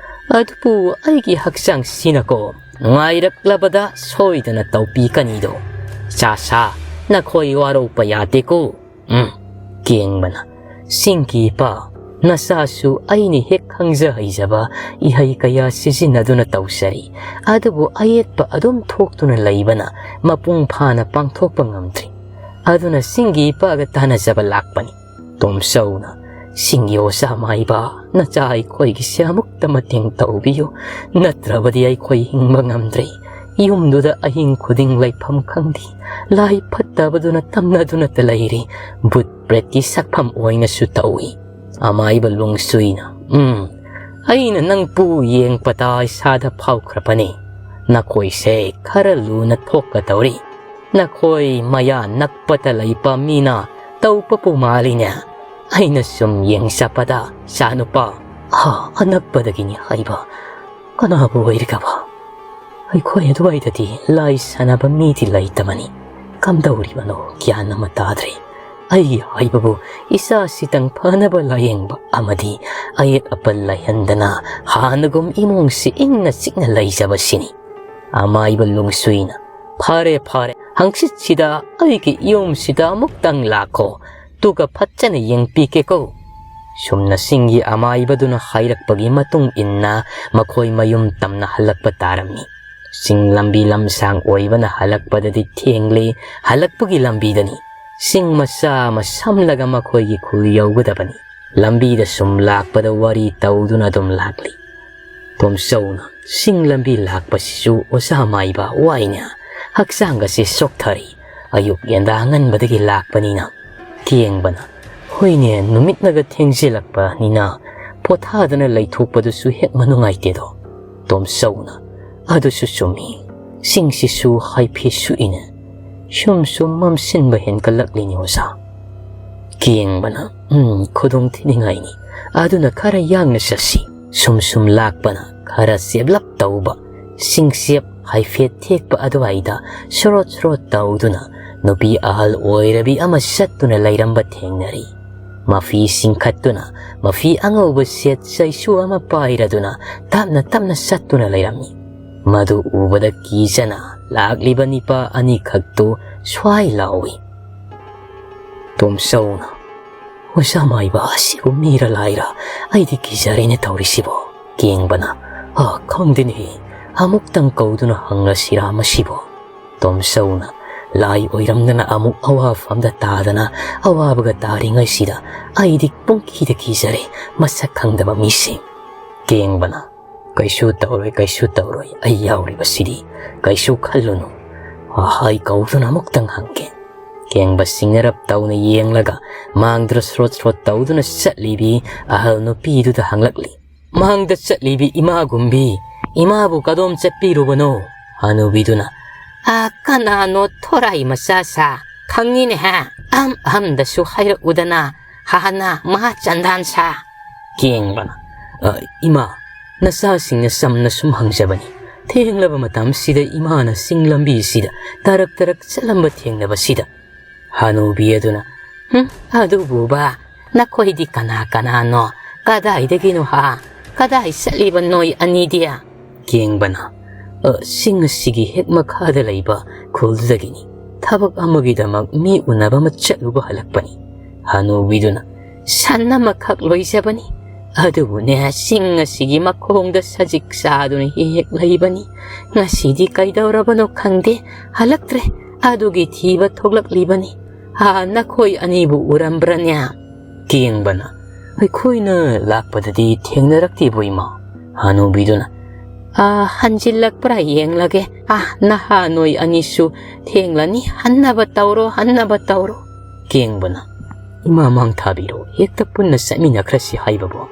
ꯑꯗꯨꯕꯨ ꯑꯩꯒꯤ ꯍꯛꯆꯥꯡꯁꯤꯅꯀꯣ ꯅꯨꯡꯉꯥꯏꯔꯛꯂꯕꯗ ꯁꯣꯏꯗꯅ ꯇꯧꯕꯤꯒꯅꯤꯗꯣ꯫ ꯆꯥ ꯁꯥ, ꯅꯈꯣꯏ ꯋꯥꯔꯧꯕ ꯌꯥꯗꯦꯀꯣ꯫" ꯎꯝ꯫ ꯀꯦꯡꯕꯅ, "ꯁꯤꯡꯒꯤ ꯏꯄꯥ, ꯅꯆꯥꯁꯨ ꯑꯩꯅ ꯍꯦꯛ ꯈꯪꯖ ꯍꯩꯖꯕ ꯏꯍꯩ ꯀꯌꯥ ꯁꯤꯖꯤꯟꯅꯗꯨꯅ ꯇꯧꯖꯔꯤ꯫ ꯑꯗꯨꯕꯨ ꯑꯌꯦꯠꯄ ꯑꯗꯨꯝ ꯊꯣꯛꯇꯨꯅ ꯂꯩꯕꯅ ꯃꯄꯨꯡ ꯐꯥꯅ ꯄꯥꯡꯊꯣꯛꯄ ꯉꯝꯗ꯭ꯔꯤ꯫ ꯑꯗꯨꯅ ꯁꯤꯡꯒꯤ ꯏꯄꯥꯒ ꯇꯥꯟꯅꯖꯕ ꯂꯥꯛꯄꯅꯤ꯫" ꯇꯣꯝꯆꯧꯅ, "ꯁꯤꯡꯒꯤ ꯑꯣꯖꯥ ꯃꯥꯏꯕ, ꯅꯆꯥ ꯑꯩꯈꯣꯏꯒꯤꯁꯦ ꯑꯃꯨꯛꯇ ꯃꯇꯦꯡ ꯇꯧꯕꯤꯌꯨ꯫ ꯅꯠꯇ꯭ꯔꯕꯗꯤ ꯑꯩꯈꯣꯏ ꯍꯤꯡꯕ ꯉꯝꯗ꯭ꯔꯦ꯫ ꯌꯨꯝꯗꯨꯗ ꯑꯍꯤꯡ ꯈꯨꯗꯤꯡ ꯂꯩꯐꯝ ꯈꯪꯗꯦ꯫ ꯂꯥꯏ ꯐꯠꯇꯕꯗꯨꯅ ꯇꯝꯅꯗꯨꯅꯇ ꯂꯩꯔꯦ꯫ ꯕꯨꯠ ꯄ꯭ꯔꯦꯠꯀꯤ ꯁꯛꯐꯝ ꯑꯣꯏꯅꯁꯨ ꯇꯧꯏ꯫" ꯑꯃꯥꯏꯕ ꯂꯨꯡꯁꯨꯏꯅ, "ꯎꯝ, ꯑꯩꯅ ꯅꯪꯕꯨ ꯌꯦꯡꯕꯗ ꯏꯁꯥꯗ ꯐꯥꯎꯈ꯭ꯔꯕꯅꯤ꯫ ꯅꯈꯣꯏꯁꯦ ꯈꯔ ꯂꯨꯅ ꯊꯣꯛꯀꯗꯧꯔꯤ꯫ ꯅꯈꯣꯏ ꯃꯌꯥ ꯅꯛꯄꯗ ꯂꯩꯕ ꯃꯤꯅ ꯇꯧꯕꯕꯨ ꯃꯥꯜꯂꯤꯅꯦ꯫ ꯑꯩꯅ ꯁꯨꯝ ꯌꯦꯡꯖꯕꯗ ꯏꯆꯥꯅꯨꯄꯥ, ꯑꯥ, ꯑꯅꯛꯄꯗꯒꯤꯅꯤ ꯍꯥꯏꯕ ꯀꯅꯥꯕꯨ ꯑꯣꯏꯔꯒꯕ? ꯑꯩꯈꯣꯏ ꯑꯗꯨꯋꯥꯏꯗꯗꯤ ꯂꯥꯏ ꯁꯥꯟꯅꯕ ꯃꯤꯗꯤ ꯂꯩꯇꯕꯅꯤ꯫ ꯀꯝꯗꯧꯔꯤꯕꯅꯣ ꯒ꯭ꯌꯥꯟ ꯑꯃ ꯇꯥꯗ꯭ꯔꯦ꯫ ꯑꯩ ꯍꯥꯏꯕꯕꯨ ꯏꯆꯥꯁꯤꯇꯪ ꯐꯅꯕ ꯂꯥꯌꯦꯡꯕ ꯑꯃꯗꯤ ꯑꯌꯦꯠ ꯑꯄꯟ ꯂꯩꯍꯟꯗꯅ ꯍꯥꯟꯅꯒꯨꯝ ꯏꯃꯨꯡꯁꯤ ꯏꯪꯅ ꯆꯤꯛꯅ ꯂꯩꯖꯕꯁꯤꯅꯤ꯫ ꯑꯃꯥꯏꯕ ꯂꯣꯡꯁꯨꯏꯅ, "ꯐꯔꯦ, ꯐꯔꯦ, ꯍꯪꯆꯤꯠꯁꯤꯗ ꯑꯩꯒꯤ ꯌꯨꯝꯁꯤꯗ ꯑꯃꯨꯛꯇꯪ ꯂꯥꯛꯈꯣ, ꯑꯗꯨꯒ ꯐꯖꯅ ꯌꯦꯡꯕꯤꯒꯦꯀꯣ"꯫ ꯁꯨꯝꯅ ꯆꯤꯡꯒꯤ ꯑꯃꯥꯏꯕꯗꯨꯅ ꯍꯥꯏꯔꯛꯄꯒꯤ ꯃꯇꯨꯡ ꯏꯟꯅ ꯃꯈꯣꯏ ꯃꯌꯨꯝ ꯇꯝꯅ ꯍꯜꯂꯛꯄ ꯇꯥꯔꯝꯃꯤ꯫ ꯆꯤꯡ ꯂꯝꯕꯤ ꯂꯝꯁꯥꯡ ꯑꯣꯏꯕꯅ ꯍꯜꯂꯛꯄꯗꯗꯤ ꯊꯦꯡꯂꯦ꯫ ꯍꯜꯂꯛꯄꯒꯤ ꯂꯝꯕꯤꯗꯅꯤ ꯆꯤꯡ ꯃꯆꯥ ꯑꯃ ꯁꯝꯂꯒ ꯃꯈꯣꯏꯒꯤ ꯈꯨꯜ ꯌꯧꯒꯗꯕꯅꯤ꯫ ꯂꯝꯕꯤꯗ ꯁꯨꯝ ꯂꯥꯛꯄꯗ ꯋꯥꯔꯤ ꯇꯧꯗꯨꯅ ꯑꯗꯨꯝ ꯂꯥꯛꯂꯤ꯫ ꯇꯣꯝꯆꯧꯅ, "ꯆꯤꯡ ꯂꯝꯕꯤ ꯂꯥꯛꯄꯁꯤꯁꯨ ꯑꯣꯖꯥ ꯃꯥꯏꯕ ꯋꯥꯏꯅ, ꯍꯛꯆꯥꯡ ꯑꯁꯤ ꯁꯣꯛꯊꯔꯤ꯫ ꯑꯌꯨꯛ ꯌꯦꯟꯗꯥ ꯑꯉꯟꯕꯗꯒꯤ ꯂꯥꯛꯄꯅꯤꯅ"꯫ ꯀꯦꯡꯕꯅ, "ꯍꯣꯏꯅꯦ, ꯅꯨꯃꯤꯠꯅꯒ ꯊꯦꯡꯖꯤꯜꯂꯛꯄꯅꯤꯅ ꯄꯣꯊꯥꯗꯅ ꯂꯩꯊꯣꯛꯄꯗꯨꯁꯨ ꯍꯦꯛ ꯃꯅꯨꯡꯉꯥꯏꯇꯦꯗꯣ"꯫ ꯇꯣꯝꯆꯧꯅ, "ꯑꯗꯨꯁꯨ ꯆꯨꯝꯃꯤ, ꯆꯤꯡꯁꯤꯁꯨ ꯍꯥꯏꯐꯦꯠ ꯁꯨꯛꯏꯅꯦ꯫ ꯁꯨꯝ ꯁꯨꯝ ꯃꯝꯁꯤꯟꯕ ꯍꯦꯟꯒꯠꯂꯛꯂꯤꯅꯦ ꯑꯣꯖꯥ"꯫ ꯀꯦꯡꯕꯅ, "ꯎꯝ, ꯈꯨꯗꯣꯡ ꯊꯤꯅꯤꯡꯉꯥꯏꯅꯤ꯫ ꯑꯗꯨꯅ ꯈꯔ ꯌꯥꯡꯅ ꯆꯠꯁꯤ꯫ ꯁꯨꯝ ꯁꯨꯝ ꯂꯥꯛꯄꯅ ꯈꯔ ꯆꯦꯞꯂꯞ ꯇꯧꯕ, ꯆꯤꯡꯆꯦꯞ ꯍꯥꯏꯐꯦꯠ ꯊꯦꯛꯄ ꯑꯗꯨꯋꯥꯏꯗ ꯁꯣꯔꯣꯠ ꯁꯣꯔꯣꯠ ꯇꯧꯗꯨꯅ ꯅꯨꯄꯤ ꯑꯍꯜ ꯑꯣꯏꯔꯕꯤ ꯑꯃ ꯆꯠꯇꯨꯅ ꯂꯩꯔꯝꯕ ꯊꯦꯡꯅꯔꯤ꯫ ꯃꯐꯤ ꯆꯤꯡꯈꯠꯇꯨꯅ, ꯃꯐꯤ ꯑꯉꯧꯕ ꯁꯦꯠ ꯆꯩꯁꯨ ꯑꯃ ꯄꯥꯏꯔꯗꯨꯅ ꯇꯞꯅ ꯇꯞꯅ ꯆꯠꯇꯨꯅ ꯂꯩꯔꯝꯃꯤ꯫ ꯃꯗꯨ ꯎꯕꯗ ꯀꯤꯖꯅ ꯂꯥꯛꯂꯤꯕ ꯅꯤꯄꯥ ꯑꯅꯤꯈꯛꯇꯨ ꯁ꯭ꯋꯥꯏ ꯂꯥꯎꯏ"꯫ ꯇꯣꯝꯆꯧꯅ, "ꯑꯣꯖꯥ ꯃꯥꯏꯕ ꯑꯁꯤꯕꯨ ꯃꯤꯔ ꯂꯥꯏꯔ? ꯑꯩꯗꯤ ꯀꯤꯖꯔꯦꯅꯦ ꯇꯧꯔꯤꯁꯤꯕꯣ"꯫ ꯀꯦꯡꯕꯅ, "ꯑ, ꯈꯪꯗꯦꯅꯦꯍꯦ, ꯑꯃꯨꯛꯇꯪ ꯀꯧꯗꯨꯅ ꯍꯪꯂꯁꯤꯔꯥ ꯃꯁꯤꯕꯣ"꯫ ꯇꯣꯝꯆꯧꯅ, "ꯂꯥꯏ ꯑꯣꯏꯔꯝꯗꯅ ꯑꯃꯨꯛ ꯑꯋꯥꯐꯝꯗ ꯇꯥꯗꯅ ꯑꯋꯥꯕꯒ ꯇꯥꯔꯤꯉꯩꯁꯤꯗ ꯑꯩꯗꯤ ꯄꯨꯡꯀꯤꯗ ꯀꯤꯖꯔꯦ ꯃꯁꯛ ꯈꯪꯗꯕ ꯃꯤꯁꯤꯡ"꯫ ꯀꯦꯡꯕꯅ, "ꯀꯩꯁꯨ ꯇꯧꯔꯣꯏ, ꯀꯩꯁꯨ ꯇꯧꯔꯣꯏ, ꯑꯩ ꯌꯥꯎꯔꯤꯕꯁꯤꯗꯤ, ꯀꯩꯁꯨ ꯈꯜꯂꯨꯅꯨ꯫ ꯑꯍꯥꯏ ꯀꯧꯗꯨꯅ ꯑꯃꯨꯛꯇꯪ ꯍꯪꯒꯦ"꯫ ꯀꯦꯡꯕ ꯁꯤꯡꯅꯔꯞ ꯇꯧꯅ ꯌꯦꯡꯂꯒ ꯃꯥꯡꯗ꯭ꯔ ꯁ꯭ꯔꯣꯠ ꯁ꯭ꯔꯣꯠ ꯇꯧꯗꯨꯅ ꯆꯠꯂꯤꯕꯤ ꯑꯍꯜ ꯅꯨꯄꯤꯗꯨꯗ ꯍꯪꯂꯛꯂꯤ꯫ "ꯃꯥꯡꯗ ꯆꯠꯂꯤꯕꯤ ꯏꯃꯥꯒꯨꯝꯕꯤ, ꯏꯃꯥꯕꯨ ꯀꯗꯣꯝ ꯆꯠꯄꯤꯔꯨꯕꯅꯣ?" ꯍꯅꯨꯕꯤꯗꯨꯅ, "ꯑ, ꯀꯅꯥꯅꯣ ꯊꯣꯔꯥꯏ ꯃꯆꯥ ꯁꯥ? ꯈꯪꯉꯤꯅꯦ ꯍꯦ, ꯑꯍꯝ ꯑꯍꯝꯗꯁꯨ ꯍꯥꯏꯔꯛꯎꯗꯅ, ꯍꯥꯟꯅ ꯃꯍꯥ ꯆꯟꯗꯥꯟ ꯁꯥ"꯫ ꯀꯦꯡꯕꯅ, "ꯑ, ꯏꯃꯥ, ꯅꯆꯥꯁꯤꯡꯅ ꯆꯝꯅ ꯁꯨꯝ ꯍꯪꯖꯕꯅꯤ꯫ ꯊꯦꯡꯂꯕ ꯃꯇꯝꯁꯤꯗ ꯏꯃꯥꯅ ꯆꯤꯡ ꯂꯝꯕꯤꯁꯤꯗ ꯇꯔꯛ ꯇꯔꯛ ꯆꯠꯂꯝꯕ ꯊꯦꯡꯅꯕꯁꯤꯗ ꯍꯅꯨꯕꯤ ꯑꯗꯨꯅ, "ꯍꯨꯝ, ꯑꯗꯨꯕꯨꯕ, ꯅꯈꯣꯏꯗꯤ ꯀꯅꯥ ꯀꯅꯥꯅꯣ? ꯀꯗꯥꯏꯗꯒꯤꯅꯣ ꯍꯥ? ꯀꯗꯥꯏ ꯆꯠꯂꯤꯕ ꯅꯣꯏ ꯑꯅꯤꯗꯤ?" ꯀꯦꯡꯕꯅ, "ꯑ, ꯆꯤꯡ ꯑꯁꯤꯒꯤ ꯍꯦꯛ ꯃꯈꯥꯗ ꯂꯩꯕ ꯈꯨꯜꯗꯨꯗꯒꯤꯅꯤ꯫ ꯊꯕꯛ ꯑꯃꯒꯤꯗꯃꯛ ꯃꯤ ꯎꯅꯕ ꯑꯃ ꯆꯠꯂꯨꯕ ꯍꯜꯂꯛꯄꯅꯤ꯫" ꯍꯅꯨꯕꯤꯗꯨꯅ, "ꯁꯟ ꯑꯃꯈꯛ ꯂꯣꯏꯖꯕꯅꯤ꯫ ꯑꯗꯨꯕꯨꯅꯦ, ꯆꯤꯡ ꯑꯁꯤꯒꯤ ꯃꯈꯣꯡꯗ ꯁꯖꯤꯛ ꯆꯥꯗꯨꯅ ꯍꯦꯛ ꯍꯦꯛ ꯂꯩꯕꯅꯤ꯫ ꯉꯁꯤꯗꯤ ꯀꯩꯗꯧꯔꯕꯅꯣ ꯈꯪꯗꯦ, ꯍꯜꯂꯛꯇ꯭ꯔꯦ꯫ ꯑꯗꯨꯒꯤ ꯊꯤꯕ ꯊꯣꯛꯂꯛꯂꯤꯕꯅꯤ꯫ ꯍꯥ, ꯅꯈꯣꯏ ꯑꯅꯤꯕꯨ ꯎꯔꯝꯕ꯭ꯔꯅꯦ?" ꯀꯦꯡꯕꯅ, "ꯑꯩꯈꯣꯏꯅ ꯂꯥꯛꯄꯗꯗꯤ ꯊꯦꯡꯅꯔꯛꯇꯦꯕꯨ, ꯏꯃꯥ꯫" ꯍꯅꯨꯕꯤꯗꯨꯅ, "ꯑꯥ, ꯍꯟꯖꯤꯜꯂꯛꯄ꯭ꯔꯥ ꯌꯦꯡꯂꯒꯦ꯫ ꯑꯥ, ꯅꯍꯥ ꯅꯣꯏ ꯑꯅꯤꯁꯨ ꯊꯦꯡꯂꯅꯤ, ꯍꯟꯅꯕ ꯇꯧꯔꯣ, ꯍꯟꯅꯕ ꯇꯧꯔꯣ꯫" ꯀꯦꯡꯕꯅ, "ꯏꯃꯥ ꯃꯥꯡ ꯊꯥꯕꯤꯔꯣ, ꯍꯦꯛꯇ ꯄꯨꯟꯅ ꯆꯠꯃꯤꯟꯅꯈ꯭ꯔꯁꯤ ꯍꯥꯏꯕꯕꯨ?"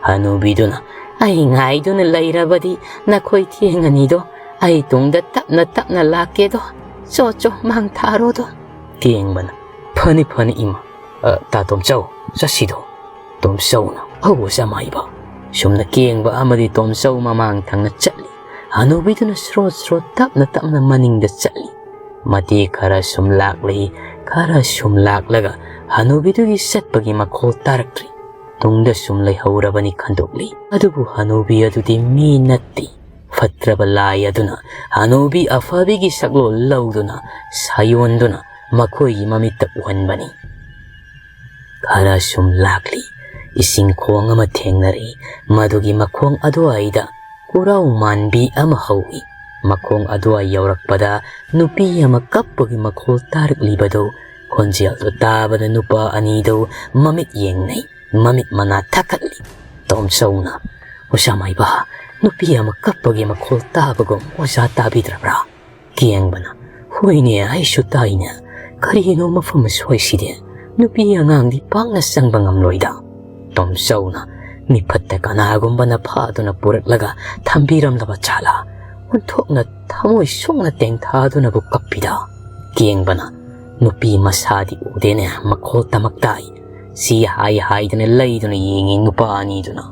ꯍꯅꯨꯕꯤꯗꯨꯅ, "ꯑꯩ ꯉꯥꯏꯗꯨꯅ ꯂꯩꯔꯕꯗꯤ ꯅꯈꯣꯏ ꯊꯦꯡꯉꯅꯤꯗꯣ꯫ ꯑꯩ ꯇꯨꯡꯗ ꯇꯞꯅ ꯇꯞꯅ ꯂꯥꯛꯀꯦꯗꯣ꯫ ꯆꯣ ꯆꯣ, ꯃꯥꯡ ꯊꯥꯔꯣꯗꯣ꯫" ꯀꯦꯡꯕꯅ, "ꯐꯅꯤ ꯐꯅꯤ ꯏꯃꯥ꯫ ꯑ, ꯇꯥ ꯇꯣꯝꯆꯧ, ꯆꯠꯁꯤꯗꯣ꯫" ꯇꯣꯝꯆꯧꯅ, "ꯑꯧ, ꯑꯣꯖꯥ ꯃꯥꯏꯕ꯫" ꯁꯨꯝꯅ ꯀꯦꯡꯕ ꯑꯃꯗꯤ ꯇꯣꯝꯆꯧ ꯃꯃꯥꯡ ꯊꯪꯅ ꯆꯠꯂꯤ꯫ ꯍꯅꯨꯕꯤꯗꯨꯅ ꯁ꯭ꯔꯣꯠ ꯁ꯭ꯔꯣꯠ ꯇꯞꯅ ꯇꯞꯅ ꯃꯅꯤꯡꯗ ꯆꯠꯂꯤ꯫ ꯃꯇꯦꯛ ꯈꯔ ꯁꯨꯝ ꯂꯥꯛꯂꯤ, ꯈꯔ ꯁꯨꯝ ꯂꯥꯛꯂꯒ ꯍꯅꯨꯕꯤꯗꯨꯒꯤ ꯆꯠꯄꯒꯤ ꯃꯈꯣꯜ ꯇꯥꯔꯛꯇ꯭ꯔꯤ꯫ ꯇꯨꯡꯗ ꯁꯨꯝ ꯂꯩꯍꯧꯔꯕꯅꯤ ꯈꯟꯗꯣꯛꯂꯤ꯫ ꯑꯗꯨꯕꯨ ꯍꯅꯨꯕꯤ ꯑꯗꯨꯗꯤ ꯃꯤ ꯅꯠꯇꯦ꯫ ꯐꯠꯇ꯭ꯔꯕ ꯂꯥꯏ ꯑꯗꯨꯅ ꯍꯅꯨꯕꯤ ꯑꯐꯕꯤꯒꯤ ꯁꯛꯂꯣꯟ ꯂꯧꯗꯨꯅ ꯁꯥꯌꯣꯟꯗꯨꯅ ꯃꯈꯣꯏꯒꯤ ꯃꯃꯤꯠꯇ ꯎꯍꯟꯕꯅꯤ꯫ ꯈꯔ ꯁꯨꯝ ꯂꯥꯛꯂꯤ꯫ ꯏꯁꯤꯡ ꯈꯣꯡ ꯑꯃ ꯊꯦꯡꯅꯔꯛꯏ꯫ ꯃꯗꯨꯒꯤ ꯃꯈꯣꯡ ꯑꯗꯨꯋꯥꯏꯗ ꯀꯨꯔꯥꯎ ꯃꯥꯟꯕꯤ ꯑꯃ ꯍꯧꯏ꯫ ꯃꯈꯣꯡ ꯑꯗꯨꯋꯥꯏ ꯌꯧꯔꯛꯄꯗ ꯅꯨꯄꯤ ꯑꯃ ꯀꯞꯄꯒꯤ ꯃꯈꯣꯜ ꯇꯥꯔꯛꯂꯤꯕꯗꯨ, ꯈꯣꯟꯖꯦꯜꯗꯨ ꯇꯥꯕꯗ ꯅꯨꯄꯥ ꯑꯅꯤꯗꯨ ꯃꯃꯤꯠ ꯌꯦꯡꯅꯩ, ꯃꯃꯤꯠ ꯃꯅꯥ ꯊꯛꯀꯠꯂꯤ꯫ ꯇꯣꯝꯆꯧꯅ, "ꯑꯣꯖꯥ ꯃꯥꯏꯕ, ꯅꯨꯄꯤ ꯑꯃ ꯀꯞꯄꯒꯤ ꯃꯈꯣꯜ ꯇꯥꯕꯒꯨꯝ ꯑꯣꯖꯥ ꯇꯥꯕꯤꯗ꯭ꯔꯕ꯭ꯔꯥ?" ꯀꯦꯡꯕꯅ, "ꯍꯣꯏꯅꯦ, ꯑꯩꯁꯨ ꯇꯥꯏꯅꯦ꯫ ꯀꯔꯤꯅꯣ ꯃꯐꯝ ꯑꯁ꯭ꯋꯥꯏꯁꯤꯗꯤ? ꯅꯨꯄꯤ ꯑꯉꯥꯡꯗꯤ ꯄꯥꯛꯅ ꯆꯪꯕ ꯉꯝꯂꯣꯏꯗ꯫" ꯇꯣꯝꯆꯧꯅ, "ꯃꯤꯐꯠꯇ ꯀꯅꯥꯒꯨꯝꯕꯅ ꯐꯥꯗꯨꯅ ꯄꯨꯔꯛꯂꯒ ꯊꯝꯕꯤꯔꯝꯂꯕ ꯖꯥꯠꯂꯥ? ꯑꯣꯟꯊꯣꯛꯅ ꯊꯃꯣꯏ ꯁꯣꯛꯅ ꯇꯦꯡꯊꯥꯗꯨꯅꯕꯨ ꯀꯞꯄꯤꯗ꯫" ꯀꯦꯡꯕꯅ, "ꯅꯨꯄꯤ ꯃꯁꯥꯗꯤ ꯎꯗꯦꯅꯦ, ꯃꯈꯣꯜ ꯇꯃꯛ ꯇꯥꯏ꯫" ꯁꯤ ꯍꯥꯏ ꯍꯥꯏꯗꯅ ꯂꯩꯗꯨꯅ ꯌꯦꯡꯉꯤ ꯅꯨꯄꯥ ꯑꯅꯤꯗꯨꯅ꯫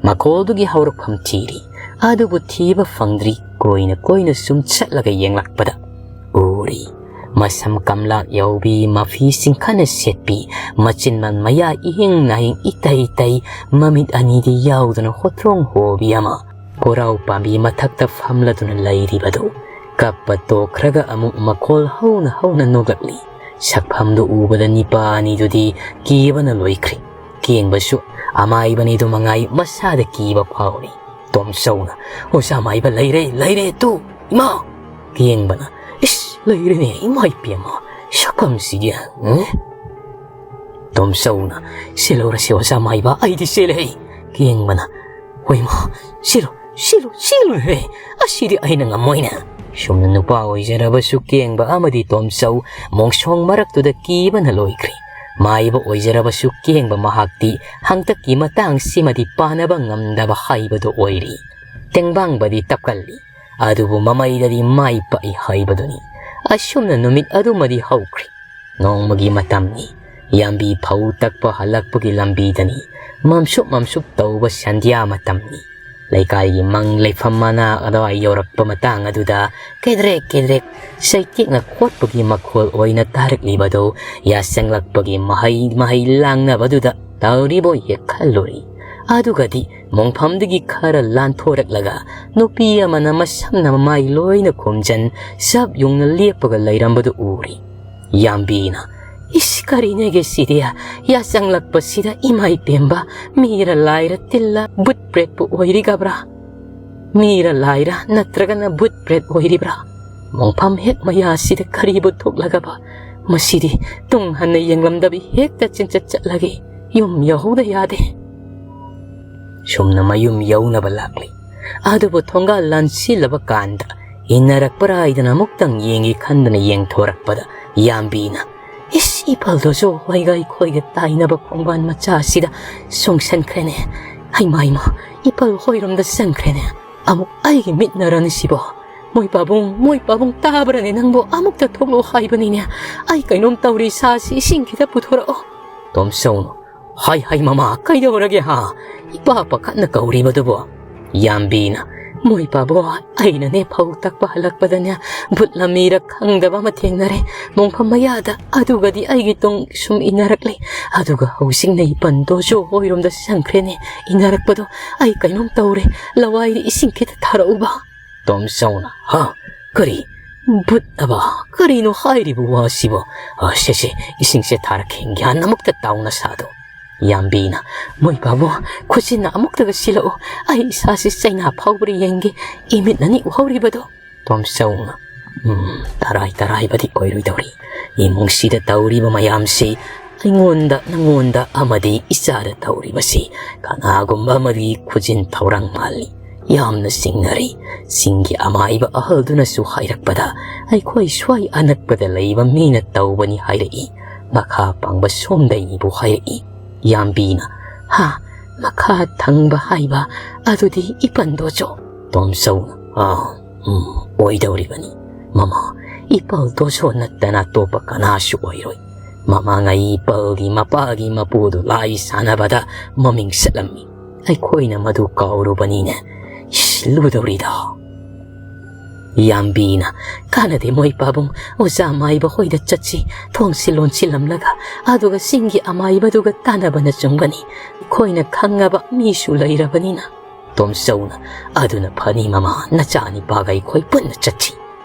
ꯃꯈꯣꯜꯗꯨꯒꯤ ꯍꯧꯔꯛꯐꯝ ꯊꯤꯔꯤ꯫ ꯑꯗꯨꯕꯨ ꯊꯤꯕ ꯐꯪꯗ꯭ꯔꯤ꯫ ꯀꯣꯏꯅ ꯀꯣꯏꯅ ꯁꯨꯝ ꯆꯠꯂꯒ ꯌꯦꯡꯂꯛꯄꯗ ꯎꯔꯤ꯫ ꯃꯁꯝ ꯀꯝꯂꯥꯛ ꯌꯥꯎꯕꯤ, ꯃꯐꯤ ꯆꯤꯡꯈꯠꯅ ꯁꯦꯠꯄꯤ, ꯃꯆꯤꯟꯕꯥꯜ ꯃꯌꯥ ꯏꯍꯤꯡ ꯅꯥꯍꯤꯡ ꯏꯇꯩ ꯇꯩ, ꯃꯃꯤꯠ ꯑꯅꯤꯗꯤ ꯌꯥꯎꯗꯅ ꯍꯣꯇ꯭ꯔꯣꯡ ꯍꯣꯕꯤ ꯑꯃ ꯀꯣꯔꯥꯎ ꯄꯥꯝꯕꯤ ꯃꯊꯛꯇ ꯐꯝꯂꯗꯨꯅ ꯂꯩꯔꯤꯕꯗꯨ꯫ ꯀꯞꯄ ꯇꯣꯛꯈ꯭ꯔꯒ ꯑꯃꯨꯛ ꯃꯈꯣꯜ ꯍꯧꯅ ꯍꯧꯅ ꯅꯣꯛꯂꯛꯂꯤ꯫ ꯁꯛꯐꯝꯗꯨ ꯎꯕꯗ ꯅꯤꯄꯥ ꯑꯅꯤꯗꯨꯗꯤ ꯀꯤꯕꯅ ꯂꯣꯏꯈ꯭ꯔꯦ꯫ ꯀꯦꯡꯕꯁꯨ ꯑꯃꯥꯏꯕꯅꯤꯗꯨ ꯃꯉꯥꯏ ꯃꯁꯥꯗ ꯀꯤꯕ ꯐꯥꯎꯔꯤ꯫ ꯇꯣꯝꯆꯧꯅ, "ꯑꯣꯖꯥ ꯃꯥꯏꯕ ꯂꯩꯔꯦ, ꯂꯩꯔꯦ ꯇꯨ, ꯏꯃꯥ!" ꯀꯦꯡꯕꯅ, "ꯏꯁ, ꯂꯩꯔꯦꯅꯦ, ꯏꯃꯥ ꯏꯄꯦꯝꯃ, ꯁꯛꯐꯝꯁꯤꯗꯤ, ꯎꯝ?" ꯇꯣꯝꯆꯧꯅ, "ꯁꯤꯜꯂꯨꯔꯁꯤ ꯑꯣꯖꯥ ꯃꯥꯏꯕ, ꯑꯩꯗꯤ ꯆꯦꯜꯂꯦ!" ꯀꯦꯡꯕꯅ, "ꯍꯣꯏ ꯃꯥ, ꯁꯤꯜꯂꯨ, ꯁꯤꯜꯂꯨ, ꯁꯤꯜꯂꯨꯍꯦ, ꯑꯁꯤꯗꯤ ꯑꯩꯅ ꯉꯝꯃꯣꯏꯅꯦ!" ꯁꯨꯝꯅ ꯅꯨꯄꯥ ꯑꯣꯏꯖꯔꯕꯁꯨ ꯀꯦꯡꯕ ꯑꯃꯗꯤ ꯇꯣꯝꯆꯧ ꯃꯣꯡꯁꯣꯡ ꯃꯔꯛꯇꯨꯗ ꯀꯤꯕꯅ ꯂꯣꯏꯈ꯭ꯔꯦ꯫ ꯃꯥꯏꯕ ꯑꯣꯏꯖꯔꯕꯁꯨ ꯀꯦꯡꯕ ꯃꯍꯥꯛꯇꯤ ꯍꯟꯗꯛꯀꯤ ꯃꯇꯥꯡꯁꯤꯃꯗꯤ ꯄꯥꯅꯕ ꯉꯝꯗꯕ ꯍꯥꯏꯕꯗꯨ ꯑꯣꯏꯔꯤ꯫ ꯇꯦꯡꯕꯥꯡꯕꯗꯤ ꯇꯞꯀꯜꯂꯤ, ꯑꯗꯨꯕꯨ ꯃꯃꯩꯗꯗꯤ ꯃꯥꯏ ꯄꯥꯛꯏ ꯍꯥꯏꯕꯗꯨꯅꯤ꯫ ꯑꯁꯨꯝꯅ ꯅꯨꯃꯤꯠ ꯑꯗꯨꯃꯗꯤ ꯍꯧꯈ꯭ꯔꯦ꯫ ꯅꯣꯡꯃꯒꯤ ꯃꯇꯝꯅꯤ꯫ ꯌꯥꯝꯕꯤ ꯐꯧ ꯇꯛꯄ ꯍꯜꯂꯛꯄꯒꯤ ꯂꯝꯕꯤꯗꯅꯤ꯫ ꯃꯝꯁꯨꯞ ꯃꯝꯁꯨꯞ ꯇꯧꯕ ꯁꯟꯙ꯭ꯌꯥ ꯃꯇꯝꯅꯤ꯫ ꯂꯩꯀꯥꯏꯒꯤ ꯃꯪ ꯂꯩꯐꯝ ꯃꯅꯥꯛ ꯑꯗꯨꯋꯥꯏ ꯌꯧꯔꯛꯄ ꯃꯇꯥꯡ ꯑꯗꯨꯗ ꯀꯦꯗ꯭ꯔꯦꯛ ꯀꯦꯗ꯭ꯔꯦꯛ ꯆꯩꯇꯦꯛꯅ ꯈꯣꯠꯄꯒꯤ ꯃꯈꯣꯜ ꯑꯣꯏꯅ ꯇꯥꯔꯛꯂꯤꯕꯗꯨ ꯌꯥꯆꯪꯂꯛꯄꯒꯤ ꯃꯍꯩ ꯃꯍꯩ ꯂꯥꯡꯅꯕꯗꯨꯗ ꯇꯧꯔꯤꯕꯣꯏ ꯍꯦꯛ ꯈꯜꯂꯨꯔꯤ꯫ ꯑꯗꯨꯒꯗꯤ ꯃꯣꯡꯐꯝꯗꯒꯤ ꯈꯔ ꯂꯥꯟꯊꯣꯔꯛꯂꯒ ꯅꯨꯄꯤ ꯑꯃꯅ ꯃꯁꯝꯅ ꯃꯃꯥꯏ ꯂꯣꯏꯅ ꯈꯨꯝꯖꯟ ꯆꯞ ꯌꯨꯡꯅ ꯂꯦꯞꯄꯒ ꯂꯩꯔꯝꯕꯗꯨ ꯎꯔꯤ꯫ ꯌꯥꯝꯕꯤꯅ, "ꯏꯁ, ꯀꯔꯤꯅꯦꯒꯦ ꯁꯤꯗꯤ? ꯌꯥꯆꯪꯂꯛꯄꯁꯤꯗ ꯏꯃꯥ ꯏꯄꯦꯝꯕ, ꯃꯤꯔ ꯂꯥꯏꯔ ꯇꯤꯜꯂ ꯕꯨꯠ ꯄ꯭ꯔꯦꯠꯄꯨ ꯑꯣꯏꯔꯤꯒꯕ꯭ꯔꯥ? ꯃꯤꯔ ꯂꯥꯏꯔ ꯅꯠꯇ꯭ꯔꯒꯅ ꯕꯨꯠ ꯄ꯭ꯔꯦꯠ ꯑꯣꯏꯔꯤꯕ꯭ꯔꯥ? ꯃꯣꯡꯐꯝ ꯍꯦꯛ ꯃꯌꯥꯁꯤꯗ ꯀꯔꯤꯕꯨ ꯊꯣꯛꯂꯒꯕ? ꯃꯁꯤꯗꯤ ꯇꯨꯡ ꯍꯟꯅ ꯌꯦꯡꯂꯝꯗꯕꯤ ꯍꯦꯛꯇ ꯆꯤꯟꯆꯠ ꯆꯠꯂꯒꯦ꯫ ꯌꯨꯝ ꯌꯧꯍꯧꯗ ꯌꯥꯗꯦ꯫" ꯁꯨꯝꯅ ꯃꯌꯨꯝ ꯌꯧꯅꯕ ꯂꯥꯛꯂꯤ꯫ ꯑꯗꯨꯕꯨ ꯊꯣꯡꯒꯥꯜ ꯂꯥꯟꯁꯤꯜꯂꯕ ꯀꯥꯟꯗ ꯏꯟꯅꯔꯛꯄ꯭ꯔꯥ ꯍꯥꯏꯗꯅ ꯑꯃꯨꯛꯇꯪ ꯌꯦꯡꯒꯦ ꯈꯟꯗꯨꯅ ꯌꯦꯡꯊꯣꯔꯛꯄꯗ ꯌꯥꯝꯕꯤꯅ, "ꯏꯁ, ꯏꯄꯜꯗꯨꯁꯨ ꯍꯣꯏꯒ ꯑꯩꯈꯣꯏꯒ ꯇꯥꯏꯅꯕ ꯈꯣꯡꯕꯥꯟ ꯃꯆꯥꯁꯤꯗ ꯆꯣꯡꯁꯟꯈ꯭ꯔꯦꯅꯦ꯫ ꯍꯩꯃꯥ, ꯍꯩꯃꯥ, ꯏꯄꯜ ꯍꯣꯏꯔꯣꯝꯗ ꯆꯪꯈ꯭ꯔꯦꯅꯦ꯫ ꯑꯃꯨꯛ ꯑꯩꯒꯤ ꯃꯤꯠꯅꯔꯅꯤ ꯁꯤꯕꯣ꯫ ꯃꯣꯏ ꯄꯥꯕꯨꯡ, ꯃꯣꯏ ꯄꯥꯕꯨꯡ, ꯇꯥꯕ꯭ꯔꯅꯦ ꯅꯪꯕꯨ? ꯑꯃꯨꯛꯇ ꯊꯣꯛꯂꯛꯑꯣ ꯍꯥꯏꯕꯅꯤꯅꯦ꯫ ꯑꯩ ꯀꯩꯅꯣꯝ ꯇꯧꯔꯦ, ꯏꯁꯥꯁꯤ ꯏꯁꯤꯡ ꯈꯤꯇ ꯄꯨꯊꯣꯔꯛꯑꯣ꯫" ꯇꯣꯝꯆꯧꯅ, "ꯍꯥꯏ, ꯍꯥꯏ ꯃꯃꯥ, ꯀꯩꯗꯧꯔꯒꯦ ꯍꯥ? ꯏꯄꯥ ꯄꯥꯈꯠꯅ ꯀꯧꯔꯤꯕꯗꯨꯕꯣ?" ꯌꯥꯝꯕꯤꯅ, "ꯃꯣꯏ ꯄꯥꯕꯣ, ꯑꯩꯅꯅꯦ ꯐꯧ ꯇꯛꯄ ꯍꯜꯂꯛꯄꯗꯅꯦ, ꯚꯨꯠꯂ ꯃꯤꯔ ꯈꯪꯗꯕ ꯑꯃ ꯊꯦꯡꯅꯔꯦ꯫ ꯃꯣꯡꯐꯝ ꯃꯌꯥꯗ ꯑꯗꯨꯒꯗꯤ ꯑꯩꯒꯤ ꯇꯨꯡ ꯁꯨꯝ ꯏꯟꯅꯔꯛꯂꯦ꯫ ꯑꯗꯨꯒ ꯍꯧꯖꯤꯛꯅ ꯏꯄꯟ ꯗꯣꯖꯣ ꯍꯣꯏꯔꯣꯝꯗ ꯆꯪꯈ꯭ꯔꯦꯅꯦ꯫ ꯏꯟꯅꯔꯛꯄꯗꯣ ꯑꯩ ꯀꯩꯅꯣꯝ ꯇꯧꯔꯦ꯫ ꯂꯋꯥꯏꯗ ꯏꯁꯤꯡ ꯈꯤꯇ ꯊꯥꯔꯛꯎꯕ꯫" ꯇꯣꯝꯆꯧꯅ, "ꯍꯥ? ꯀꯔꯤ? ꯚꯨꯠ ꯑꯕ? ꯀꯔꯤꯅꯣ ꯍꯥꯏꯔꯤꯕ ꯋꯥꯁꯤꯕꯣ? ꯑ, ꯁꯦ, ꯁꯦ, ꯏꯁꯤꯡꯁꯦ ꯊꯥꯔꯛꯈꯤ꯫ ꯒ꯭ꯌꯥꯟ ꯑꯃꯨꯛꯇ ꯇꯥꯎ ꯅꯁꯥꯗꯣ꯫" ꯌꯥꯝꯕꯤꯅ, "ꯃꯣꯏ ꯄꯥꯕꯨꯡ, ꯈꯨꯠꯁꯤꯟꯅ ꯑꯃꯨꯛꯇꯒ ꯁꯤꯜꯂꯛꯑꯣ꯫ ꯑꯩ ꯏꯁꯥꯁꯤ ꯆꯩꯅꯥ ꯐꯥꯎꯕ꯭ꯔꯥ ꯌꯦꯡꯒꯦ, ꯏꯃꯤꯠꯅꯅꯤ ꯎꯍꯧꯔꯤꯕꯗꯣ꯫" ꯇꯣꯝꯆꯧꯅ, "ꯎꯝ, ꯇꯔꯥꯏ ꯇꯔꯥꯏꯕꯗꯤ ꯑꯣꯏꯔꯣꯏꯗꯧꯔꯤ꯫ ꯏꯃꯨꯡꯁꯤꯗ ꯇꯧꯔꯤꯕ ꯃꯌꯥꯝꯁꯤ ꯑꯩꯉꯣꯟꯗ, ꯅꯉꯣꯟꯗ ꯑꯃꯗꯤ ꯏꯆꯥꯗ ꯇꯧꯔꯤꯕꯁꯤ ꯀꯅꯥꯒꯨꯝꯕ ꯑꯃꯒꯤ ꯈꯨꯖꯤꯟ ꯊꯧꯔꯥꯡ ꯃꯥꯜꯂꯤ꯫ ꯌꯥꯝꯅ ꯆꯤꯡꯅꯔꯤ꯫ ꯆꯤꯡꯒꯤ ꯑꯃꯥꯏꯕ ꯑꯍꯜꯗꯨꯅꯁꯨ ꯍꯥꯏꯔꯛꯄꯗ ꯑꯩꯈꯣꯏ ꯁ꯭ꯋꯥꯏ ꯑꯅꯛꯄꯗ ꯂꯩꯕ ꯃꯤꯅ ꯇꯧꯕꯅꯤ ꯍꯥꯏꯔꯛꯏ꯫ ꯃꯈꯥ ꯄꯥꯡꯕ ꯁꯣꯝꯗꯩꯅꯤꯕꯨ ꯍꯥꯏꯔꯛꯏ꯫" ꯌꯥꯝꯕꯤꯅ, "ꯍꯥ? ꯃꯈꯥ ꯊꯪꯕ ꯍꯥꯏꯕ ꯑꯗꯨꯗꯤ ꯏꯄꯟ ꯗꯣꯖꯣ?" ꯇꯣꯝꯆꯧꯅ, "ꯑꯥ, ꯎꯝ, ꯑꯣꯏꯗꯧꯔꯤꯕꯅꯤ꯫ ꯃꯃꯥ, ꯏꯄꯜ ꯗꯣꯖꯣ ꯅꯠꯇꯅ ꯑꯇꯣꯞꯄ ꯀꯅꯥꯁꯨ ꯑꯣꯏꯔꯣꯏ꯫ ꯃꯃꯥꯡꯉꯩ ꯏꯄꯜꯒꯤ ꯃꯄꯥꯒꯤ ꯃꯄꯨꯗꯨ ꯂꯥꯏ ꯁꯥꯟꯅꯕꯗ ꯃꯃꯤꯡ ꯆꯠꯂꯝꯃꯤ꯫ ꯑꯩꯈꯣꯏꯅ ꯃꯗꯨ ꯀꯥꯎꯔꯨꯕꯅꯤꯅꯦ꯫ ꯏꯁ, ꯂꯨꯗꯧꯔꯤꯗ꯫" ꯌꯥꯝꯕꯤꯅ, "ꯀꯥꯟꯅꯗꯦ, ꯃꯣꯏ ꯄꯥꯕꯨꯡ, ꯑꯣꯖꯥ ꯃꯥꯏꯕ ꯍꯣꯏꯗ ꯆꯠꯁꯤ꯫ ꯊꯣꯡꯁꯤ ꯂꯣꯟꯁꯤꯜꯂꯝꯂꯒ ꯑꯗꯨꯒ ꯆꯤꯡꯒꯤ ꯑꯃꯥꯏꯕꯗꯨꯒ ꯇꯥꯟꯅꯕꯅ ꯆꯨꯝꯒꯅꯤ꯫ ꯑꯩꯈꯣꯏꯅ ꯈꯪꯉꯕ ꯃꯤꯁꯨ ꯂꯩꯔꯕꯅꯤꯅ꯫" ꯇꯣꯝꯆꯧꯅ, "ꯑꯗꯨꯅ ꯐꯅꯤ ꯃꯃꯥ, ꯅꯆꯥ ꯅꯤꯄꯥꯒ ꯑꯩꯈꯣꯏ ꯄꯨꯟꯅ ꯆꯠꯁꯤ꯫"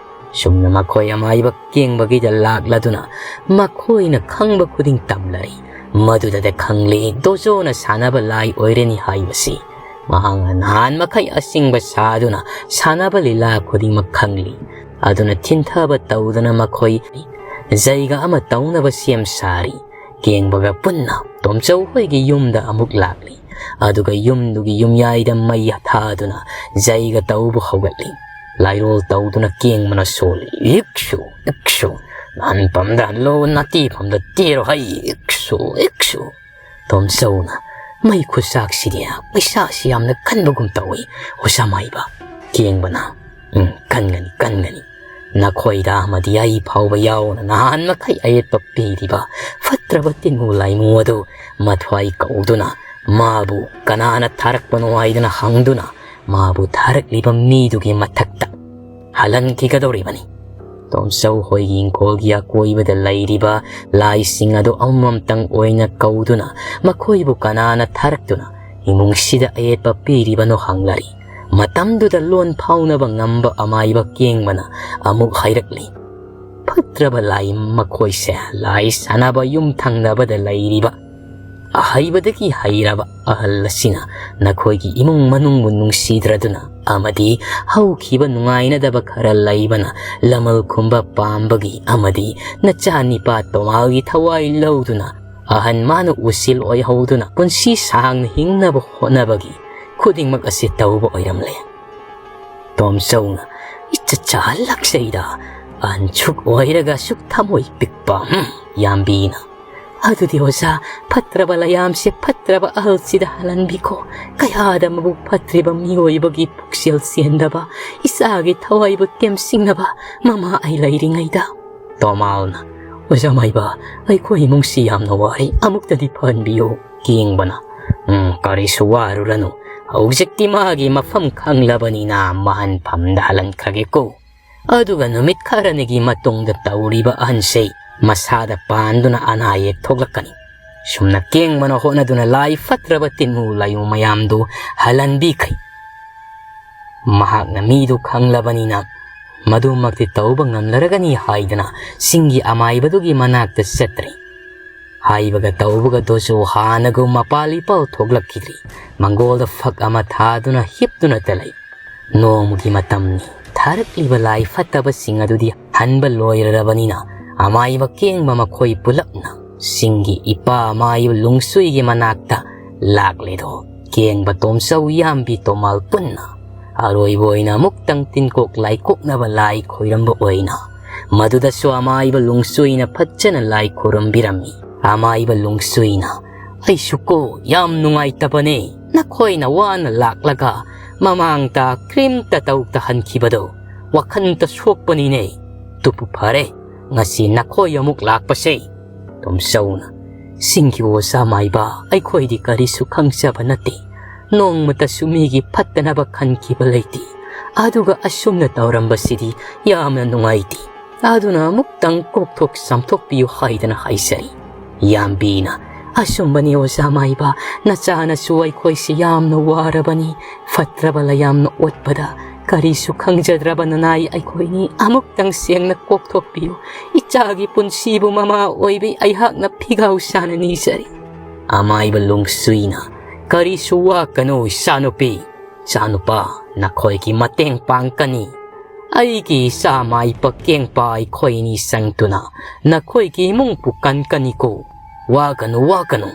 ꯁꯨꯝꯅ ꯃꯈꯣꯏ ꯑꯃꯥꯏꯕ ꯀꯦꯡꯕꯒꯤꯗ ꯂꯥꯛꯂꯗꯨꯅ ꯃꯈꯣꯏꯅ ꯈꯪꯕ ꯈꯨꯗꯤꯡ ꯇꯝꯂꯔꯤ꯫ ꯃꯗꯨꯗꯗ ꯈꯪꯂꯤ ꯗꯣꯖꯣꯅ ꯁꯥꯟꯅꯕ ꯂꯥꯏ ꯑꯣꯏꯔꯅꯤ ꯍꯥꯏꯕꯁꯤ꯫ ꯃꯍꯥꯛꯅ ꯅꯍꯥꯟ ꯃꯈꯩ ꯑꯁꯤꯡꯕ ꯁꯥꯗꯨꯅ ꯁꯥꯟꯅꯕ ꯂꯤꯂꯥ ꯈꯨꯗꯤꯡꯃꯛ ꯈꯪꯂꯤ꯫ ꯑꯗꯨꯅ ꯊꯤꯟꯊꯕ ꯇꯧꯗꯅ ꯃꯈꯣꯏ ꯖꯩꯒ ꯑꯃ ꯇꯧꯅꯕ ꯁꯦꯝ ꯁꯥꯔꯤ꯫ ꯀꯦꯡꯕꯒ ꯄꯨꯟꯅ ꯇꯣꯝꯆꯧ ꯍꯣꯏꯒꯤ ꯌꯨꯝꯗ ꯑꯃꯨꯛ ꯂꯥꯛꯂꯤ꯫ ꯑꯗꯨꯒ ꯌꯨꯝꯗꯨꯒꯤ ꯌꯨꯝꯌꯥꯏꯗ ꯃꯩ ꯊꯥꯗꯨꯅ ꯖꯩꯒ ꯇꯧꯕ ꯍꯧꯒꯠꯂꯤ꯫ ꯂꯥꯏꯔꯣꯜ ꯇꯧꯗꯨꯅ ꯀꯦꯡꯕꯅ ꯁꯣꯜꯂꯤ, "ꯏꯛꯁꯨ, ꯏꯛꯁꯨ, ꯅꯍꯥꯟ ꯄꯝꯗ ꯍꯜꯂꯣ, ꯅꯥꯇꯤ ꯐꯝꯗ ꯇꯦꯔꯣ ꯍꯩ, ꯏꯛꯁꯨ, ꯏꯛꯁꯨ꯫" ꯇꯣꯝꯆꯧꯅ, "ꯃꯩ ꯈꯨꯆꯥꯛꯁꯤꯗꯤ ꯄꯩꯁꯥꯁꯤ ꯌꯥꯝꯅ ꯀꯟꯕꯒꯨꯝ ꯇꯧꯏ, ꯑꯣꯖꯥ ꯃꯥꯏꯕ꯫" ꯀꯦꯡꯕꯅ, "ꯎꯝ, ꯀꯟꯒꯅꯤ, ꯀꯟꯒꯅꯤ꯫ ꯅꯈꯣꯏꯗ ꯑꯃꯗꯤ ꯑꯩ ꯐꯥꯎꯕ ꯌꯥꯎꯅ ꯅꯍꯥꯟ ꯃꯈꯩ ꯑꯌꯦꯠꯄ ꯄꯤꯔꯤꯕ ꯐꯠꯇ꯭ꯔꯕ ꯇꯤꯟꯃꯨ ꯂꯥꯏꯃꯨ ꯑꯗꯨ ꯃꯊ꯭ꯋꯥꯏ ꯀꯧꯗꯨꯅ ꯃꯥꯕꯨ ꯀꯅꯥꯅ ꯊꯥꯔꯛꯄꯅꯣ ꯍꯥꯏꯗꯨꯅ ꯍꯪꯗꯨꯅ ꯃꯥꯕꯨ ꯊꯥꯔꯛꯂꯤꯕ ꯃꯤꯗꯨꯒꯤ ꯃꯊꯛꯇ ꯍꯜꯍꯟꯈꯤꯒꯗꯧꯔꯤꯕꯅꯤ꯫ ꯇꯣꯝꯆꯧ ꯍꯣꯏꯒꯤ ꯏꯪꯈꯣꯜꯒꯤ ꯑꯀꯣꯏꯕꯗ ꯂꯩꯔꯤꯕ ꯂꯥꯏꯁꯤꯡ ꯑꯗꯨ ꯑꯃꯃꯝꯇꯪ ꯑꯣꯏꯅ ꯀꯧꯗꯨꯅ ꯃꯈꯣꯏꯕꯨ ꯀꯅꯥꯅ ꯊꯥꯔꯛꯇꯨꯅ ꯏꯃꯨꯡꯁꯤꯗ ꯑꯌꯦꯠꯄ ꯄꯤꯔꯤꯕꯅꯣ ꯍꯪꯂꯔꯤ꯫ ꯃꯇꯝꯗꯨꯗ ꯂꯣꯟ ꯐꯥꯎꯅꯕ ꯉꯝꯕ ꯑꯃꯥꯏꯕ ꯀꯦꯡꯕꯅ ꯑꯃꯨꯛ ꯍꯥꯏꯔꯛꯂꯤ, "ꯐꯠꯇ꯭ꯔꯕ ꯂꯥꯏ ꯃꯈꯣꯏꯁꯦ ꯂꯥꯏ ꯁꯥꯟꯅꯕ ꯌꯨꯝ ꯊꯪꯅꯕꯗ ꯂꯩꯔꯤꯕ ꯑꯍꯩꯕꯗꯒꯤ ꯍꯩꯔꯕ ꯑꯍꯜ ꯑꯁꯤꯅ ꯅꯈꯣꯏꯒꯤ ꯏꯃꯨꯡ ꯃꯅꯨꯡꯕꯨ ꯅꯨꯡꯁꯤꯗ꯭ꯔꯗꯨꯅ ꯑꯃꯗꯤ ꯍꯧꯈꯤꯕ ꯅꯨꯡꯉꯥꯏꯅꯗꯕ ꯈꯔ ꯂꯩꯕꯅ ꯂꯃꯜ ꯈꯨꯝꯕ ꯄꯥꯝꯕꯒꯤ ꯑꯃꯗꯤ ꯅꯆꯥ ꯅꯤꯄꯥ ꯇꯣꯃꯥꯜꯒꯤ ꯊꯋꯥꯏ ꯂꯧꯗꯨꯅ ꯑꯍꯟ ꯃꯥꯅ ꯎꯁꯤꯜ ꯑꯣꯏꯍꯧꯗꯨꯅ ꯄꯨꯟꯁꯤ ꯁꯥꯡꯅ ꯍꯤꯡꯅꯕ ꯍꯣꯠꯅꯕꯒꯤ ꯈꯨꯗꯤꯡꯃꯛ ꯑꯁꯤ ꯇꯧꯕ ꯑꯣꯏꯔꯝꯂꯦ꯫" ꯇꯣꯝꯆꯧꯅ, "ꯏꯆꯠ ꯆꯥꯍꯜꯂꯛꯆꯩꯗ, ꯑꯍꯟ ꯁꯨꯛ ꯑꯣꯏꯔꯒ ꯁꯨꯛ ꯊꯃꯣꯏ ꯄꯤꯛꯄ, ꯍꯨꯝ, ꯌꯥꯝꯕꯤꯅ꯫ ꯑꯗꯨꯗꯤ ꯑꯣꯖꯥ, ꯐꯠꯇ꯭ꯔꯕ ꯂꯥꯏꯌꯥꯝꯁꯦ ꯐꯠꯇ꯭ꯔꯕ ꯑꯍꯜꯁꯤꯗ ꯍꯜꯍꯟꯕꯤꯈꯣ꯫ ꯀꯌꯥꯗ ꯃꯕꯨꯛ ꯐꯠꯇ꯭ꯔꯤꯕ ꯃꯤꯑꯣꯏꯕꯒꯤ ꯄꯨꯛꯆꯦꯜ ꯆꯦꯟꯗꯕ, ꯏꯆꯥꯒꯤ ꯊꯋꯥꯏꯕꯨ ꯇꯦꯝꯁꯤꯡꯅꯕ ꯃꯃꯥ ꯑꯩ ꯂꯩꯔꯤꯉꯩꯗ꯫" ꯇꯣꯃꯥꯜꯅ, "ꯑꯣꯖꯥ ꯃꯥꯏꯕ, ꯑꯩꯈꯣꯏ ꯏꯃꯨꯡꯁꯤ ꯌꯥꯝꯅ ꯋꯥꯏ, ꯑꯃꯨꯛꯇꯗꯤ ꯐꯍꯟꯕꯤꯌꯨ꯫" ꯀꯦꯡꯕꯅ, "ꯎꯝ, ꯀꯔꯤꯁꯨ ꯋꯥꯔꯨꯔꯅꯨ, ꯍꯧꯖꯤꯛꯇꯤ ꯃꯥꯒꯤ ꯃꯐꯝ ꯈꯪꯂꯕꯅꯤꯅ ꯃꯍꯟꯐꯝꯗ ꯍꯜꯍꯟꯈ꯭ꯔꯒꯦꯀꯣ꯫ ꯑꯗꯨꯒ ꯅꯨꯃꯤꯠ ꯈꯔꯅꯤꯒꯤ ꯃꯇꯨꯡꯗ ꯇꯧꯔꯤꯕ ꯑꯍꯟꯁꯦ ꯃꯁꯥꯗ ꯄꯥꯟꯗꯨꯅ ꯑꯅꯥ ꯑꯌꯦꯛ ꯊꯣꯛꯂꯛꯀꯅꯤ꯫" ꯁꯨꯝꯅ ꯀꯦꯡꯕꯅ ꯍꯣꯠꯅꯗꯨꯅ ꯂꯥꯏ ꯐꯠꯇ꯭ꯔꯕ ꯇꯤꯟꯃꯨ ꯂꯥꯏꯃꯨ ꯃꯌꯥꯝꯗꯨ ꯍꯜꯍꯟꯕꯤꯈ꯭ꯔꯦ꯫ ꯃꯍꯥꯛꯅ ꯃꯤꯗꯨ ꯈꯪꯂꯕꯅꯤꯅ ꯃꯗꯨꯃꯛꯇꯤ ꯇꯧꯕ ꯉꯝꯂꯔꯒꯅꯤ ꯍꯥꯏꯗꯅ ꯆꯤꯡꯒꯤ ꯑꯃꯥꯏꯕꯗꯨꯒꯤ ꯃꯅꯥꯛꯇ ꯆꯠꯇ꯭ꯔꯦ꯫ ꯍꯥꯏꯕꯒ ꯇꯧꯕꯒꯗꯨꯁꯨ ꯍꯥꯟꯅꯒꯨꯝ ꯃꯄꯥꯜ ꯏꯄꯥꯜ ꯊꯣꯛꯂꯛꯈꯤꯗ꯭ꯔꯤ꯫ ꯃꯪꯒꯣꯜꯗ ꯐꯛ ꯑꯃ ꯊꯥꯗꯨꯅ ꯍꯤꯞꯇꯨꯅꯇ ꯂꯩ꯫ ꯅꯣꯡꯃꯒꯤ ꯃꯇꯝꯅꯤ꯫ ꯊꯥꯔꯛꯂꯤꯕ ꯂꯥꯏ ꯐꯠꯇꯕꯁꯤꯡ ꯑꯗꯨꯗꯤ ꯍꯟꯕ ꯂꯣꯏꯔꯔꯕꯅꯤꯅ ꯑꯃꯥꯏꯕ ꯀꯦꯡꯕ ꯃꯈꯣꯏ ꯄꯨꯂꯞꯅ ꯆꯤꯡꯒꯤ ꯏꯄꯥ ꯑꯃꯥꯏꯕ ꯂꯨꯡꯁꯨꯏꯒꯤ ꯃꯅꯥꯛꯇ ꯂꯥꯛꯂꯦꯗꯣ꯫ ꯀꯦꯡꯕ ꯇꯣꯝꯆꯧ ꯌꯥꯝꯕꯤ ꯇꯣꯃꯥꯜ ꯄꯨꯟꯅ ꯑꯔꯣꯏꯕ ꯑꯣꯏꯅ ꯑꯃꯨꯛꯇꯪ ꯇꯤꯟꯀꯣꯛ ꯂꯥꯏꯀꯣꯛꯅꯕ ꯂꯥꯏ ꯈꯣꯏꯔꯝꯕ ꯑꯣꯏꯅ ꯃꯗꯨꯗꯁꯨ ꯑꯃꯥꯏꯕ ꯂꯨꯡꯁꯨꯏꯅ ꯐꯖꯅ ꯂꯥꯏ ꯈꯣꯏꯔꯝꯕꯤꯔꯝꯃꯤ꯫ ꯑꯃꯥꯏꯕ ꯂꯨꯡꯁꯨꯏꯅ, "ꯑꯩꯁꯨ ꯀꯣ ꯌꯥꯝ ꯅꯨꯡꯉꯥꯏꯇꯕꯅꯦ, ꯅꯈꯣꯏꯅ ꯋꯥꯅ ꯂꯥꯛꯂꯒ ꯃꯃꯥꯡꯗ ꯀ꯭ꯔꯤꯝꯇ ꯇꯧꯗ ꯍꯟꯈꯤꯕꯗꯣ ꯋꯥꯈꯟꯇ ꯁꯣꯛꯄꯅꯤꯅꯦ꯫ ꯇꯨꯄꯨ ꯐꯔꯦ, ꯉꯁꯤ ꯅꯈꯣꯏ ꯑꯃꯨꯛ ꯂꯥꯛꯄꯁꯦ꯫" ꯇꯣꯝꯆꯧꯅ, "ꯆꯤꯡꯒꯤ ꯑꯣꯖꯥ ꯃꯥꯏꯕ, ꯑꯩꯈꯣꯏꯗꯤ ꯀꯔꯤꯁꯨ ꯈꯪꯖꯕ ꯅꯠꯇꯦ꯫ ꯅꯣꯡꯃꯇꯁꯨ ꯃꯤꯒꯤ ꯐꯠꯇꯅꯕ ꯈꯟꯈꯤꯕ ꯂꯩꯇꯦ꯫ ꯑꯗꯨꯒ ꯑꯁꯨꯝꯅ ꯇꯧꯔꯝꯕꯁꯤꯗꯤ ꯌꯥꯝꯅ ꯅꯨꯡꯉꯥꯏꯇꯦ꯫ ꯑꯗꯨꯅ ꯑꯃꯨꯛꯇꯪ ꯀꯣꯛꯊꯣꯛ ꯆꯥꯝꯊꯣꯛꯄꯤꯌꯨ ꯍꯥꯏꯗꯅ ꯍꯥꯏꯖꯔꯤ꯫ ꯌꯥꯝꯕꯤꯅ, "ꯑꯆꯨꯝꯕꯅꯤ ꯑꯣꯖꯥ ꯃꯥꯏꯕ, ꯅꯆꯥꯅꯁꯨ ꯑꯩꯈꯣꯏꯁꯤ ꯌꯥꯝꯅ ꯋꯥꯔꯕꯅꯤ꯫ ꯐꯠꯇ꯭ꯔꯕ ꯂꯌꯥꯝꯅ ꯑꯣꯠꯄꯗ ꯀꯔꯤꯁꯨ ꯈꯪꯖꯗ꯭ꯔꯕ ꯅꯅꯥꯏ ꯑꯩꯈꯣꯏꯅꯤ ꯑꯃꯨꯛꯇꯪ ꯁꯦꯡꯅ ꯀꯣꯛꯊꯣꯛꯄꯤꯌꯨ꯫ ꯏꯆꯥꯒꯤ ꯄꯨꯟꯁꯤꯕꯨ ꯃꯃꯥ ꯑꯣꯏꯕꯤ ꯑꯩꯍꯥꯛꯅ ꯐꯤꯒꯥꯎ ꯁꯥꯅ ꯅꯤꯖꯔꯤ꯫" ꯑꯃꯥꯏꯕ ꯂꯣꯡꯁꯨꯏꯅ, "ꯀꯔꯤꯁꯨ ꯋꯥꯀꯅꯨ ꯏꯆꯥꯅꯨꯄꯤ, ꯏꯆꯥꯅꯨꯄꯥ, ꯅꯈꯣꯏꯒꯤ ꯃꯇꯦꯡ ꯄꯥꯡꯀꯅꯤ꯫ ꯑꯩꯒꯤ ꯏꯆꯥ ꯃꯥꯏꯕ ꯀꯦꯡꯕ ꯑꯩꯈꯣꯏꯅꯤ ꯆꯪꯗꯨꯅ ꯅꯈꯣꯏꯒꯤ ꯏꯃꯨꯡꯕꯨ ꯀꯟꯀꯅꯤꯀꯣ꯫ ꯋꯥꯒꯅꯨ, ꯋꯥꯒꯅꯨ꯫"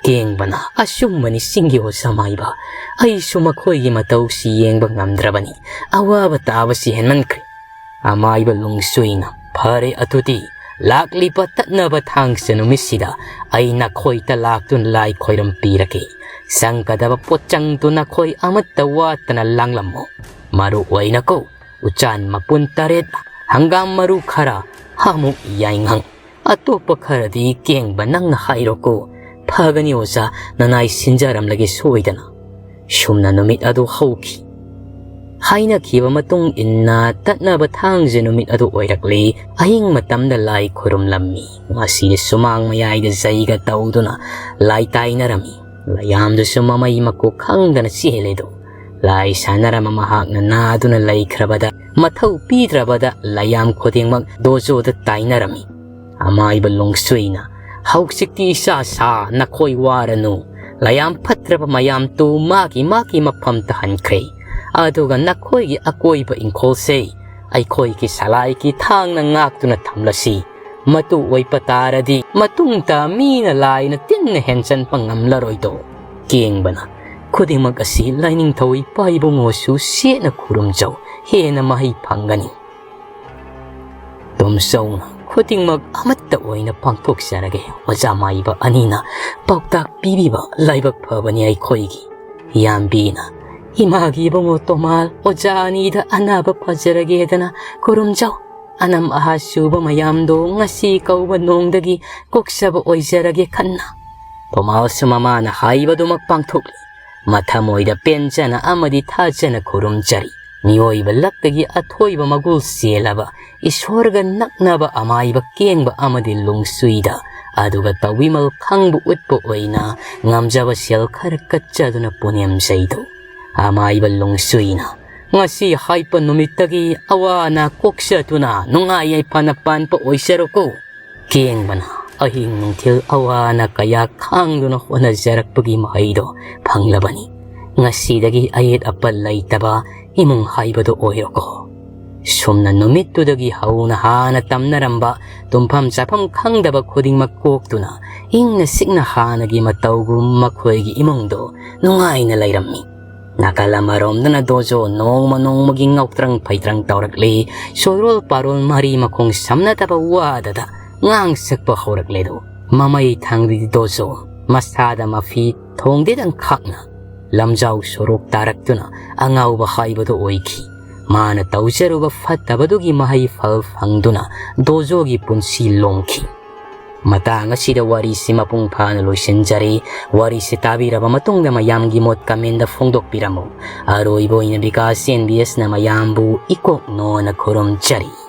ꯀꯦꯡꯕꯅ, "ꯑꯆꯨꯝꯕꯅꯤ ꯆꯤꯡꯒꯤ ꯑꯣꯖꯥ ꯃꯥꯏꯕ, ꯑꯩꯁꯨ ꯃꯈꯣꯏꯒꯤ ꯃꯇꯧꯁꯤ ꯌꯦꯡꯕ ꯉꯝꯗ꯭ꯔꯕꯅꯤ꯫ ꯑꯋꯥꯕ ꯇꯥꯕꯁꯤ ꯍꯦꯟꯃꯟꯈ꯭ꯔꯦ꯫" ꯑꯃꯥꯏꯕ ꯂꯣꯡꯁꯨꯏꯅ, "ꯐꯔꯦ ꯑꯗꯨꯗꯤ, ꯂꯥꯛꯂꯤꯕ ꯇꯠꯅꯕ ꯊꯥꯡꯖ ꯅꯨꯃꯤꯠꯁꯤꯗ ꯑꯩ ꯅꯈꯣꯏꯗ ꯂꯥꯛꯇꯨꯅ ꯂꯥꯏ ꯈꯣꯏꯔꯝꯕꯤꯔꯒꯦ꯫ ꯆꯪꯒꯗꯕ ꯄꯣꯠꯆꯪꯗꯨ ꯅꯈꯣꯏ ꯑꯃꯠꯇ ꯋꯥꯠꯇꯅ ꯂꯥꯡꯂꯝꯃꯨ꯫ ꯃꯔꯨ ꯑꯣꯏꯅꯀꯣ, ꯎꯆꯥꯟ ꯃꯄꯨꯟ ꯇꯔꯦꯠ, ꯍꯪꯒꯥꯝ ꯃꯔꯨ ꯈꯔ, ꯑꯃꯨꯛ ꯌꯥꯏꯉꯪ, ꯑꯇꯣꯞꯄ ꯈꯔꯗꯤ ꯀꯦꯡꯕ ꯅꯪꯅ ꯍꯥꯏꯔꯣꯀꯣ꯫" "ꯐꯒꯅꯤ ꯑꯣꯖꯥ, ꯅꯅꯥꯏ ꯁꯤꯟꯖꯔꯝꯂꯒꯦ ꯁꯣꯏꯗꯅ꯫" ꯁꯨꯝꯅ ꯅꯨꯃꯤꯠ ꯑꯗꯨ ꯍꯧꯈꯤ꯫ ꯍꯥꯏꯅꯈꯤꯕ ꯃꯇꯨꯡ ꯏꯟꯅ ꯇꯠꯅꯕ ꯊꯥꯡꯖ ꯅꯨꯃꯤꯠ ꯑꯗꯨ ꯑꯣꯏꯔꯛꯂꯦ꯫ ꯑꯍꯤꯡ ꯃꯇꯝꯗ ꯂꯥꯏ ꯈꯨꯔꯨꯝꯂꯝꯃꯤ꯫ ꯉꯁꯤꯗꯤ ꯁꯨꯃꯥꯡ ꯃꯌꯥꯏꯗ ꯖꯩꯒ ꯇꯧꯗꯨꯅ ꯂꯥꯏ ꯇꯥꯏꯅꯔꯝꯃꯤ꯫ ꯂꯌꯥꯝꯗꯨꯁꯨ ꯃꯃꯩ ꯃꯀꯣꯛ ꯈꯪꯗꯅ ꯆꯦꯜꯂꯦꯗꯣ꯫ ꯂꯥꯏ ꯁꯥꯟꯅꯔꯝꯕ ꯃꯍꯥꯛꯅ ꯅꯥꯗꯨꯅ ꯂꯩꯈ꯭ꯔꯕꯗ, ꯃꯊꯧ ꯄꯤꯗ꯭ꯔꯕꯗ ꯂꯌꯥꯝ ꯈꯨꯗꯤꯡꯃꯛ ꯗꯣꯖꯣꯗ ꯇꯥꯏꯅꯔꯝꯃꯤ꯫ ꯑꯃꯥꯏꯕ ꯂꯣꯡꯁꯨꯏꯅ, "ꯍꯧꯖꯤꯛꯇꯤ ꯏꯆꯥ ꯁꯥ ꯅꯈꯣꯏ ꯋꯥꯔꯅꯨ꯫ ꯂꯌꯥꯝ ꯐꯠꯇ꯭ꯔꯕ ꯃꯌꯥꯝꯗꯨ ꯃꯥꯒꯤ ꯃꯥꯒꯤ ꯃꯐꯝ ꯇꯥꯍꯟꯈ꯭ꯔꯦ꯫ ꯑꯗꯨꯒ ꯅꯈꯣꯏꯒꯤ ꯑꯀꯣꯏꯕ ꯏꯪꯈꯣꯜꯁꯦ ꯑꯩꯈꯣꯏꯒꯤ ꯁꯂꯥꯏꯒꯤ ꯊꯥꯡꯅ ꯉꯥꯛꯇꯨꯅ ꯊꯝꯂꯁꯤ꯫ ꯃꯗꯨ ꯑꯣꯏꯕ ꯇꯥꯔꯗꯤ ꯃꯇꯨꯡꯗ ꯃꯤꯅ ꯂꯥꯏꯅ ꯇꯤꯟꯅ ꯍꯦꯟꯖꯟꯕ ꯉꯝꯂꯔꯣꯏꯗꯣ꯫" ꯀꯦꯡꯕꯅ, "ꯈꯨꯗꯤꯡꯃꯛ ꯑꯁꯤ ꯂꯥꯏꯅꯤꯡꯊꯧ ꯏꯄꯥ ꯏꯕꯨꯡꯉꯣꯁꯨ ꯁꯦꯠꯅ ꯈꯨꯔꯨꯝꯖꯧ, ꯍꯦꯟꯅ ꯃꯍꯩ ꯐꯪꯒꯅꯤ꯫" ꯇꯣꯝꯆꯧꯅ, "ꯈꯨꯗꯤꯡꯃꯛ ꯑꯃꯠꯇ ꯑꯣꯏꯅ ꯄꯥꯡꯊꯣꯛꯆꯔꯒꯦ꯫ ꯑꯣꯖꯥ ꯃꯥꯏꯕ ꯑꯅꯤꯅ ꯄꯥꯎꯇꯥꯛ ꯄꯤꯕꯤꯕ ꯂꯥꯏꯕꯛ ꯐꯕꯅꯤ ꯑꯩꯈꯣꯏꯒꯤ꯫" ꯌꯥꯝꯕꯤꯅ, "ꯏꯃꯥꯒꯤ ꯏꯕꯨꯡꯉꯣ ꯇꯣꯃꯥꯜ, ꯑꯣꯖꯥ ꯑꯅꯤꯗ ꯑꯅꯥꯕ ꯐꯖꯔꯒꯦꯗꯅ ꯈꯨꯔꯨꯝꯖꯧ꯫ ꯑꯅꯝ ꯑꯍꯥ ꯆꯨꯕ ꯃꯌꯥꯝꯗꯣ ꯉꯁꯤ ꯀꯧꯕ ꯅꯣꯡꯗꯒꯤ ꯀꯣꯛꯆꯕ ꯑꯣꯏꯖꯔꯒꯦ ꯈꯟꯅ꯫" ꯇꯣꯃꯥꯜꯁꯨ ꯃꯃꯥꯅ ꯍꯥꯏꯕꯗꯨꯃꯛ ꯄꯥꯡꯊꯣꯛꯂꯤ꯫ ꯃꯊꯃꯣꯏꯗ ꯄꯦꯟꯖꯅ ꯑꯃꯗꯤ ꯊꯥꯖꯅ ꯈꯨꯔꯨꯝꯖꯔꯤ꯫ ꯃꯤꯑꯣꯏꯕ ꯂꯛꯇꯒꯤ ꯑꯊꯣꯏꯕ ꯃꯒꯨꯜ ꯆꯦꯜꯂꯕ ꯏꯁꯣꯔꯒ ꯅꯛꯅꯕ ꯑꯃꯥꯏꯕ ꯀꯦꯡꯕ ꯑꯃꯗꯤ ꯂꯣꯡꯁꯨꯏꯗ, ꯑꯗꯨꯒ ꯇꯧꯕꯤꯃꯜ ꯈꯪꯕ ꯎꯠꯄ ꯑꯣꯏꯅ ꯉꯝꯖꯕ ꯁꯦꯜ ꯈꯔ ꯀꯠꯆꯗꯨꯅ ꯄꯨꯅꯦꯝꯖꯩꯗꯣ꯫ ꯑꯃꯥꯏꯕ ꯂꯣꯡꯁꯨꯏꯅ ꯉꯁꯤ ꯍꯥꯏꯕ ꯅꯨꯃꯤꯠꯇꯒꯤ ꯑꯋꯥ ꯑꯅꯥ ꯀꯣꯛꯆꯗꯨꯅ ꯅꯨꯡꯉꯥꯏ ꯌꯥꯏꯐꯅ ꯄꯥꯟꯕ ꯑꯣꯏꯖꯔꯣꯀꯣ꯫ ꯀꯦꯡꯕꯅ ꯑꯍꯤꯡ ꯅꯨꯡꯊꯤꯜ ꯑꯋꯥ ꯑꯅꯥ ꯀꯌꯥ ꯈꯥꯡꯗꯨꯅ ꯍꯣꯠꯅꯖꯔꯛꯄꯒꯤ ꯃꯍꯩꯗꯣ ꯐꯪꯂꯕꯅꯤ꯫ ꯉꯁꯤꯗꯒꯤ ꯑꯌꯦꯠ ꯑꯄꯟ ꯂꯩꯇꯕ ꯏꯃꯨꯡ ꯍꯥꯏꯕꯗꯨ ꯑꯣꯏꯔꯣꯀꯣ꯫ ꯁꯨꯝꯅ ꯅꯨꯃꯤꯠꯇꯨꯗꯒꯤ ꯍꯧꯅ ꯍꯥꯟꯅ ꯇꯝꯅꯔꯝꯕ ꯇꯨꯝꯐꯝ ꯆꯥꯐꯝ ꯈꯪꯗꯕ ꯈꯨꯗꯤꯡꯃꯛ ꯀꯣꯛꯇꯨꯅ ꯏꯪꯅ ꯆꯤꯛꯅ ꯍꯥꯟꯅꯒꯤ ꯃꯇꯧꯒꯨꯝ ꯃꯈꯣꯏꯒꯤ ꯏꯃꯨꯡꯗꯣ ꯅꯨꯡꯉꯥꯏꯅ ꯂꯩꯔꯝꯃꯤ꯫ ꯅꯥꯀꯜ ꯑꯃꯔꯣꯝꯗꯅ ꯗꯣꯖꯣ ꯅꯣꯡꯃ ꯅꯣꯡꯃꯒꯤ ꯉꯥꯎꯇ꯭ꯔꯪ ꯐꯩꯇ꯭ꯔꯪ ꯇꯧꯔꯛꯂꯤ꯫ ꯁꯣꯏꯔꯣꯜ ꯄꯥꯔꯣꯜ ꯃꯔꯤ ꯃꯈꯣꯡ ꯁꯝꯅꯗꯕ ꯋꯥꯗꯗ ꯉꯥꯡ ꯁꯛꯄ ꯍꯧꯔꯛꯂꯦꯗꯣ꯫ ꯃꯃꯩ ꯊꯥꯡꯗꯤ ꯗꯣꯖꯣ ꯃꯁꯥꯗ ꯃꯐꯤ ꯊꯣꯡꯗꯦꯗꯪ ꯈꯥꯛꯅ ꯂꯝꯖꯥꯎ ꯁꯣꯔꯣꯛ ꯇꯥꯔꯛꯇꯨꯅ ꯑꯉꯥꯎꯕ ꯍꯥꯏꯕꯗꯨ ꯑꯣꯏꯈꯤ꯫ ꯃꯥꯅ ꯇꯧꯖꯔꯨꯕ ꯐꯠꯇꯕꯗꯨꯒꯤ ꯃꯍꯩ ꯐꯜ ꯐꯪꯗꯨꯅ ꯗꯣꯖꯣꯒꯤ ꯄꯨꯟꯁꯤ ꯂꯣꯡꯈꯤ꯫ ꯃꯇꯥꯡ ꯑꯁꯤꯗ ꯋꯥꯔꯤꯁꯤ ꯃꯄꯨꯡ ꯐꯥꯅ ꯂꯣꯏꯁꯤꯟꯖꯔꯤ꯫ ꯋꯥꯔꯤꯁꯤ ꯇꯥꯕꯤꯔꯕ ꯃꯇꯨꯡꯗ ꯃꯌꯥꯝꯒꯤ ꯃꯣꯠ comment ꯐꯣꯡꯗꯣꯛꯄꯤꯔꯝꯃꯨ꯫ ꯑꯔꯣꯏꯕ ꯑꯣꯏꯅ ꯕꯤꯀꯥꯁ ꯑꯦꯟ ꯕꯤ ꯑꯦꯁꯅ ꯃꯌꯥꯝꯕꯨ ꯏꯀꯣꯛ ꯅꯣꯅ ꯈꯨꯔꯨꯝꯖꯔꯤ꯫